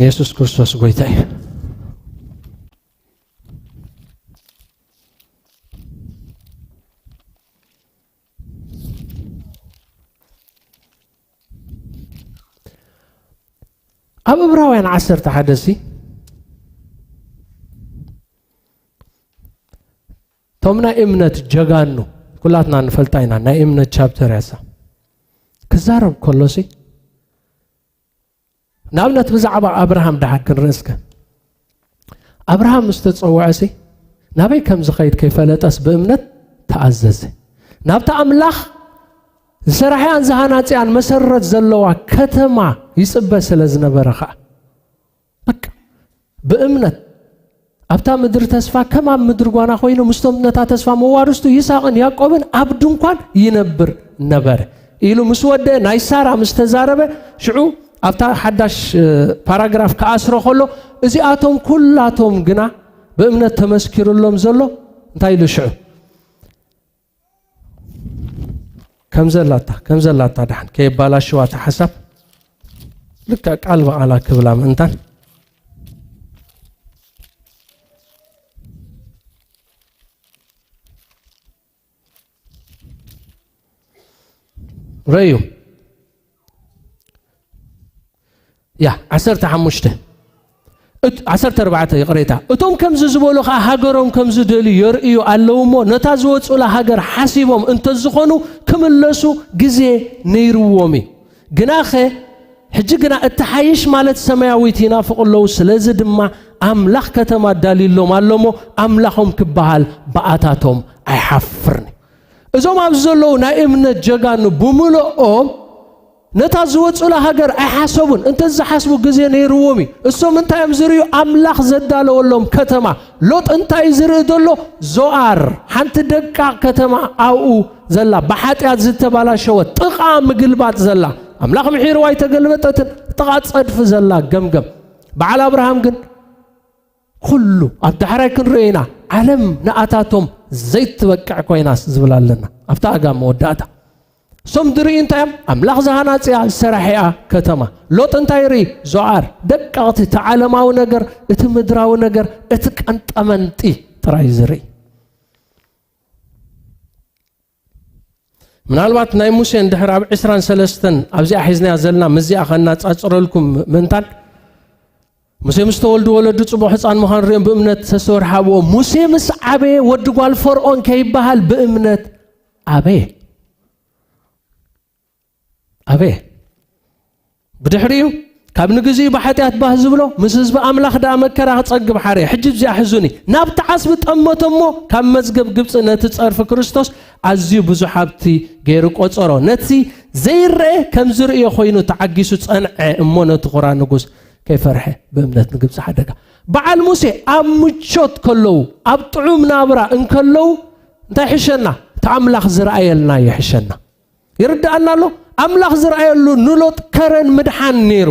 የሱስ ክርስቶስ ጎይታ እዩ። ኣብ ዕብራውያን ዓሰርተ ሓደ ሲ፣ እቶም ናይ እምነት ጀጋኑ፣ ኩላትና ንፈልጣ ኢና፣ ናይ እምነት ቻፕተር ያሳ ክዛረብ ከሎ ሲ፣ ንኣብነት ብዛዕባ ኣብርሃም ደሓር ክንርኢ እስከ። ኣብርሃም ምስ ተጸውዐ ሲ፣ ናበይ ከም ዝኸይድ ከይፈለጠስ ብእምነት ተኣዘዘ። ናብታ ኣምላኽ ዝሰራሕያን ዝሃናጽያን መሰረት ዘለዋ ከተማ ይጽበ ስለ ዝነበረ ኸኣ። በቃ፣ ብእምነት ኣብታ ምድሪ ተስፋ ከም ኣብ ምድሪ ጓና ኮይኑ ምስቶም ነታ ተስፋ መዋርስቱ ይስሐቅን ያዕቆብን ኣብ ድንኳን ይነብር ነበረ ኢሉ ምስ ወደአ፣ ናይ ሳራ ምስ ተዛረበ፣ ሽዑ ኣብታ ሓዳሽ፣ እ፣ ፓራግራፍ ክኣስሮ ከሎ፣ እዚኣቶም ኩላቶም ግና ብእምነት ተመስኪሩሎም ዘሎ እንታይ ኢሉ ሽዑ? ከም ዘላታ፣ ከም ዘላታ ደሓን ከየባላሽዋ እታ ሓሳብ ልክዕ ቃል ብቓላ ክብላ ምእንታን። ረእዩ። ያ፣ ዓሰርተ ሓሙሽተ። እት-፣ ዓሰርተ ኣርባዕተ፣ ይቕሬታ። እቶም ከምዚ ዝበሉ ኸኣ ሃገሮም ከም ዝደልዩ የርእዩ ኣለዉ እሞ፣ ነታ ዝወጹላ ሃገር ሓሲቦም እንተዝኾኑ ክምለሱ ግዜ ነይርዎም እዩ። ግናኸ፣ ሕጂ ግና እትሓይሽ ማለት ሰማያዊት ይናፍቑ ኣለዉ። ስለዚ ድማ ኣምላኽ ከተማ ኣዳልዩሎም ኣሎ እሞ፣ ኣምላኾም ክበሃል ብኣታቶም ኣይሓፍርን እዩ። እዞም ኣብዚ ዘለዉ ናይ እምነት ጀጋኑ ብምልኦም ነታ ዝወጹላ ሃገር ኣይሓሰቡን። እንተ ዝሓስቡ ግዜ ነይርዎም እዩ። እሶም እንታይ እዮም ዝርእዩ? ኣምላኽ ዘዳለወሎም ከተማ። ሎጥ እንታይ እዩ ዝርኢ ዘሎ? ዞኣር፣ ሓንቲ ደቃቕ ከተማ ኣብኡ ዘላ፣ ብሓጢኣት ዝተባላሸወት፣ ጥቓ ምግልባጥ ዘላ፣ ኣምላኽ ምሒርዋ ኣይተገልበጠትን፣ ጥቓ ጸድፊ ዘላ ገምገም። በዓል ኣብርሃም ግን ኩሉ ኣብ ዳሕራይ ክንርእዮ ኢና። ዓለም ንኣታቶም ዘይትበቅዕ ኮይናስ ዝብል ኣለና። ኣብታ ኣጋ መወዳእታ። እሶም ዝርኢ እንታይ እዮም? ኣምላኽ ዝሃናጽያ ዝሰራሕያ ከተማ። ሎጥ እንታይ ይርኢ? ዞኣር። ደቀቕቲ፣ እቲ ዓለማዊ ነገር፣ እቲ ምድራዊ ነገር፣ እቲ ቀንጠመንጢ ጥራይ ዝርኢ። ምናልባት ናይ ሙሴ እንድሕር ኣብ ዕስራን ሰለስተን ኣብዚኣ ሒዝናያ ዘለና ምስዚኣ ከናጻጽረልኩም ምእንታን፣ ሙሴ ምስ ተወልዱ ወለዱ ጽቡቕ ህጻን ምዃኑ ርእዮም ብእምነት ተስተወር ሃብዎ። ሙሴ ምስ ዓበየ ወዲ ጓል ፈርዖን ከይበሃል ብእምነት ኣበየ። ኣበየ። ብድሕሪኡ ካብ ንግዚኡ ብሓጢኣት ባህ ዝብሎ ምስ ህዝቢ ኣምላኽ ደኣ መከራ ክጸግብ ሓረየ። ሕጂ እዚኣ ሕዙኒ። ናብቲ ዓስቢ ጠመቶ እሞ ካብ መዝገብ ግብጺ ነቲ ጸርፊ ክርስቶስ ኣዝዩ ብዙሕ ሃብቲ ገይሩ ቆጸሮ። ነቲ ዘይረአ ከም ዝርእዮ ኮይኑ ተዓጊሱ ጸንዐ እሞ ነቲ ኹራ ንጉስ ከይፈርሐ ብእምነት ንግብፂ ሓደጋ። በዓል ሙሴ ኣብ ምቾት ከለዉ፣ ኣብ ጥዑም ናብራ እንከለዉ እንታይ ይሕሸና? እቲ ኣምላኽ ዝረኣየልና ይሕሸና። ይርድኣና ኣሎ? ኣምላኽ ዝረኣየሉ ንሎጥ ከረን ምድሓን ነይሩ።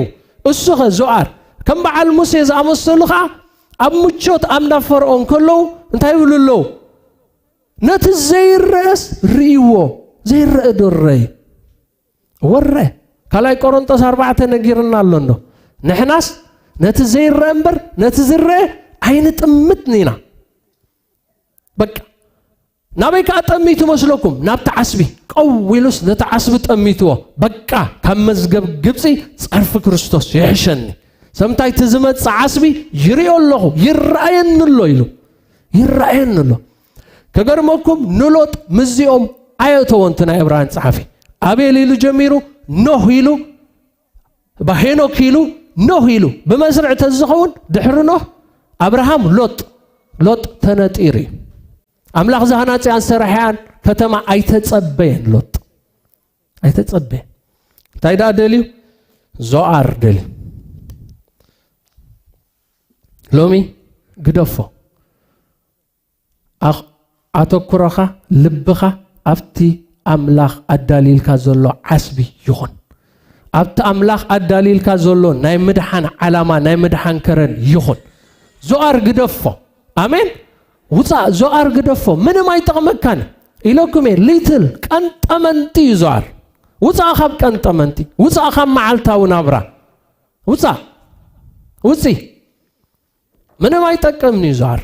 እሱ ኸ ዞኣር ከም በዓል ሙሴ ዝኣመሰሉ ኸዓ ኣብ ምቾት ኣብ ናብ ፈርዖን ከለዉ እንታይ ይብሉ ኣለዉ? ነቲ ዘይረአስ ርእይዎ። ዘይረአ ዶ ረይ ወረ ካልኣይ ቆሮንጦስ ኣርባዕተ ነጊርና ኣሎ እንዶ? ንሕናስ ነቲ ዘይረአ እምበር ነቲ ዝረአ ኣይንጥምትን ኢና። በቃ ናበይ ከኣ ጠሚቱ መስለኩም? ናብቲ ዓስቢ። ቀው ኢሉስ ነቲ ዓስቢ ጠሚትዎ። በቃ ካብ መዝገብ ግብፂ ጸርፊ ክርስቶስ ይሕሸኒ። ሰምታይ እቲ ዝመጽእ ዓስቢ ይሪኦ ኣለኹ፣ ይረኣየኒ ኣሎ ኢሉ። ይረኣየኒ ኣሎ። ከገርመኩም ንሎጥ ምስዚኦም ኣየእተዎ። እቲ ናይ ዕብራውያን ጸሓፊ ኣቤል ኢሉ ጀሚሩ፣ ኖህ ኢሉ፣ ባ ሄኖክ ኢሉ፣ ኖህ ኢሉ። ብመስርዕ ተዝኸውን ድሕሪ ኖህ ኣብርሃም ሎጥ። ሎጥ ተነጢሩ እዩ። ኣምላኽ ዝሃናጽያን ሰራሕያን ከተማ ኣይተጸበየን ሎጥ። ኣይተጸበየን። እንታይ ደኣ ደልዩ? ዞኣር ደልዩ። ሎሚ ግደፎ። ኣኽ-፣ ኣተኩሮኻ፣ ልብኻ ኣብቲ ኣምላኽ ኣዳልይልካ ዘሎ ዓስቢ ይኹን። ኣብቲ ኣምላኽ ኣዳልይልካ ዘሎ ናይ ምድሓን ዓላማ፣ ናይ ምድሓን ከረን ይኹን። ዞኣር ግደፎ። ኣሜን። ውጻእ፣ ዞኣር ግደፎ። ምንም ኣይጠቕመካን። ኢለኩም እየ፣ ሊትል ቀንጠመንጢ እዩ ዞኣር። ውጻእ ካብ ቀንጠመንጢ። ውጻእ ካብ መዓልታዊ ናብራ። ውጻእ። ውጺ። ምንም ኣይጠቅምን እዩ ዞኣር።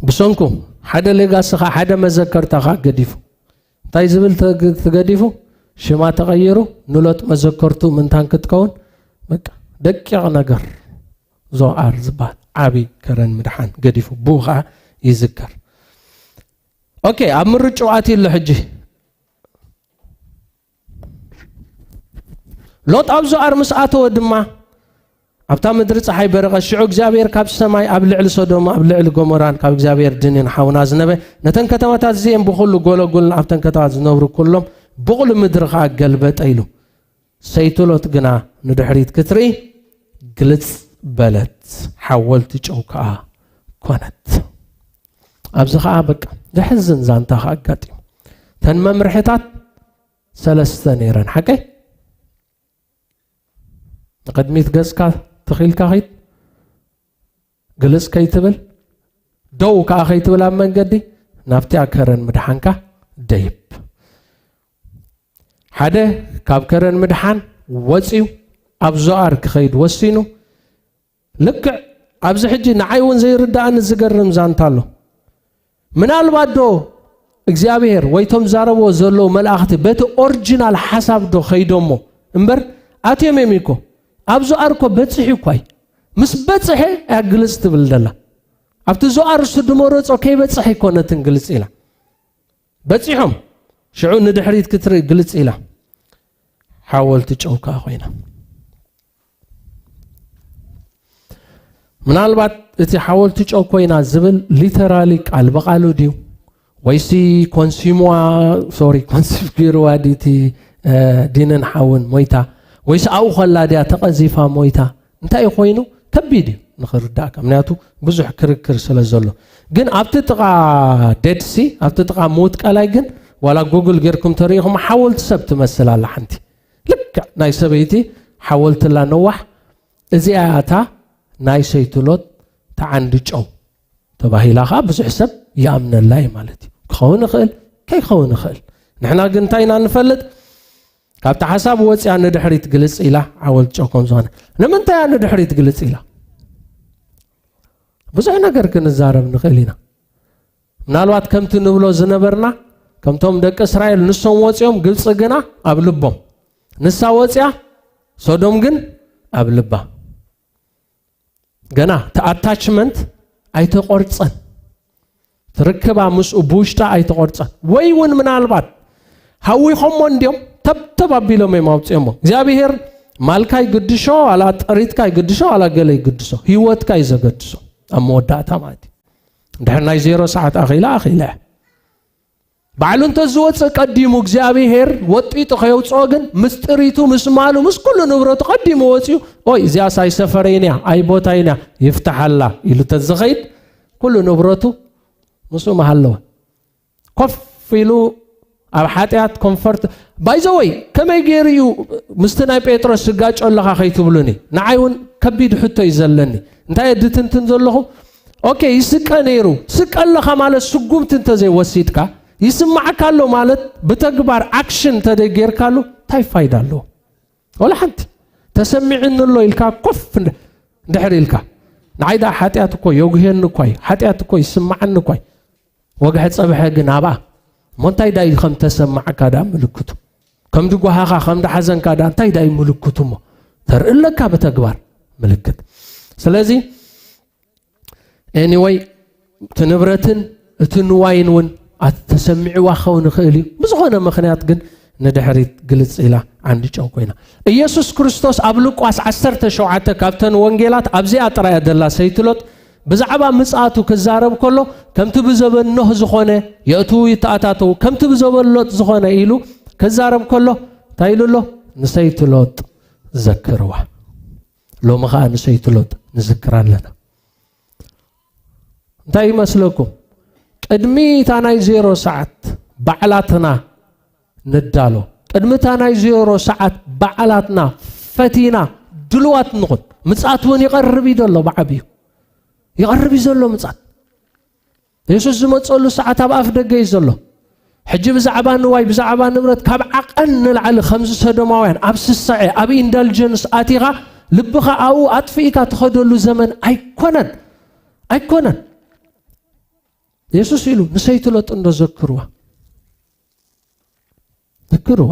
ብሰንኩ ሓደ ሌጋስኻ፣ ሓደ መዘከርታኻ ገዲፉ። እንታይ ዝብል ተግ-፣ ተገዲፉ? ሽማ ተቐይሩ፣ ንሎጥ መዘከርቱ ምንታን ክትከውን፣ በቃ፣ ደቂቕ ነገር። ዞኣር ዝበሃል ዓቢ ከረን ምድሓን ገዲፉ፣ ብኡ ኸዓ ይዝከር። ኦኬ፣ ኣብ ምርጭው ኣትዩ ኣሎ ሕጂ። ሎጥ ኣብ ዞኣር ምስ ኣተወ ድማ፣ ኣብታ ምድሪ ጸሓይ በረቐት። ሽዑ እግዚኣብሔር ካብ ሰማይ ኣብ ልዕሊ ሶዶም፣ ኣብ ልዕሊ ጎሞራን ካብ እግዚኣብሔር ድንን ሓውን ኣዝነበ። ነተን ከተማታት እዚኤን ብኹሉ ጎለጉልን ኣብተን ከተማታት ዝነብሩ ኩሎም ብቑሊ ምድሪ ኸኣ ገልበጠ ኢሉ። ሰይቲ ሎጥ ግና ንድሕሪት ክትርኢ ግልጽ በለት፣ ሓወልቲ ጨው ከኣ ኮነት። ኣብዚ ኸኣ በቃ ዘሕዝን ዛንታ ኸኣ ኣጋጢሙ። እተን መምርሕታት ሰለስተ ነይረን፣ ሓቀይ? ንቕድሚት ገጽካ ትኺልካ ኺድ፣ ግልጽ ከይትብል፣ ደው ከኣ ከይትብል ኣብ መንገዲ፣ ናብቲ ከረን ምድሓንካ ደይብ። ሓደ ካብ ከረን ምድሓን ወጺኡ ኣብ ዞኣር ክኸይድ ወሲኑ። ልክዕ ኣብዚ ሕጂ ንዓይ እውን ዘይርድኣኒ ዝገርም ዛንታ ኣሎ። ምናልባት ዶ እግዚኣብሔር ወይ ቶም ዛረብዎ ዘለዉ መላእኽቲ በቲ ኦሪጂናል ሓሳብ ዶ ከይዶሞ እምበር፣ ኣትዮም እዮም እኮ። ኣብ ዞኣር እኮ በጺሑ እኳ እዩ። ምስ በጽሐ እያ ግልጽ ትብል ዘላ። ኣብቲ ዞኣር እሱ ድመረጾ ከይበጽሐ ኣይኮነትን ግልጽ ኢላ። በጺሖም ሽዑ ንድሕሪት ክትርኢ ግልጽ ኢላ። ሓወልቲ ጨው ከኣ ኮይና። ምናልባት እቲ ሓወልቲ ጨው ኮይና ዝብል ሊተራሊ ቃል ብቓሉ ድዩ? ወይሲ ኮንሲምዋ፣ ሶሪ፣ ኮንሲም ገይርዋ ድዩ እቲ፣ እ፣ ዲንን ሓውን ሞይታ? ወይሲ ኣብኡ ከላ ድያ ተቐዚፋ ሞይታ? እንታይ ኮይኑ? ከቢድ እዩ ንኽርዳእካ፣ ምክንያቱ ብዙሕ ክርክር ስለ ዘሎ። ግን ኣብቲ ጥቓ ዴድ ሲ፣ ኣብቲ ጥቓ ምዉት ቀላይ ግን፣ ዋላ ጉግል ጌርኩም ተሪኢኹም፣ ሓወልቲ ሰብ ትመስል ኣላ ሓንቲ። ልክዕ ናይ ሰበይቲ ሓወልቲ ኣላ ነዋሕ። እዚኣ እያ እታ ናይ ሰይቲ ሎጥ ተዓንዲ ጨው ተባሂላ ኸዓ ብዙሕ ሰብ ይኣምነላ እዩ ማለት እዩ። ክኸውን ይኽእል፣ ከይኸውን ይኽእል። ንሕና ግን እንታይ ኢና ንፈልጥ? ካብቲ ሓሳብ ወፂኣ ንድሕሪት ግልጽ ኢላ ሓወልቲ ጨው ከም ዝኾነ። ንምንታይ እያ ንድሕሪት ግልጽ ኢላ? ብዙሕ ነገር ክንዛረብ ንኽእል ኢና። ምናልባት ከምቲ ንብሎ ዝነበርና፣ ከምቶም ደቂ እስራኤል ንሶም ወፂኦም፣ ግብፂ ግና ኣብ ልቦም። ንሳ ወፂኣ፣ ሶዶም ግን ኣብ ልባ። ገና እቲ ኣታችመንት ኣይተቖርፀን። ትርክባ ምስኡ ብውሽጣ ኣይተቖርፀን። ወይ እውን ምናልባት ሃዊኾሞ እንድዮም፣ ተብተብ ኣቢሎም እዮም ኣውፅኦሞ። እግዚኣብሔር ማልካ ይግድሾ፣ ዋላ ጥሪትካ ይግድሾ፣ ዋላ ገለ ይግድሶ፣ ህይወትካ እዩ ዘገድሶ ኣብ መወዳእታ ማለት እዩ። እንድሕር ናይ ዜሮ ሰዓት ኣኺላ፣ ኣኺላ እያ። ባዕሉ እንተዝወፅእ ቀዲሙ እግዚኣብሔር ወጢጡ ከየውፅኦ ግን ምስ ጥሪቱ ምስ ማሉ ምስ ኩሉ ንብረቱ ቀዲሙ ወፂኡ፣ ኦይ እዚኣስ ኣይሰፈረይን እያ ኣይቦታይን እያ ይፍትሓላ ኢሉ ተዝኸይድ ኩሉ ንብረቱ ምስኡ ምሃለወ። ኮፍ ኢሉ ኣብ ሓጢኣት ኮንፈርት ባይዘወይ ከመይ ገይሩ እዩ ምስቲ ናይ ጴጥሮስ ስጋጮ ኣለኻ ከይትብሉኒ? ንዓይ እውን ከቢድ ሕቶ እዩ ዘለኒ። እንታይ እየ ድትንትን ዘለኹ? ኦኬ፣ ይስቀ ነይሩ። ስቀ ኣለኻ ማለት ስጉምቲ እንተዘይወሲድካ፣ ይስማዕካ ኣሎ ማለት ብተግባር ኣክሽን እንተደይጌርካሉ እንታይ ፋይዳ ኣለዎ? ወላ ሓንቲ። ተሰሚዕኒ ኣሎ ኢልካ ኮፍ እንድ- እንድሕር ኢልካ፣ ንዓይ ደኣ ሓጢኣት እኮ የጉህየኒ እኳ እዩ፣ ሓጢኣት እኮ ይስማዓኒ እኳ እዩ። ወግሐ ጸብሐ ግን ኣብኣ እሞ እንታይ ዳዩ ከም ተሰማዕካ ደኣ ምልክቱ? ከም ድጓሃኻ ከም ድሓዘንካ ደኣ እንታይ ዳዩ ምልክቱ? እሞ ተርኢ ኣለካ ብተግባር ምልክት። ስለዚ ኤኒወይ እቲ ንብረትን እቲ ንዋይን እውን ኣት ተሰሚዕዋ ክኸውን ይኽእል እዩ። ብዝኾነ ምኽንያት ግን ንድሕሪት ግልጽ ኢላ ዓንዲ ጨው ኮይና። ኢየሱስ ክርስቶስ ኣብ ሉቃስ ዓሰርተ ሸውዓተ ካብተን ወንጌላት ኣብዚኣ ጥራይ እያ ደላ ሰይቲ ሎጥ ብዛዕባ ምጽኣቱ ክዛረብ ከሎ ከምቲ ብዘበን ኖህ ዝኾነ የእትዉ ይተኣታተዉ ከምቲ ብዘበን ሎጥ ዝኾነ ኢሉ ክዛረብ ከሎ እንታይ ኢሉ ኣሎ? ንሰይቲ ሎጥ ዘክርዋ። ሎሚ ኸኣ ንሰይቲ ሎጥ ንዝክራ ኣለና። እንታይ ይመስለኩም? ቅድሚ እታ ናይ ዜሮ ሰዓት ባዕላትና ንዳሎ። ቅድሚ እታ ናይ ዜሮ ሰዓት ባዕላትና ፈቲና ድልዋት ንኹን። ምጽኣት እውን ይቐርብ እዩ ዘሎ ብዓብዩ። ይቐርብ እዩ ዘሎ ምጽኣት። የሱስ ዝመጸሉ ሰዓት ኣብ ኣፍ ደገ እዩ ዘሎ። ሕጂ ብዛዕባ ንዋይ፣ ብዛዕባ ንብረት ካብ ዓቐን ንላዕሊ ከምዚ ሰዶማውያን ኣብ ስስዐ፣ ኣብ ኢንዳልጀንስ ኣቲኻ ልብኻ ኣብኡ ኣጥፊእካ ትኸደሉ ዘመን ኣይኮነን። ኣይኮነን። የሱስ ኢሉ ንሰይቲ ሎጥ እንዶ ዘክርዋ። ዘክርዋ።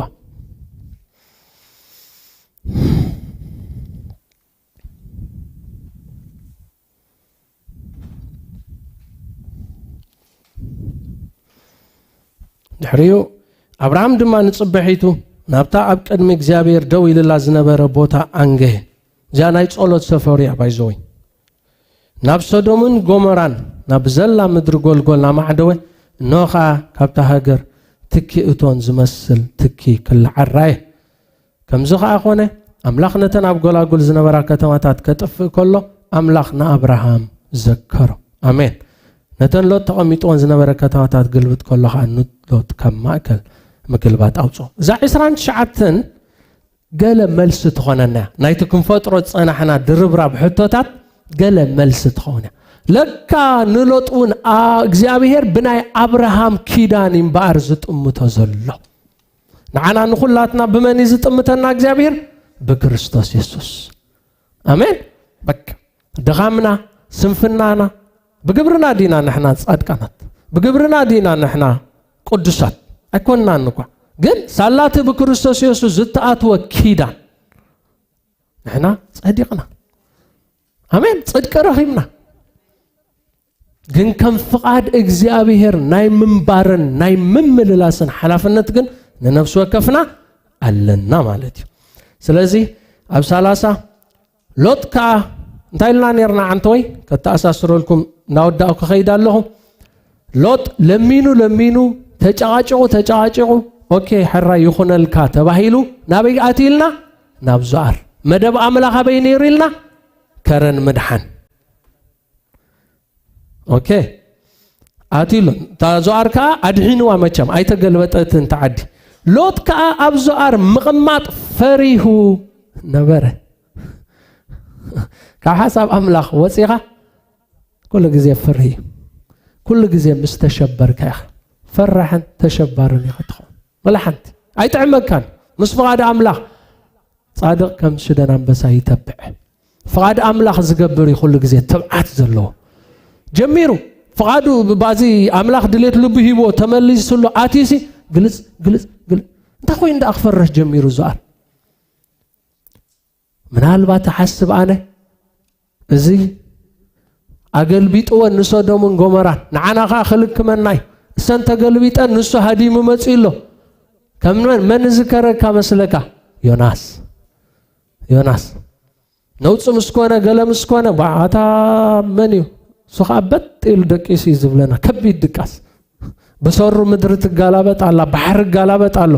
ድሕሪኡ ኣብርሃም ድማ ንጽበሒቱ ናብታ ኣብ ቅድሚ እግዚኣብሔር ደው ኢልላ ዝነበረ ቦታ ኣንገየ። እዚኣ ናይ ጸሎት ሰፈሩ እያ ባይዘወይ። ናብ ሰዶምን ጎሞራን ናብ ዘላ ምድሪ ጎልጎል ናማዕደወ። እነሆ ኸኣ ካብታ ሃገር ትኪ እቶን ዝመስል ትኪ ክለዓል ረኣየ። ከምዚ ኸኣ ኾነ፣ ኣምላኽ ነተን ኣብ ጎላጉል ዝነበራ ከተማታት ከጥፍእ ከሎ፣ ኣምላኽ ንኣብርሃም ዘከሮ። ኣሜን። ነተን ሎጥ ተቐሚጥወን ዝነበረ ከተማታት ግልብጥ ከሎ ኸኣ ንሎጥ ካብ ማእከል ምግልባጥ ኣውጽኦ። እዛ ዕስራን ትሽዓተን ገለ መልሲ ትኾነና እያ። ናይቲ ክንፈጥሮ ዝጸናሕና ድርብራብ ሕቶታት ገለ መልሲ ትኸውን እያ። ለካ ንሎጥ እውን ኣ- እግዚኣብሔር ብናይ ኣብርሃም ኪዳን እዩ እምበኣር ዝጥምቶ ዘሎ። ንዓና ንኹላትና ብመን እዩ ዝጥምተና እግዚኣብሔር? ብክርስቶስ የሱስ። ኣሜን። በቃ ድኻምና፣ ስንፍናና፣ ብግብርና ዲና ንሕና ጻድቃናት? ብግብርና ዲና ንሕና ቅዱሳት? ኣይኮንናን እኳ። ግን ሳላቲ ብክርስቶስ የሱስ ዝተኣትወ ኪዳን ንሕና ጸዲቕና። ኣሜን። ጽድቂ ረኺብና። ግን ከም ፍቓድ እግዚኣብሔር ናይ ምንባርን ናይ ምምልላስን ሓላፍነት ግን ንነፍሲ ወከፍና ኣለና ማለት እዩ። ስለዚ ኣብ ሰላሳ ሎጥ ከኣ እንታይ ኢልና ነርና ዓንተወይ? ከተኣሳስረልኩም እናወዳእኩ ከይድ ኣለኹ። ሎጥ ለሚኑ ለሚኑ ተጨቓጭቑ ተጨቓጭቑ፣ ኦኬ ሕራይ ይኹነልካ ተባሂሉ ናበይ ኣትዩልና? ናብ ዞኣር። መደብ ኣምላኽ ኣበይ ነይሩ ኢልና? ከረን ምድሓን። ኦኬ ኣትዩሉ። እታ ዞኣር ከኣ ኣድሒንዋ፣ መቸም ኣይተገልበጠትን እታ ዓዲ። ሎጥ ከኣ ኣብ ዞኣር ምቕማጥ ፈሪሁ ነበረ። ካብ ሓሳብ ኣምላኽ ወጺኻ ኩሉ ግዜ ፍርሂ። ኩሉ ግዜ ምስ ተሸበርካ ኢኻ ፈራሕን ተሸባርን ኢኻ ትኸውን። ወላ ሓንቲ ኣይጥዕመካን። ምስ ፍቓድ ኣምላኽ ጻድቕ ከም ሽደን ኣንበሳ ይተብዕ። ፍቓድ ኣምላኽ ዝገብር እዩ ኩሉ ግዜ ትብዓት ዘለዎ። ጀሚሩ ፍቓዱ ባዚ ኣምላኽ ድሌት ልቡ ሂቦ ተመሊስሉ ኣትዩሲ ግልጽ ግልጽ ግልጽ። እንታይ ኮይኑ ደኣ ክፈርህ ጀሚሩ ዞኣር? ምናልባት እሓስብ ኣነ እዚ ኣገልቢጥወን ንሶዶምን ጎመራን ንዓና ኸኣ ክልክመናይ እሰን ተገልቢጠን ንሱ ሃዲሙ መጺኡ ኣሎ። ከም መን መን ዝከረካ መስለካ? ዮናስ። ዮናስ ነውፂ ምስ ኮነ ገለ ምስ ኮነ ባዓታ መን እዩ እሱ ከዓ በጥ ኢሉ ደቂሱ እዩ ዝብለና። ከቢድ ድቃስ ብሰሩ ምድሪ ትጋላበጥ ኣላ፣ ባሕሪ ይጋላበጥ ኣሎ።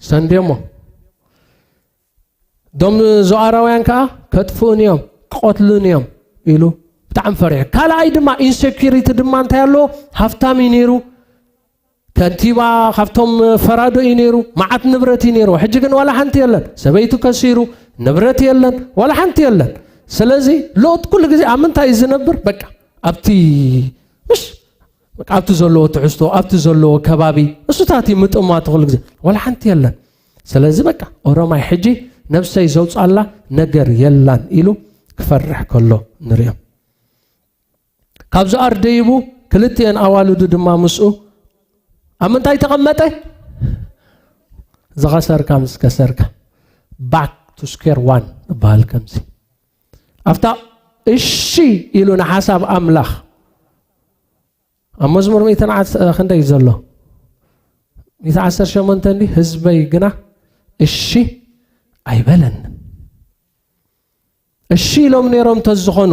ሰንዴሞ፣ ዶም ዞኣራውያን ከዓ ከጥፍኡን እዮም፣ ክቐትሉን እዮም ኢሉ ብጣዕሚ ፈሪሑ። ካልኣይ ድማ ኢንሴኪሪቲ ድማ እንታይ ኣለዎ? ሃፍታም እዩ ነይሩ፣ ከንቲባ ካብቶም ፈራዶ እዩ ነይሩ፣ መዓት ንብረት እዩ ነይሩ። ሕጂ ግን ዋላ ሓንቲ የለን። ሰበይቱ ከሲሩ፣ ንብረት የለን፣ ዋላ ሓንቲ የለን። ስለዚ ሎጥ ኩሉ ግዜ ኣብ ምንታይ እዩ ዝነብር? በቃ ኣብቲ ምሽ በቃ ኣብቲ ዘለዎ ትሕዝቶ፣ ኣብቲ ዘለዎ ከባቢ እሱታት እዩ ምጥማቱ ኩሉ ግዜ። ዋላ ሓንቲ የለን። ስለዚ በቃ ኦሮማይ ሕጂ ነብሰይ ዘውፃላ ነገር የላን ኢሉ ክፈርሕ ከሎ ንሪኦ። ካብ ዞኣር ደይቡ ክልቲኤን ኣዋልዱ ድማ ምስኡ ኣብ ምንታይ ተቐመጠ? ዝኸሰርካ ምስ ከሰርካ፣ back to square one እበሃል። ከምዚ ኣብታ እሺ ኢሉ ንሓሳብ ኣምላኽ፣ ኣብ መዝሙር ሚእትን ዓሰርተ ክንደይ ዘሎ? ሚእትን ዓሰርተ ሸሞንተ እንዲ፣ ህዝበይ ግና እሺ ኣይበለንን። እሺ ኢሎም ነይሮም እንተዝኾኑ፣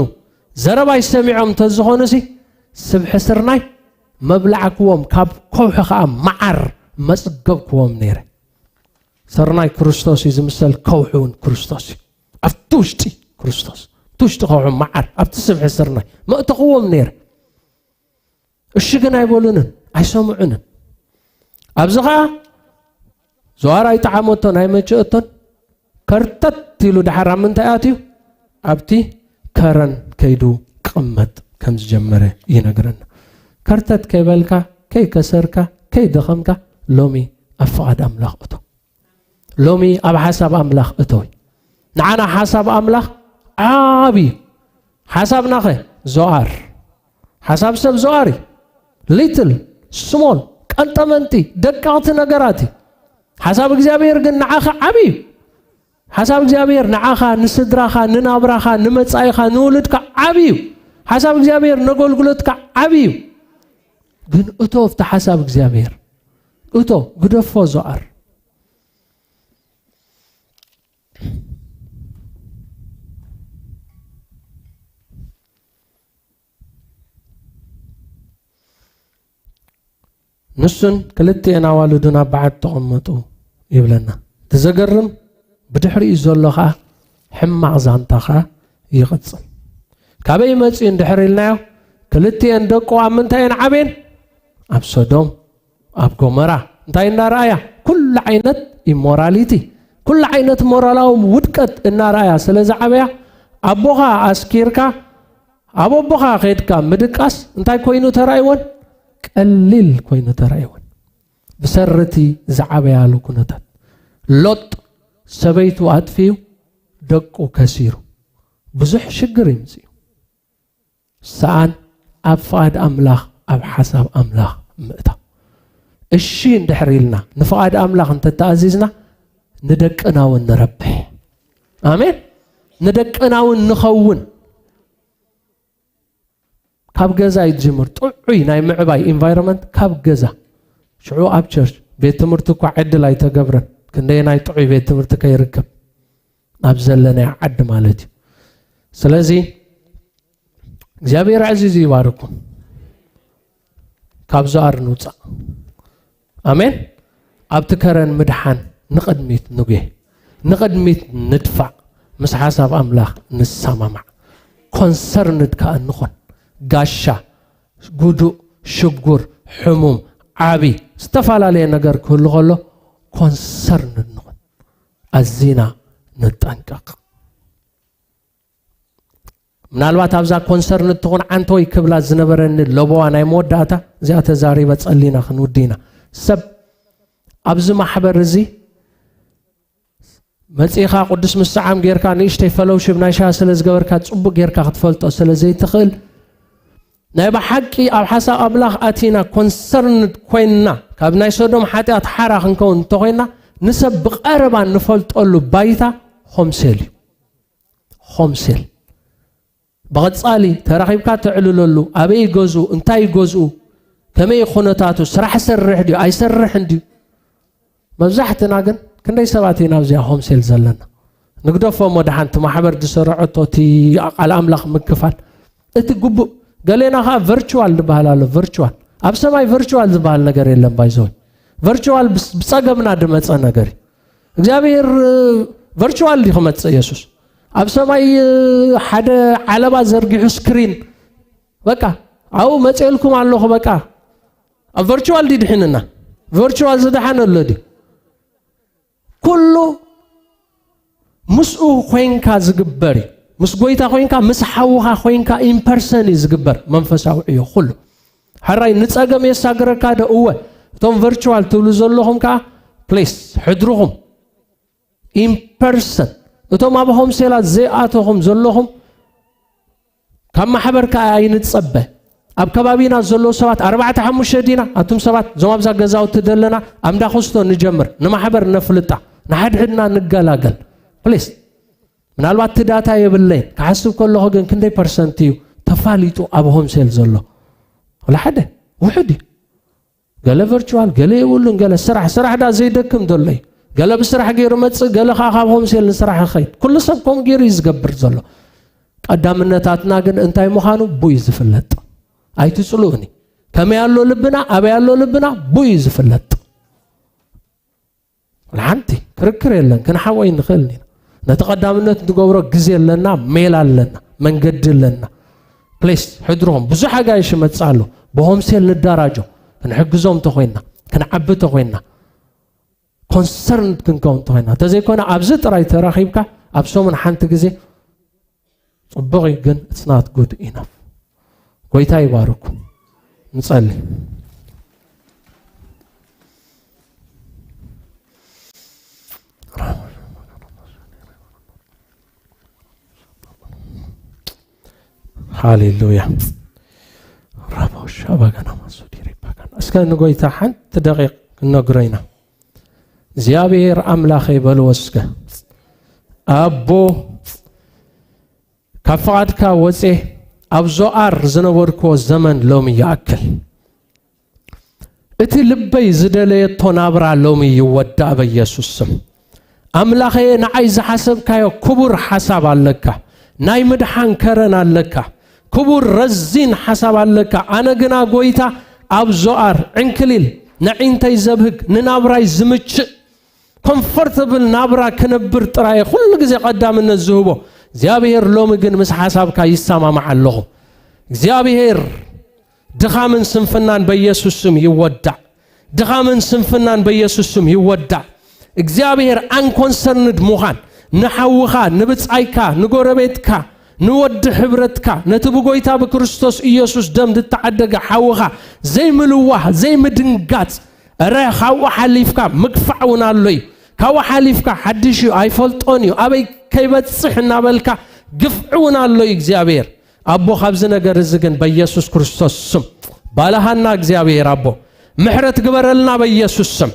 ዘረባይ ሰሚዖም እንተዝኾኑ ሲ፣ ስብሒ ስርናይ መብላዕክዎም፣ ካብ ከውሒ ኸዓ መዓር መጽገብክዎም ነይረ። ስርናይ ክርስቶስ እዩ ዝምሰል፣ ከውሒ እውን ክርስቶስ እዩ። ኣብቲ ውሽጢ ክርስቶስ፣ ኣብቲ ውሽጢ ከውሒ መዓር፣ ኣብቲ ስብሒ ስርናይ መእተኽዎም ነይረ። እሺ ግን ኣይበሉንን፣ ኣይሰምዑንን። ኣብዚ ኸዓ ዞኣር ኣይጠዓመቶን ኣይመቸእቶን። ከርተት ኢሉ ደሓር ኣብ ምንታይ ኣትዩ? ኣብቲ ከረን ከይዱ ክቕመጥ ከም ዝጀመረ ይነግረና። ከርተት ከይበልካ፣ ከይከሰርካ፣ ከይደኸምካ፣ ሎሚ ኣብ ፍቓድ ኣምላኽ እቶ። ሎሚ ኣብ ሓሳብ ኣምላኽ እቶይ። ንዓና ሓሳብ ኣምላኽ ዓቢ እዩ። ሓሳብናኸ ዞኣር። ሓሳብ ሰብ ዞኣር እዩ። ሊትል፣ ስሞል፣ ቀንጠመንጢ፣ ደቀቕቲ ነገራት እዩ። ሓሳብ እግዚኣብሔር ግን ንዓኻ ዓቢ እዩ። ሓሳብ እግዚኣብሔር ንዓኻ፣ ንስድራኻ፣ ንናብራኻ፣ ንመጻኢኻ፣ ንውሉድካ ዓቢ እዩ። ሓሳብ እግዚኣብሔር ነገልግሎትካ ዓቢ እዩ። ግን እቶ ኣብቲ ሓሳብ እግዚኣብሔር። እቶ ግደፎ ዞኣር። ንሱን ክልቲኤን ኣዋልዱን ኣብ በዓቲ ተቐመጡ ይብለና። እቲ ዘገርም ብድሕሪኡ ዘሎ ኸኣ ሕማቕ ዛንታ ኸኣ ይቕጽል። ካበይ መጺኡ እንድሕር ኢልናዮ፣ ክልቲኤን ደቁ ኣብ ምንታይ እየን ዓብየን? ኣብ ሶዶም፣ ኣብ ጎመራ። እንታይ እናረኣያ? ኩሉ ዓይነት ኢሞራሊቲ፣ ኩሉ ዓይነት ሞራላዊ ውድቀት እናረኣያ ስለ ዝዓበያ፣ ኣቦኻ ኣስኪርካ ኣብ ኣቦኻ ኸይድካ ምድቃስ እንታይ ኮይኑ ተራእይወን? ቀሊል ኮይኑ ተራእይወን። ብሰሪ እቲ ዝዓበያሉ ኩነታት። ሎጥ ሰበይቱ ኣጥፊኡ፣ ደቁ ከሲሩ። ብዙሕ ሽግር ይምጽእ እዩ። ሰኣን ኣብ ፍቓድ ኣምላኽ፣ ኣብ ሓሳብ ኣምላኽ ምእታው። እሺ እንድሕር ኢልና፣ ንፍቓድ ኣምላኽ እንተተኣዚዝና፣ ንደቅና እውን ንረብሕ። ኣሜን። ንደቅና እውን ንኸውን። ካብ ገዛ ይጅምር። ጥዑይ ናይ ምዕባይ ኢንቫይሮንመንት ካብ ገዛ። ሽዑ ኣብ ቸርች፣ ቤት ትምህርቲ እኳ ዕድል ኣይተገብረን። ክንደየናይ ጥዑይ ቤት ትምህርቲ ከይርከብ ኣብ ዘለናዮ ዓዲ ማለት እዩ። ስለዚ እግዚኣብሔር ኣዕዚዙ ይባርኩም። ካብ ዞኣር ንውፃእ። ኣሜን። ኣብቲ ከረን ምድሓን ንቕድሚት ንጉየ፣ ንቕድሚት ንድፋዕ፣ ምስ ሓሳብ ኣምላኽ ንሰማማዕ፣ ኮንሰርንድ ከኣ ንኾን። ጋሻ፣ ጉዱእ፣ ሽጉር፣ ሕሙም፣ ዓቢ፣ ዝተፈላለየ ነገር ክህሉ ከሎ ኮንሰርንድ ንኾን። ኣዚና ንጠንቀቕ። ምናልባት ኣብዛ ኮንሰርንድ ትኹን ዓንተወይ ክብላ ዝነበረኒ ለበዋ ናይ መወዳእታ እዚኣ ተዛሪበ ጸሊና ክንውዲ ኢና። ሰብ ኣብዚ ማሕበር እዚ መጺኻ ቅዱስ ምስዓም ጌርካ ንእሽተይ ፈሎውሺፕ ናይ ሻሂ ስለ ዝገበርካ ጽቡቅ ጌርካ ክትፈልጦ ስለ ዘይትኽእል ናይ ብሓቂ ኣብ ሓሳብ ኣምላኽ ኣቲና ኮንሰርንድ ኮይንና ካብ ናይ ሶዶም ሓጢኣት ሓራ ክንከውን እንተኾይንና ንሰብ ብቐረባ ንፈልጠሉ ባይታ ሆምሴል እዩ። ሆምሴል። ብቐጻሊ ተራኺብካ ተዕልለሉ፣ ኣበይ ገዝኡ፣ እንታይ ገዝኡ፣ ከመይ ኩነታቱ፣ ስራሕ ሰርሕ ድዩ፣ ኣይሰርሕን ድዩ? መብዛሕትና ግን ክንደይ ሰባት ኢና ኣብዚኣ ሆምሴል ዘለና? ንግደፎ እሞ ደሓን፣ እቲ ማሕበር ዝሰረዐቶ፣ እቲ ቃል ኣምላኽ ምክፋል፣ እቲ ግቡእ ገሌና ከዓ ቨርቹዋል ዝበሃል ኣሎ። ቨርቹዋል ኣብ ሰማይ ቨርቹዋል ዝበሃል ነገር የለን። ባይዘወይ ቨርቹዋል ብስ- ብፀገምና ድመፀ ነገር እዩ። እግዚኣብሔር ቨርቹዋል ድዩ ክመፅእ? ኢየሱስ ኣብ ሰማይ ሓደ ዓለባ ዘርጊሑ ስክሪን በቃ ኣብኡ መፅኤልኩም ኣለኹ። በቃ ኣብ ቨርቹዋል ድዩ ድሒንና? ቨርቹዋል ዝደሓነ ኣሎ ድዩ? ኩሉ ምስኡ ኮይንካ ዝግበር እዩ። ምስ ጎይታ ኮይንካ፣ ምስ ሓውኻ ኮይንካ ኢምፐርሰን እዩ ዝግበር መንፈሳዊ ዕዮ ኩሉ። ሕራይ ንጸገም የሳግረካ ዶ? እወ። እቶም ቨርቹዋል ትብሉ ዘለኹም ከዓ ፕሊስ ሕድርኹም ኢምፐርሰን። እቶም ኣብ ሆምሴላት ዘይኣተኹም ዘለኹም ካብ ማሕበር ከዓ ኣይንጸበ። ኣብ ከባቢና ዘለዉ ሰባት ኣርባዕተ ሓሙሽተ ዲና ኣቱም ሰባት እዞም ኣብዛ ገዛውቲ ዘለና ኣብ እንዳ ክስቶ ንጀምር፣ ንማሕበር ነፍልጣ፣ ንሓድሕድና ንገላገል ፕሊስ። ምናልባት እቲ ዳታ የብለይን ክሓስብ ከለኹ ግን ክንደይ ፐርሰንት እዩ ተፋሊጡ ኣብ ሆምሴል ዘሎ? ወላ ሓደ ውሑድ እዩ። ገለ ቨርቹዋል፣ ገለ የብሉን፣ ገለ ስራሕ፣ ስራሕ ዳ ዘይደክም ዘሎ እዩ። ገለ ብስራሕ ገይሩ መጽእ፣ ገለ ከዓ ካብ ሆምሴል ንስራሕ ይኸይድ። ኩሉ ሰብ ከምኡ ገይሩ እዩ ዝገብር ዘሎ። ቀዳምነታትና ግን እንታይ ምዃኑ ቡይ ዝፍለጥ። ኣይትጽልኡኒ። ከመይ ኣሎ ልብና፣ ኣበይ ኣሎ ልብና ቡይ ዝፍለጥ። ሓንቲ ክርክር የለን፣ ክንሓወይ ንኽእል ኢና። ነቲ ቀዳምነት ንገብሮ ግዜ ኣለና፣ ሜላ ኣለና፣ መንገዲ ኣለና። ፕሊስ ሕድርኹም ብዙሕ ኣጋይሽ ይመጽእ ኣሎ። ብሆምሴል ንዳራጆ፣ ክንሕግዞም ተኾይንና፣ ክንዓቢ ተኾይንና፣ ኮንሰርንድ ክንከውን ተኾይንና። እንተዘይኮነ ኣብዚ ጥራይ ተራኺብካ ኣብ ሰሙን ሓንቲ ግዜ ጽቡቕ እዩ፣ ግን it's not good enough። ጎይታ ይባርኩ። ንጸሊ። ሃሌሉያ። ራቦሻ ባጋና ማሶ ዲሪ ባጋና። እስከ ንጎይታ ሓንቲ ደቂቕ ክነግሮ ኢና። እግዚኣብሔር ኣምላኸይ በልዎ እስከ። ኣቦ፣ ካብ ፍቓድካ ወጼ ኣብ ዞኣር ዝነበርክዎ ዘመን ሎሚ ይኣክል። እቲ ልበይ ዝደለየቶ ናብራ ሎሚ ይወዳእ በኢየሱስ ስም። ኣምላኸየ፣ ንዓይ ዝሓሰብካዮ ክቡር ሓሳብ ኣለካ። ናይ ምድሓን ከረን ኣለካ። ክቡር ረዚን ሓሳብ ኣለካ። ኣነ ግና ጎይታ ኣብ ዞኣር ዕንክሊል ነዒንተይ ዘብህግ ንናብራይ ዝምችእ ኮምፎርተብል ናብራ ክነብር ጥራይ ኩሉ ግዜ ቀዳምነት ዝህቦ እግዚኣብሔር ሎሚ ግን ምስ ሓሳብካ ይሰማማዕ ኣለኹ። እግዚኣብሔር ድኻምን ስንፍናን በኢየሱስ ስም ይወዳእ። ድኻምን ስንፍናን በኢየሱስ ስም ይወዳእ። እግዚኣብሔር ኣንኮንሰርንድ ምዃን ንሓውኻ፣ ንብጻይካ፣ ንጎረቤትካ፣ ንወዲ ሕብረትካ፣ ነቲ ብጎይታ ብክርስቶስ ኢየሱስ ደም ዝተዓደገ ሓውኻ ዘይምልዋህ፣ ዘይምድንጋጽ፣ እረ ካብኡ ሓሊፍካ ምግፋዕ እውን ኣሎ እዩ። ካብኡ ሓሊፍካ ሓድሽ እዩ፣ ኣይፈልጦን እዩ፣ ኣበይ ከይበጽሕ እናበልካ ግፍዒ እውን ኣሎ እዩ እግዚኣብሔር። ኣቦ፣ ካብዚ ነገር እዚ ግን በኢየሱስ ክርስቶስ ስም ባልሃና እግዚኣብሔር ኣቦ፣ ምሕረት ግበረልና በኢየሱስ ስም።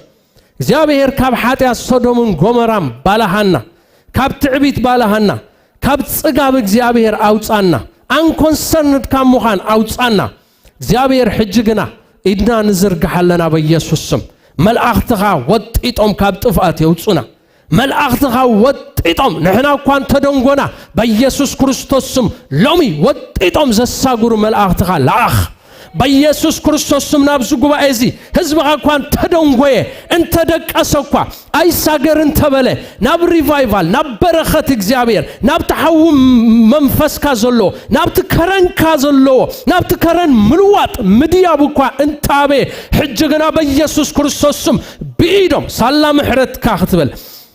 እግዚኣብሔር ካብ ሓጢኣት ሶዶምን ጎመራን ባልሃና፣ ካብ ትዕቢት ባልሃና፣ ካብ ጽጋብ እግዚኣብሔር ኣውጻና፣ ኣንኮንሰርንድ ካብ ምዃን ኣውጻና። እግዚኣብሔር ሕጂ ግና ኢድና ንዝርግሕ ኣለና በኢየሱስ ስም። መልኣኽትኻ ወጢጦም ካብ ጥፍኣት የውጹና። መልኣኽትኻ ወጢጦም፣ ንሕና እኳ እንተደንጎና በኢየሱስ ክርስቶስ ስም ሎሚ ወጢጦም ዘሳግሩ መልኣኽትኻ ለኣኽ። በኢየሱስ ክርስቶስ ስም ናብዚ ጉባኤ እዚ ህዝብኻ እኳ እንተደንጎየ፣ እንተደቀሰ እኳ፣ ኣይሳገር እንተበለ፣ ናብ ሪቫይቫል፣ ናብ በረኸት እግዚኣብሔር፣ ናብቲ ሓዊ መንፈስካ ዘለዎ፣ ናብቲ ከረንካ ዘለዎ፣ ናብቲ ከረን ምልዋጥ ምድያብ እኳ እንታበየ፣ ሕጂ ግና በኢየሱስ ክርስቶስ ስም ብኢዶም ሳላ ምሕረትካ ክትብል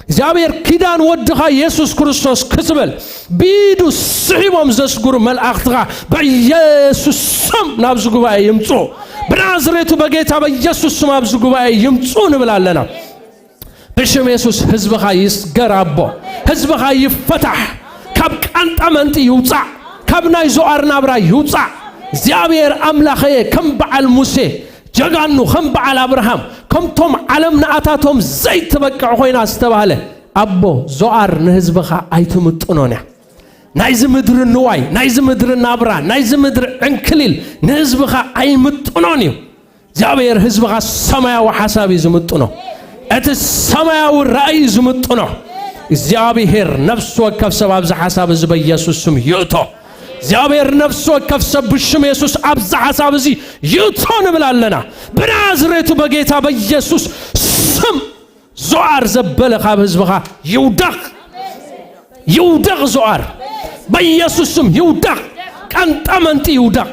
እግዚኣብሔር ኪዳን ወድኻ ኢየሱስ ክርስቶስ ክትብል ብኢዱ ስሒቦም ዘስግሩ መልኣኽትኻ በኢየሱስ ስም ናብዚ ጉባኤ ይምጹ። ብናዝሬቱ በጌታ በኢየሱስ ስም ኣብዚ ጉባኤ ይምጹ ንብል ኣለና። ብሽም የሱስ ህዝብኻ ይስገር ኣቦ። ህዝብኻ ይፈታሕ። ካብ ቃንጣ መንጢ ይውጻእ። ካብ ናይ ዞኣር ናብራ ይውጻእ። እግዚኣብሔር ኣምላኸየ ከም በዓል ሙሴ ጀጋኑ፣ ከም በዓል ኣብርሃም፣ ከምቶም ዓለም ንኣታቶም ዘይትበቅዕ ኮይና ዝተባህለ ኣቦ ዞኣር ንህዝብኻ ኣይትምጥኖን እያ። ናይዚ ምድሪ ንዋይ፣ ናይዚ ምድሪ ናብራ፣ ናይዚ ምድሪ ዕንክሊል ንህዝብኻ ኣይምጥኖን እዩ። እግዚኣብሔር ህዝብኻ ሰማያዊ ሓሳብ እዩ ዝምጥኖ። እቲ ሰማያዊ ራእይ እዩ ዝምጥኖ። እግዚኣብሔር ነፍሲ ወከፍ ሰብ ኣብዚ ሓሳብ እዚ በኢየሱስ ስም ይእቶ። እግዚኣብሔር ነፍሲ ወከፍ ሰብ ብሽም የሱስ ኣብዚ ሓሳብ እዚ ይእቶ ንብል ኣለና። ብናዝሬቱ በጌታ በኢየሱስ ስም ዞኣር ዘበለ ካብ ህዝብኻ ይውደቕ። ይውደቕ ዞኣር። በኢየሱስ ስም ይውደቕ። ቀንጠመንጢ ይውደቕ።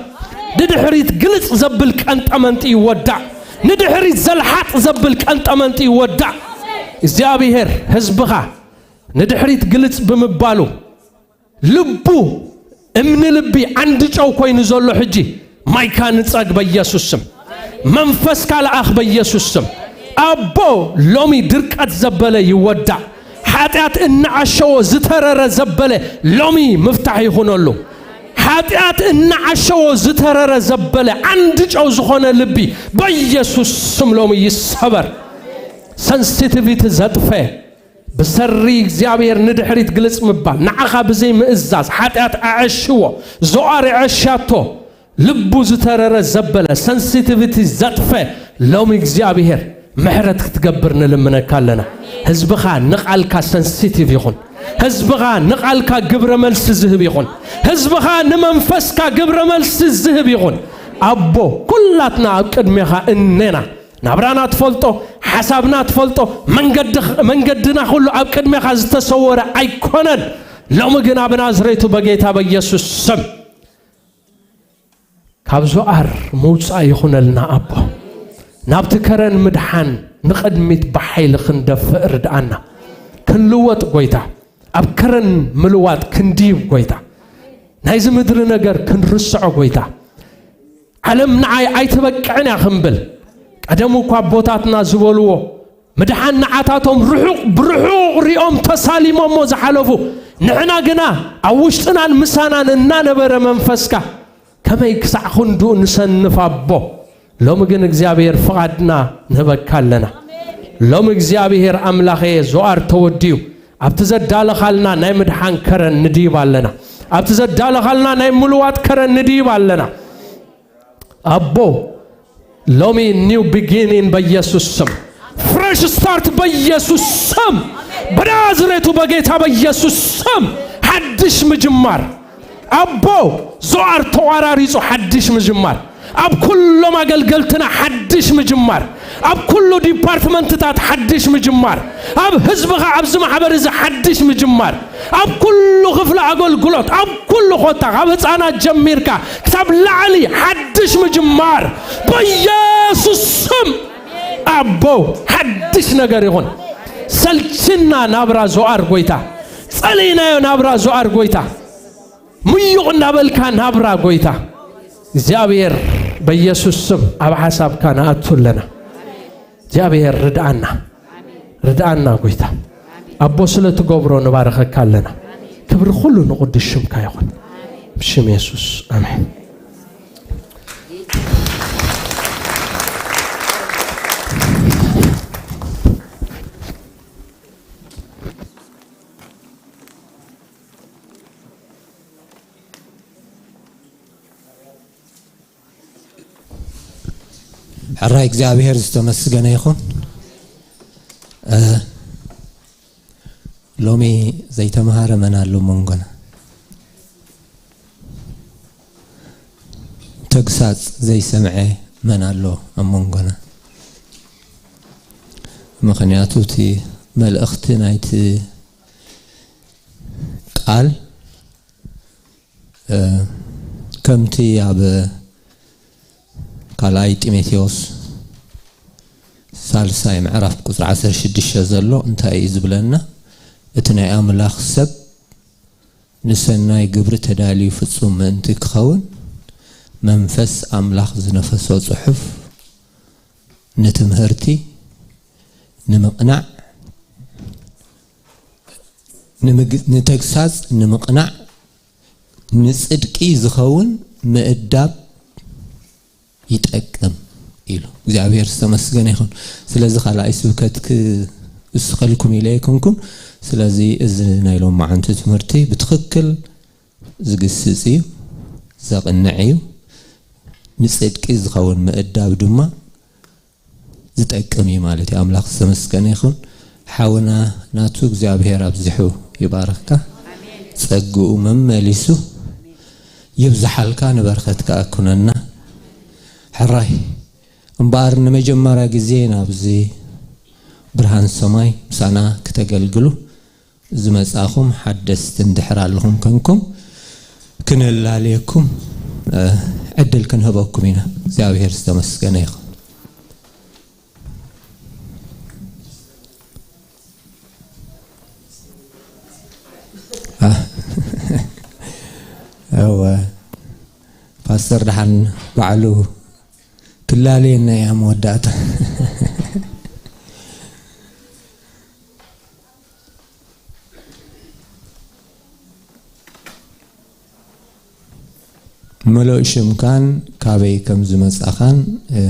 ንድሕሪት ግልጽ ዘብል ቀንጠመንጢ ይወዳእ። ንድሕሪት ዘልሓጥ ዘብል ቀንጠመንጢ ይወዳእ። እግዚኣብሔር ህዝብኻ ንድሕሪት ግልጽ ብምባሉ ልቡ እምኒ ልቢ ዓንዲ ጨው ኮይኑ ዘሎ ሕጂ ማይካ ንጸግ በኢየሱስ ስም። መንፈስካ ለኣኽ በኢየሱስ ስም። ኣቦ ሎሚ ድርቀት ዘበለ ይወዳእ። ሓጢኣት እናዓሸዎ ዝተረረ ዘበለ ሎሚ ምፍታሕ ይኹነሉ። ሓጢኣት እናዓሸዎ ዝተረረ ዘበለ ዓንዲ ጨው ዝኾነ ልቢ በኢየሱስ ስም ሎሚ ይሰበር። ሰንሲቲቪቲ ዘጥፈ ብሰሪ እግዚኣብሔር ንድሕሪት ግልጽ ምባል፣ ንዓኻ ብዘይ ምእዛዝ፣ ሓጢኣት ኣዐሽዎ፣ ዞኣር የዐሻቶ፣ ልቡ ዝተረረ ዘበለ፣ ሰንሲቲቪቲ ዘጥፈ፣ ሎሚ እግዚኣብሔር ምሕረት ክትገብር ንልምነካ ኣለና። ህዝብኻ ንቓልካ ሰንሲቲቭ ይኹን። ህዝብኻ ንቓልካ ግብረ መልሲ ዝህብ ይኹን። ህዝብኻ ንመንፈስካ ግብረ መልሲ ዝህብ ይኹን። ኣቦ፣ ኩላትና ኣብ ቅድሜኻ እኔና። ናብራና ትፈልጦ፣ ሓሳብና ትፈልጦ፣ መንገድኽ-፣ መንገድና ኩሉ ኣብ ቅድሜኻ ዝተሰወረ ኣይኮነን። ሎሚ ግን ኣብ ናዝሬቱ በጌታ በኢየሱስ ስም ካብ ዞኣር ምውጻእ ይኹነልና ኣቦ። ናብቲ ከረን ምድሓን ንቕድሚት ብሓይሊ ክንደፍእ ርድኣና። ክንልወጥ ጎይታ፣ ኣብ ከረን ምልዋጥ ክንድይብ ጎይታ፣ ናይዚ ምድሪ ነገር ክንርስዖ ጎይታ፣ ዓለም ንዓይ ኣይትበቅዕን እያ ክንብል፣ ቀደም እኳ ኣቦታትና ዝበልዎ፣ ምድሓን ንዓታቶም ርሑቕ ብርሑቕ ሪኦም ተሳሊሞሞ ዝሓለፉ፣ ንሕና ግና ኣብ ውሽጥናን ምሳናን እናነበረ መንፈስካ ከመይ ክሳዕ ክንድኡ ንሰንፍ ኣቦ። ሎሚ ግን እግዚኣብሔር ፍቓድና ንህበካ ኣለና። ሎሚ እግዚኣብሔር ኣምላኸየ ዞኣር ተወዲዩ ኣብቲ ዘዳለኻልና ናይ ምድሓን ከረን ንድይብ ኣለና። ኣብቲ ዘዳለኻልና ናይ ምልዋጥ ከረን ንድይብ ኣለና። ኣቦ ሎሚ ኒው ቢጊኒን በኢየሱስ ስም፣ ፍሬሽ ስታርት በኢየሱስ ስም፣ በናዝሬቱ በጌታ በኢየሱስ ስም ሓድሽ ምጅማር። ኣቦ ዞኣር ተቋራሪጹ ሓድሽ ምጅማር። ኣብ ኩሎም ኣገልገልትና ሓድሽ ምጅማር። ኣብ ኩሉ ዲፓርትመንትታት ሓድሽ ምጅማር። ኣብ ህዝብኻ ኣብዚ ማሕበር እዚ ሓድሽ ምጅማር። ኣብ ኩሉ ክፍሊ ኣገልግሎት፣ ኣብ ኩሉ ኮታ፣ ካብ ህፃናት ጀሚርካ ክሳብ ላዕሊ ሓድሽ ምጅማር በኢየሱስ ስም። ኣቦ ሓድሽ ነገር ይኹን። ሰልችና ናብራ ዞኣር ጎይታ፣ ጸሊእናዮ ናብራ ዞኣር ጎይታ፣ ምዩቕ እናበልካ ናብራ ጎይታ እግዚኣብሔር በኢየሱስ ስም ኣብ ሓሳብካ ንኣቱ ኣለና። እግዚኣብሔር ርድኣና፣ ርድኣና ጎይታ። ኣቦ ስለ ትገብሮ ንባረኸካ ኣለና። ክብሪ ኩሉ ንቕዱስ ሽምካ ይኹን። ብሽም የሱስ ኣሜን። ሕራይ እግዚኣብሔር ዝተመስገነ ይኹን። እ፣ ሎሚ ዘይተምሃረ መን ኣሎ መንጎና? ተግሳጽ ዘይሰምዐ መን ኣሎ ኣብ መንጎና? ምኽንያቱ እቲ መልእኽቲ ናይቲ ቃል፣ እ፣ ከምቲ ኣብ ካልኣይ ጢሞቴዎስ ሳልሳይ ምዕራፍ ቁጽሪ ዓሰርተ ሽዱሽተ ዘሎ እንታይ እዩ ዝብለና? እቲ ናይ ኣምላኽ ሰብ ንሰናይ ግብሪ ተዳልዩ ፍጹም ምእንቲ ክኸውን፣ መንፈስ ኣምላኽ ዝነፈሶ ጽሑፍ ንትምህርቲ፣ ንምቕናዕ፣ ንምግ-፣ ንተግሳጽ፣ ንምቕናዕ፣ ንጽድቂ ዝኸውን ምእዳብ ይጠቅም ኢሉ። እግዚኣብሔር ዝተመስገነ ይኹን። ስለዚ ካልኣይ ስብከት ክውስኸልኩም ኢለ ኣይኮንኩን። ስለዚ እዚ ናይ ሎማዓንቲ ትምህርቲ ብትኽክል ዝግስጽ እዩ፣ ዘቕንዕ እዩ። ንጽድቂ ዝኸውን ምእዳብ ድማ ዝጠቅም እዩ ማለት እዩ። ኣምላኽ ዝተመስገነ ይኹን። ሓውና ናቱ እግዚኣብሔር ኣብዚሑ ይባርኽካ። ጸግኡ መመሊሱ ይብዝሓልካ፣ ንበረኸት ከኣ ኩነና። ሕራይ እምበኣር ንመጀመርያ ግዜ ናብዚ ብርሃን ሰማይ ምሳና ክተገልግሉ ዝመጻኹም ሓደስቲ እንድሕር ኣለኹም ኮንኩም፣ ክንላለየኩም፣ እ፣ ዕድል ክንህበኩም ኢና። እግዚኣብሔር ዝተመስገነ ይኹን። አ-፣ እወ፣ ፓስተር ደሓን ባዕሉ ክላለየና እያ መወዳእታ። ምሉእ ሽምካን ካበይ ከም ዝመጻኻን፣ እ፣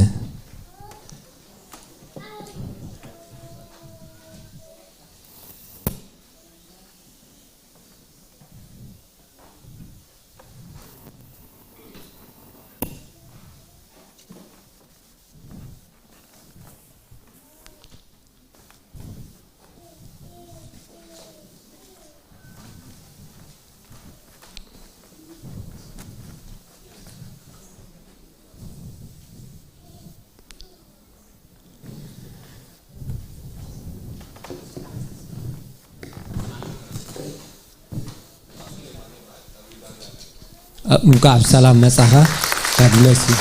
እንኳዕ ብሰላም መጻኻ። God bless you።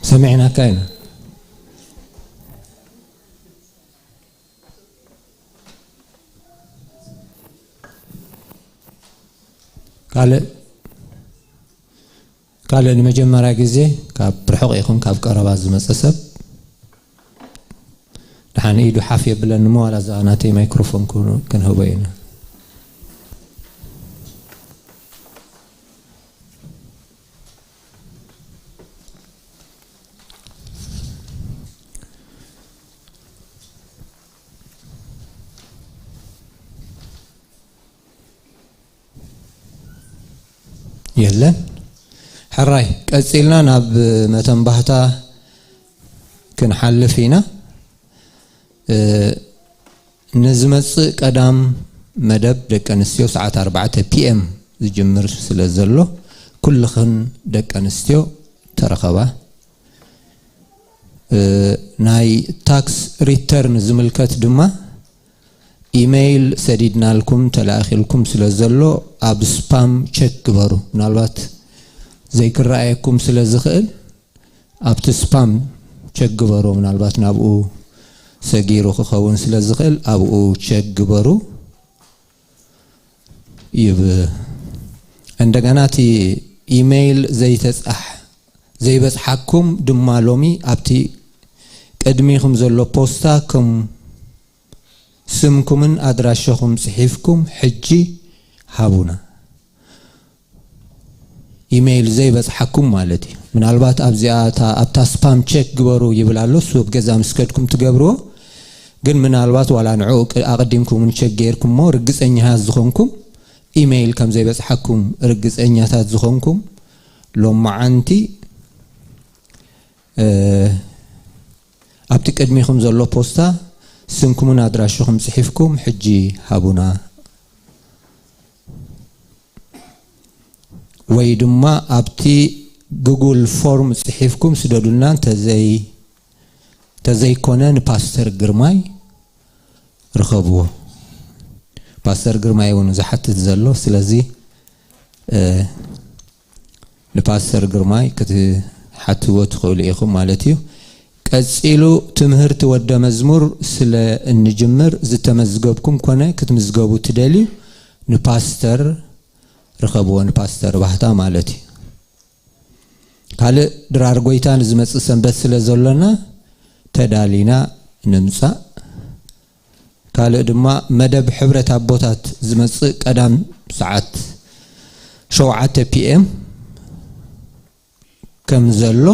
ሰሚዕናካ ኢና። ካልእ፣ ካልእ ንመጀመርያ ግዜ ካብ ርሑቕ ይኹን ካብ ቀረባ ዝመጸ ሰብ ደሓን ኢዱ ሓፍ የብለኒ እሞ፣ ዋላ እዛ ናተይ ማይክሮፎን ክን-፣ ክንህቦ ኢና። የለን። ሕራይ፣ ቀጺልና ናብ መተንባህታ ክንሓልፍ ኢና። እ፣ ንዝመጽእ ቀዳም መደብ ደቂ ኣንስትዮ ሰዓት ኣርባዕተ ፒ ኤም ዝጅምር ስለ ዘሎ፣ ኩልኽን ደቂ ኣንስትዮ ተረኸባ። እ፣ ናይ ታክስ ሪተርን ዝምልከት ድማ፣ ኢሜይል ሰዲድናልኩም ተላኢኽልኩም ስለ ዘሎ፣ ኣብ ስፓም ቸክ ግበሩ። ምናልባት ዘይክረኣየኩም ስለ ዝኽእል፣ ኣብቲ ስፓም ቸክ ግበሩ። ምናልባት ናብኡ ሰጊሩ ክኸውን ስለ ዝኽእል፣ ኣብኡ ቸክ ግበሩ ይብል። እንደገና እቲ ኢሜይል ዘይተጻሕ-፣ ዘይበጽሓኩም ድማ፣ ሎሚ ኣብቲ ቅድሚኹም ዘሎ ፖስታ ከም ስምኩምን ኣድራሻኹም ጽሒፍኩም ሕጂ ሃቡና። ኢሜይል ዘይበጽሓኩም ማለት እዩ። ምናልባት ኣብዚኣ፣ እታ፣ ኣብታ ስፓም ቸክ ግበሩ ይብል ኣሎ። እሱ ኣብ ገዛ ምስ ከድኩም ትገብርዎ። ግን ምናልባት ዋላ ንዕኡ ቅ-፣ ኣቐዲምኩም እውን ቸክ ገይርኩሞ፣ ርግጸኛታት ዝኾንኩም፣ ኢሜይል ከም ዘይበጽሓኩም ርግጸኛታት ዝኾንኩም፣ ሎማዓንቲ፣ እ፣ ኣብቲ ቅድሚኹም ዘሎ ፖስታ ስምኩምን ኣድራሽኹም ጽሒፍኩም ሕጂ ሃቡና። ወይ ድማ ኣብቲ ጉጉል ፎርም ጽሒፍኩም ስደዱልና፣ እንተዘይ-፣ እንተዘይኮነ ንፓስተር ግርማይ ርኸብዎ። ፓስተር ግርማይ እውን ዝሓትት ዘሎ፣ ስለዚ፣ እ፣ ንፓስተር ግርማይ ክትሓትዎ ትኽእሉ ኢኹም ማለት እዩ። ቀጺሉ ትምህርቲ ወደ መዝሙር ስለ እንጅምር፣ ዝተመዝገብኩም ኮነ ክትምዝገቡ ትደልዩ ንፓስተር ርኸብዎ፣ ንፓስተር ባህታ ማለት እዩ። ካልእ ድራር ጎይታ ንዝመጽእ ሰንበት ስለ ዘሎና ተዳሊና ንምጻእ። ካልእ ድማ መደብ ሕብረት ኣቦታት ዝመጽእ ቀዳም ሰዓት ሸውዓተ ፒ ኤም ከም ዘሎ፣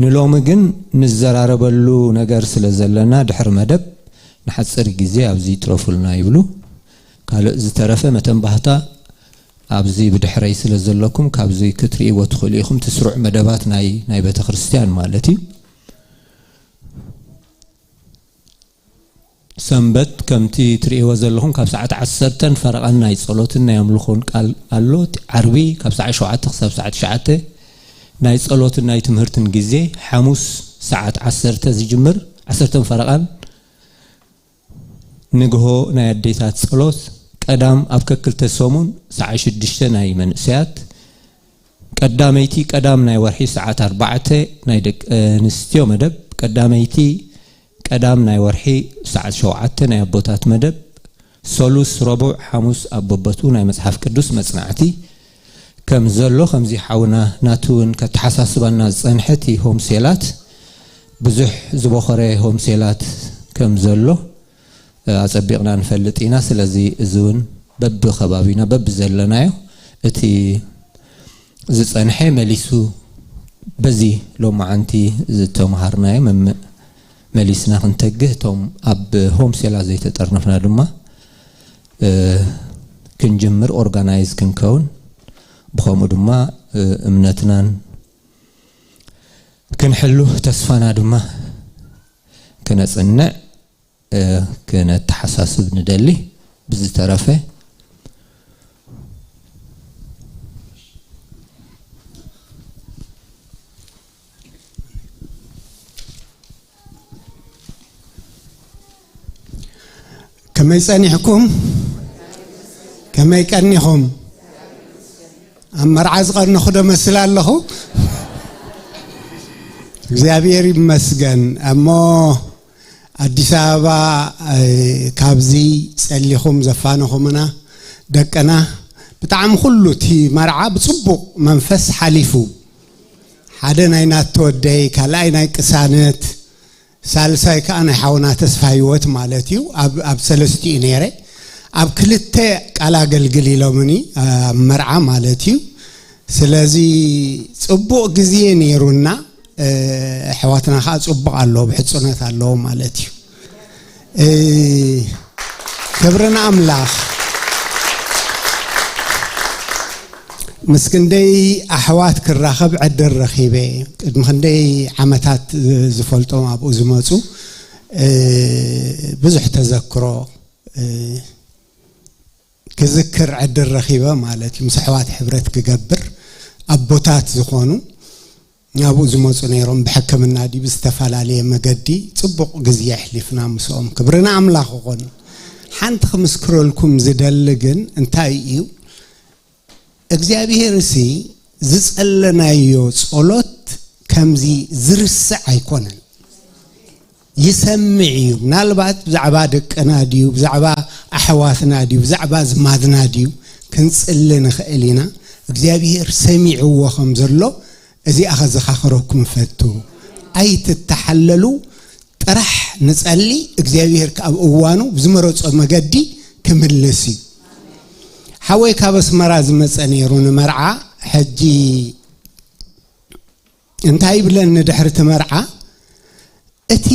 ንሎሚ ግን ንዘራረበሉ ነገር ስለ ዘለና፣ ድሕሪ መደብ ንሓጺር ግዜ ኣብዚ ይትረፉልና ይብሉ። ካልእ ዝተረፈ መተንባህታ ኣብዚ ብድሕረይ ስለ ዘለኩም፣ ካብዚ ክትርእይዎ ትኽእሉ ኢኹም። እቲ ስሩዕ መደባት ናይ፣ ናይ ቤተ ክርስቲያን ማለት እዩ። ሰንበት ከምቲ ትርእይዎ ዘለኹም ካብ ሰዓት ዓሰርተን ፈረቓን ናይ ጸሎትን ናይ ኣምልኾን ቃል ኣሎ። እቲ ዓርቢ ካብ ሰዓት ሸውዓተ ክሳብ ሰዓት ትሽዓተ ናይ ጸሎትን ናይ ትምህርትን ግዜ፣ ሓሙስ ሰዓት ዓሰርተ ዝጅምር፣ ዓሰርተን ፈረቓን ንግሆ ናይ ኣዴታት ጸሎት፣ ቀዳም ኣብ ከክልተ ሰሙን ሰዓት ሽዱሽተ ናይ መንእሰያት፣ ቀዳመይቲ ቀዳም ናይ ወርሒ ሰዓት ኣርባዕተ ናይ ደቂ ኣንስትዮ መደብ፣ ቀዳመይቲ ቀዳም ናይ ወርሒ ሰዓት ሸውዓተ ናይ ኣቦታት መደብ፣ ሰሉስ፣ ረቡዕ፣ ሓሙስ ኣብ በቦትኡ ናይ መጽሓፍ ቅዱስ መጽናዕቲ ከም ዘሎ፣ ከምዚ ሓውና ናቱ እውን ከተሓሳስበና ዝጸንሐ እቲ ሆምሴላት፣ ብዙሕ ዝበኾረ ሆምሴላት ከም ዘሎ፣ እ፣ ኣጸቢቕና ንፈልጥ ኢና። ስለዚ እዚ እውን በብኸባቢና በብዘለናዮ እቲ ዝጸንሐ መሊሱ በዚ ሎማዓንቲ ዝተምሃርናዮ መም-፣ መሊስና ክንተግህ፣ እቶም ኣብ ሆምሴላት ዘይተጠርነፍና ድማ፣ እ፣ ክንጅምር ኦርጋናይዝ ክንከውን፣ ብኸምኡ ድማ፣ እ፣ እምነትናን ክንሕሉ፣ ተስፋና ድማ ክነጽንዕ፣ እ፣ ክነተሓሳስብ ንደሊ። ብዝተረፈ ከመይ ጸኒሕኩም? ከመይ ቀኒኹም? ኣብ መርዓ ዝቐነኹ ዶ መስል ኣለኹ? እግዚኣብሔር ይመስገን። እሞ ኣዲስ ኣበባ፣ እ፣ ካብዚ ጸሊኹም ዘፋነኹምና ደቅና፣ ብጣዕሚ ኩሉ እቲ መርዓ ብጽቡቕ መንፈስ ሓሊፉ። ሓደ ናይ ናቶ ወደይ፣ ካልኣይ ናይ ቅሳነት፣ ሳልሳይ ከኣ ናይ ሓውና ተስፋ ህይወት ማለት እዩ። ኣብ፣ ኣብ ሰለስቲኡ ነይረ። ኣብ ክልተ ቃል ኣገልግል ኢሎምኒ፣ ኣብ መርዓ ማለት እዩ። ስለዚ ጽቡቕ ግዜ ነይሩና። እ፣ ኣሕዋትና ከኣ ጽቡቕ ኣለዎ፣ ብሕጽነት ኣለዎ ማለት እዩ። እ፣ ክብሪ ንኣምላኽ። ምስ ክንደይ ኣሕዋት ክራኸብ ዕድል ረኺበ። ቅድሚ ክንደይ ዓመታት ዝፈልጦም ኣብኡ ዝመጹ፣ እ፣ ብዙሕ ተዘክሮ፣ እ፣ ክዝክር ዕድል ረኺበ ማለት እዩ። ምስ ኣሕዋት ሕብረት ክገብር፣ ኣቦታት ዝኾኑ ናብኡ ዝመጹ ነይሮም። ብሕክምና ድዩ ብዝተፈላለየ መገዲ ጽቡቕ ግዜ ኣሕሊፍና ምስኦም። ክብሪ ንኣምላኽ ይኹን። ሓንቲ ክምስክረልኩም ዝደሊ ግን እንታይ እዩ፣ እግዚኣብሔር እሲ ዝጸለናዮ ጸሎት ከምዚ ዝርስዕ ኣይኮነን። ይሰምዕ እዩ። ምናልባት ብዛዕባ ደቅና ድዩ፣ ብዛዕባ ኣሕዋትና ድዩ፣ ብዛዕባ ዝማድና ድዩ ክንጽሊ ንኽእል ኢና። እግዚኣብሔር ሰሚዕዎ ከም ዘሎ እዚኣ ከዘኻኽረኩም ፈቱ። ኣይትተሓለሉ፣ ጥራሕ ንጸሊ፣ እግዚኣብሔር ኣብ እዋኑ ብዝመረጾ መገዲ ክምልስ እዩ። ሓወይ ካብ ኣስመራ ዝመጸ ነይሩ ንመርዓ። ሕጂ እንታይ ይብለኒ ድሕሪ እቲ መርዓ፣ እቲ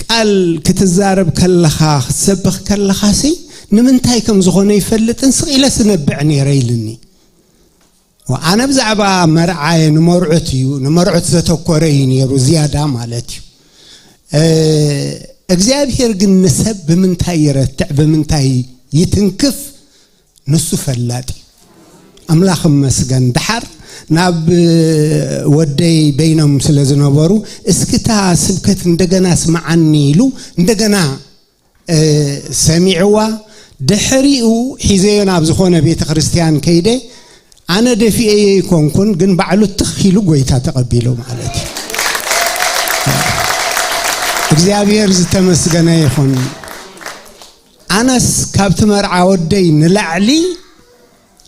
ቃል ክትዛረብ ከለኻ፣ ክትሰብኽ ከለኻሲ፣ ንምንታይ ከም ዝኾነ ይፈልጥን ስቕ ኢለ ስነብዕ ነይረ ኢልኒ። ወኣነ ብዛዕባ መርዓየ ንመርዑት እዩ፣ ንመርዑት ዘተኮረ እዩ ነይሩ ዝያዳ ማለት እዩ። እ፣ እግዚኣብሔር ግን ንሰብ ብምንታይ ይረትዕ፣ ብምንታይ ይትንክፍ፣ ንሱ ፈላጥ እዩ። ኣምላኽ እመስገን። ደሓር ናብ ወደይ በይኖም ስለ ዝነበሩ፣ "እስኪ እታ ስብከት እንደገና ስምዓኒ" ኢሉ እንደገና፣ እ፣ ሰሚዕዋ። ድሕሪኡ ሒዘዮ ናብ ዝኾነ ቤተ ክርስቲያን ከይደ፣ ኣነ ደፊኤዮ ኣይኮንኩን፣ ግን ባዕሉ ትኽ ኢሉ ጎይታ ተቐቢሉ ማለት እዩ። እግዚኣብሔር ዝተመስገነ ይኹን። ኣነስ ካብቲ መርዓ ወደይ ንላዕሊ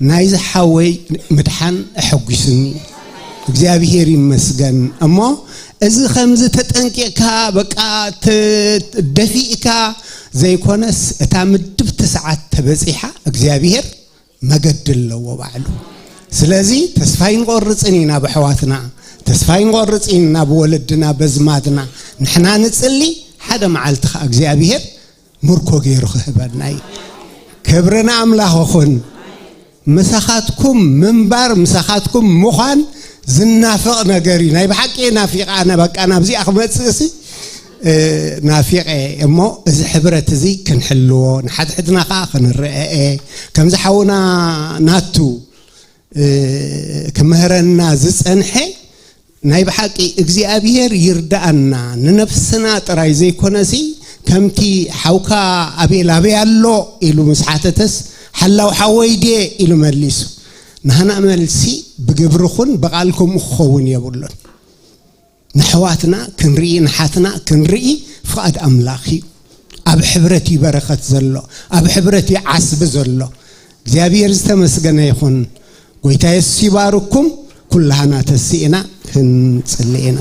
ናይዚ ሓወይ ምድሓን ኣሐጒስኒ። እግዚኣብሔር ይመስገን። እሞ እዚ ከምዚ ተጠንቂቕካ፣ በቃ፣ ተ-፣ ደፊእካ ዘይኮነስ፣ እታ ምድብቲ ሰዓት ተበጺሓ፣ እግዚኣብሔር መገዲ ኣለዎ ባዕሉ። ስለዚ ተስፋ ኣይንቆርጽን ኢና ብኣሕዋትና፣ ተስፋ ኣይንቆርጽን ኢና ብወለድና፣ በዝማድና። ንሕና ንጽሊ፣ ሓደ መዓልቲ ኸኣ እግዚኣብሔር ምርኮ ገይሩ ክህበና እዩ። ክብሪ ንኣምላኽ ይኹን። ምሳኻትኩም ምንባር፣ ምሳኻትኩም ምዃን ዝናፈቕ ነገር እዩ። ናይ ብሓቂ ናፊቐ ኣነ፣ በቃ፣ ናብዚኣ ክመጽእሲ ናፊቐ እሞ፣ እዚ ሕብረት እዚ ክንሕልዎ፣ ንሓድሕድና ከዓ ክንረአአ፣ ከምዚ ሓውና ናቱ ክምህረና ዝጸንሐ፣ ናይ ብሓቂ እግዚኣብሔር ይርዳኣና። ንነፍስና ጥራይ ዘይኮነሲ፣ ከምቲ ሓውካ ኣቤል ኣበይ ኣሎ ኢሉ ምስ ሓተተስ፣ ሓላው ሓወይ ድየ ኢሉ መሊሱ። ናህና መልሲ ብግብሪ ኹን ብቓል ከምኡ ክኸውን የብሉን። ንሕዋትና ክንርኢ፣ ንሓትና ክንርኢ ፍቓድ ኣምላኽ እዩ። ኣብ ሕብረት እዩ በረኸት ዘሎ፣ ኣብ ሕብረት እዩ ዓስቢ ዘሎ። እግዚኣብሔር ዝተመስገነ ይኹን። ጎይታ የሱስ ይባርኩም። ኩላህና ተሲእና ክንጽሊ ኢና።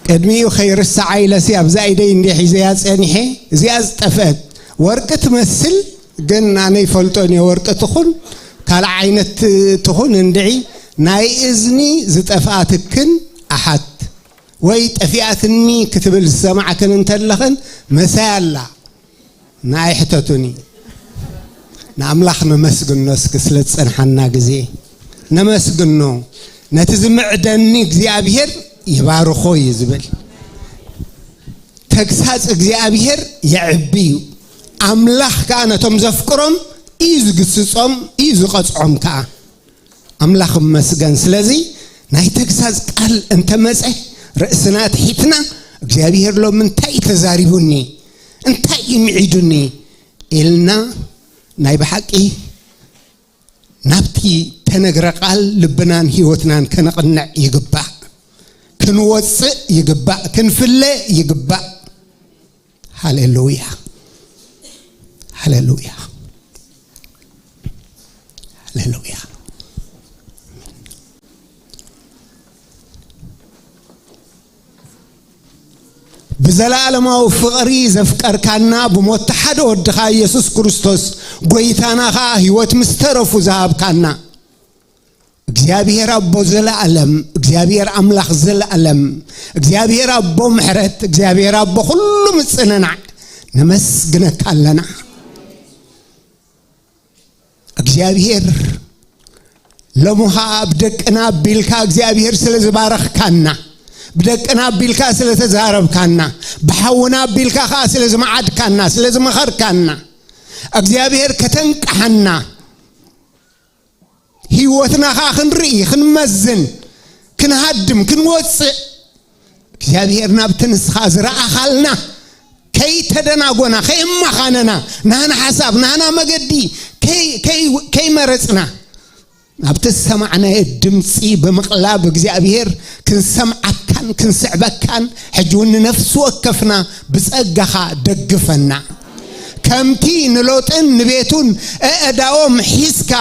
ቅድሚኡ ከይርሳዓ ኢለሲ ኣብዛ ኢደይ እንዲ ሒዘያ ጸኒሐ፣ እዚኣ ዝጠፍአት ወርቂ ትመስል፣ ግን ኣነ ይፈልጦን እየ፣ ወርቂ ትኹን ካልእ ዓይነት ትኹን እንድዒ፣ ናይ እዝኒ ዝጠፍኣትክን ኣሓት ወይ ጠፊኣትኒ ክትብል ዝሰማዕክን እንተለኽን መሳይ ኣላ። ንኣይ ሕተቱኒ። ንኣምላኽ ነመስግኖ እስኪ ስለ ዝጸንሓና ግዜ። ነመስግኖ። ነቲ ዝምዕደኒ እግዚኣብሔር ይባርኾ እዩ ዝብል። ተግሳጽ እግዚኣብሔር የዕቢ እዩ። ኣምላኽ ከኣ ነቶም ዘፍቅሮም እዩ ዝግስጾም፣ እዩ ዝቐጽዖም ከኣ። ኣምላኽ ይመስገን። ስለዚ ናይ ተግሳጽ ቃል እንተመጸ ርእስና ትሒትና፣ እግዚኣብሔር ሎሚ እንታይ እዩ ተዛሪቡኒ? እንታይ እዩ ምዒዱኒ? ኢልና ናይ ብሓቂ ናብቲ ተነግረ ቃል ልብናን ህይወትናን ከነቕንዕ ይግባእ። ክንወጽእ ይግባእ። ክንፍለ ይግባእ። ሃሌሉያ። ሃሌሉያ። ሃሌሉያ። ብዘለዓለማዊ ፍቕሪ ዘፍቀርካና፣ ብሞት ሓደ ወድኻ ኢየሱስ ክርስቶስ ጎይታና ኸኣ ህይወት ምስ ተረፉ ዝሃብካና፣ እግዚኣብሔር ኣቦ ዘለዓለም፣ እግዚኣብሔር ኣምላኽ ዘለዓለም፣ እግዚኣብሔር ኣቦ ምሕረት፣ እግዚኣብሔር ኣቦ ኩሉ ምጽንናዕ፣ ነመስግነካ ኣለና። እግዚኣብሔር ሎሚ ኸኣ ብደቅና ኣቢልካ እግዚኣብሔር ስለ ዝባረኽካና፣ ብደቅና ኣቢልካ ስለ ተዛረብካና፣ ብሓውና ኣቢልካ ኸኣ ስለ ዝመዓድካና፣ ስለ ዝመኸርካና፣ እግዚኣብሔር ከተንቅሓና፣ ህይወትና ኸኣ ክንርኢ፣ ክንመዝን፣ ክንሃድም፣ ክንወጽእ፣ እግዚኣብሔር ናብቲ ንስኻ ዝረኣኻልና ከይተደናጎና፣ ከየማኻነና፣ ናህና ሓሳብ፣ ናህና መገዲ ከይ-፣ ከይ-፣ ከይመረጽና፣ ናብቲ ዝሰማዕናዮ ድምጺ ብምቕላብ እግዚኣብሔር ክንሰምዓካን ክንስዕበካን፣ ሕጂ እውን ንነፍሲ ወከፍና ብጸጋኻ ደግፈና። ከምቲ ንሎጥን ንቤቱን ኣእዳዎም ሒዝካ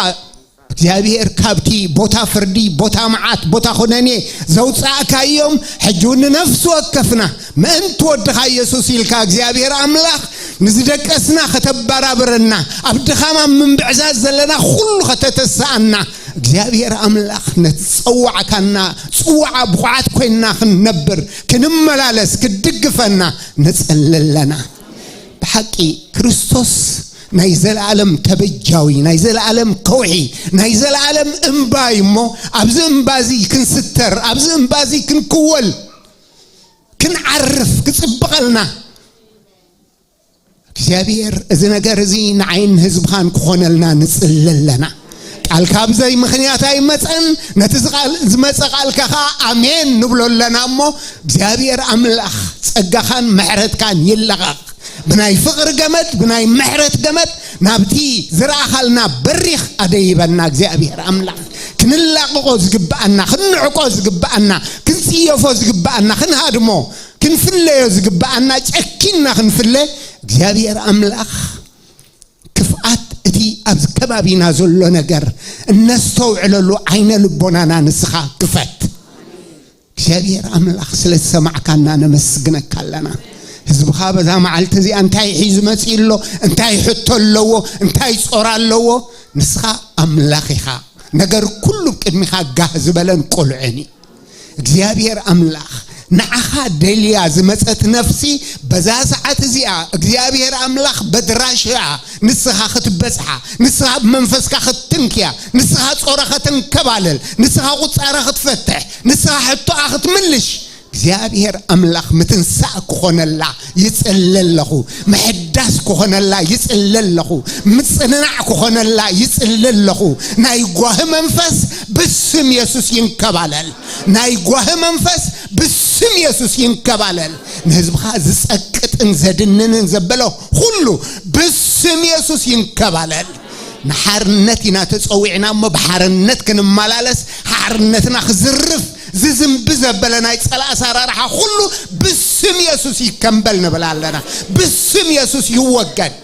እግዚኣብሔር ካብቲ ቦታ ፍርዲ፣ ቦታ መዓት፣ ቦታ ኹነኔ ዘውጻእካዮም፣ ሕጂ እውን ንነፍሲ ወከፍና ምእንቲ ወድኻ ኢየሱስ ኢልካ እግዚኣብሔር ኣምላኽ ንዝደቀስና ከተበራብረና፣ ኣብ ድኻም ኣብ ምንብዕዛዝ ዘለና ኩሉ ከተተስኣና፣ እግዚኣብሔር ኣምላኽ ነቲ ጸዋዕካና ጽዋዓ ብቑዓት ኮይንና ክንነብር፣ ክንመላለስ፣ ክትድግፈና ንጽሊ ኣለና። ብሓቂ ክርስቶስ ናይ ዘለኣለም ተበጃዊ፣ ናይ ዘለኣለም ከውሒ፣ ናይ ዘለኣለም እምባ እዩ እሞ፣ ኣብዚ እምባ እዚ ክንስተር፣ ኣብዚ እምባ እዚ ክንክወል፣ ክንዓርፍ፣ ክጽብቐልና፣ እግዚኣብሔር እዚ ነገር እዚ ንዓይን ህዝብኻን ክኾነልና ንጽሊ ኣለና። ቃልካ ብዘይ ምኽንያት ኣይመጸን። ነቲ ዝቓል-፣ ዝመጸ ቃልካ ኸኣ ኣሜን ንብሎ ኣለና እሞ፣ እግዚኣብሔር ኣምላኽ ጸጋኻን ምሕረትካን ይለቐቕ። ብናይ ፍቕሪ ገመድ፣ ብናይ ምሕረት ገመድ ናብቲ ዝረኣኻልና በሪኽ ኣደይበና እግዚኣብሔር ኣምላኽ። ክንላቕቖ ዝግብኣና፣ ክንዕቆ ዝግብኣና፣ ክንጽየፎ ዝግብኣና፣ ክንሃድሞ፣ ክንፍለዮ ዝግብኣና፣ ጨኪንና ክንፍለ እግዚኣብሔር ኣምላኽ ክፍኣት እቲ ኣብዚ ከባቢና ዘሎ ነገር እነስተውዕለሉ ዓይነ ልቦናና ንስኻ ክፈት። እግዚኣብሔር ኣምላኽ ስለ ዝሰማዕካና ነመስግነካ ኣለና። ህዝብኻ በዛ መዓልቲ እዚኣ እንታይ ሒዙ መጺኡ ኣሎ፣ እንታይ ሕቶ ኣለዎ፣ እንታይ ጾር ኣለዎ፣ ንስኻ ኣምላኽ ኢኻ። ነገር ኩሉ ቅድሚኻ ጋህ ዝበለን ቁልዕን እዩ። እግዚኣብሔር ኣምላኽ ንዓኻ ደልያ ዝመጸት ነፍሲ፣ በዛ ሰዓት እዚኣ እግዚኣብሔር ኣምላኽ በድራሽኣ ንስኻ ክትበጽሓ፣ ንስኻ ብመንፈስካ ክትትንክያ፣ ንስኻ ጾራ ከተንከባልል፣ ንስኻ ቁጻራ ክትፈትሕ፣ ንስኻ ሕቶኣ ክትምልሽ፣ እግዚኣብሔር ኣምላኽ ምትንሳእ ክኾነላ ይጽሊ ኣለኹ። ምሕዳስ ክኾነላ ይጽሊ ኣለኹ። ምጽንናዕ ክኾነላ ይጽሊ ኣለኹ። ናይ ጓሂ መንፈስ ብስም የሱስ ይንከባለል። ናይ ጓሂ መንፈስ ብስም የሱስ ይንከባለል። ንህዝብኻ ዝጸቅጥን ዘድንንን ዘበለ ኩሉ ብስም የሱስ ይንከባለል። ንሓርነት ኢና ተጸዊዕና እሞ ብሓርነት ክንመላለስ፣ ሓርነትና ክዝርፍ ዝዝንቢ ዘበለ ናይ ጸላእ ኣሰራርሓ ኩሉ ብስም የሱስ ይከምበል ንብል ኣለና። ብስም የሱስ ይወገድ።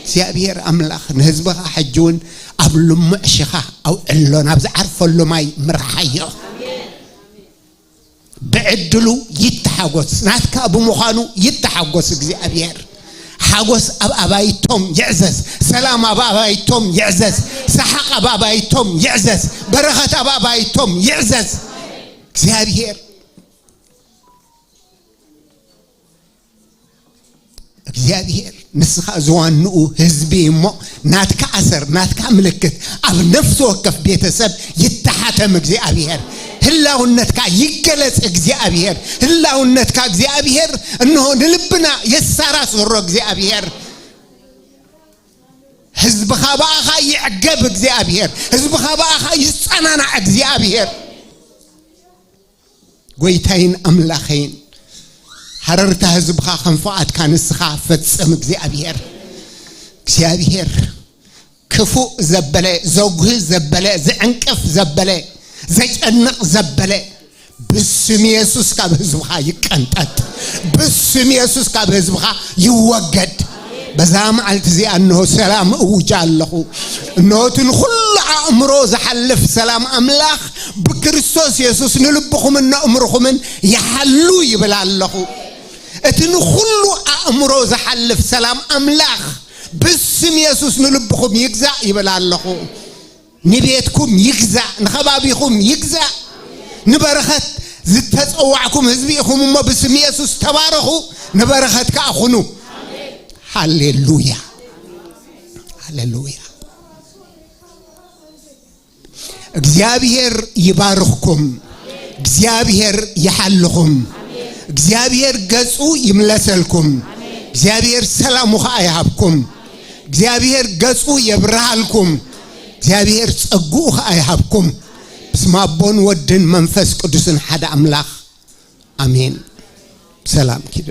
እግዚኣብሔር ኣምላኽ ንህዝብኻ ሕጂ እውን ኣብ ልሙዕ ሽኻ ኣውዕሎ፣ ናብ ዝዓርፈሉ ማይ ምርሓዮ። ብዕድሉ ይተሓጎስ፣ ናትካ ብምዃኑ ይተሓጎስ እግዚኣብሔር። ሓጎስ ኣብ ኣባይቶም ይዕዘዝ፣ ሰላም ኣብ ኣባይቶም ይዕዘዝ፣ ሰሓቕ ኣብ ኣባይቶም ይዕዘዝ፣ በረኸት ኣብ ኣባይቶም ይዕዘዝ። እግዚኣብሔር፣ እግዚኣብሔር ንስኻ ዝዋንኡ ህዝቢ እሞ ናትካ ኣሰር፣ ናትካ ምልክት ኣብ ነፍሲ ወከፍ ቤተሰብ ይተሓተም እግዚኣብሔር። ህላውነትካ ይገለጽ እግዚኣብሔር። ህላውነትካ እግዚኣብሔር እንሆ ንልብና የሳራስሮ እግዚኣብሔር። ህዝብኻ ብኣኻ ይዕገብ እግዚኣብሔር። ህዝብኻ ብኣኻ ይጸናናዕ እግዚኣብሔር። ጎይታይን ኣምላኸይን፣ ሃረርታ ህዝብኻ ከም ፍቓድካ ንስኻ ፈጽም እግዚኣብሔር። እግዚኣብሔር፣ ክፉእ ዘበለ፣ ዘጉሂ ዘበለ፣ ዝዕንቅፍ ዘበለ፣ ዘጨንቕ ዘበለ፣ ብስም የሱስ ካብ ህዝብኻ ይቀንጠጥ። ብስም የሱስ ካብ ህዝብኻ ይወገድ። በዛ መዓልቲ እዚኣ እንሆ ሰላም እውጅ ኣለኹ። እንሆ እቲ ንኹሉ ኣእምሮ ዝሓልፍ ሰላም ኣምላኽ ብክርስቶስ የሱስ ንልብኹምን ነእምርኹምን ይሓሉ ይብል ኣለኹ። እቲ ንኹሉ ኣእምሮ ዝሓልፍ ሰላም ኣምላኽ ብስም የሱስ ንልብኹም ይግዛእ ይብል ኣለኹ። ንቤትኩም ይግዛእ፣ ንኸባቢኹም ይግዛእ። ንበረኸት ዝተጸዋዕኩም ህዝቢ ኢኹም እሞ ብስም የሱስ ተባረኹ፣ ንበረኸት ከኣ ኩኑ። ሃሌሉያ፣ ሃሌሉያ። እግዚኣብሔር ይባርኽኩም፣ እግዚኣብሔር ይሓልኹም፣ እግዚኣብሔር ገጹ ይምለሰልኩም፣ እግዚኣብሔር ሰላሙ ኸኣ ይሃብኩም፣ እግዚኣብሔር ገጹ የብርሃልኩም፣ እግዚኣብሔር ጸግኡ ኸኣ ይሃብኩም። ብስመ ኣቦን ወድን መንፈስ ቅዱስን ሓደ ኣምላኽ ኣሜን። ሰላም ኪዱ።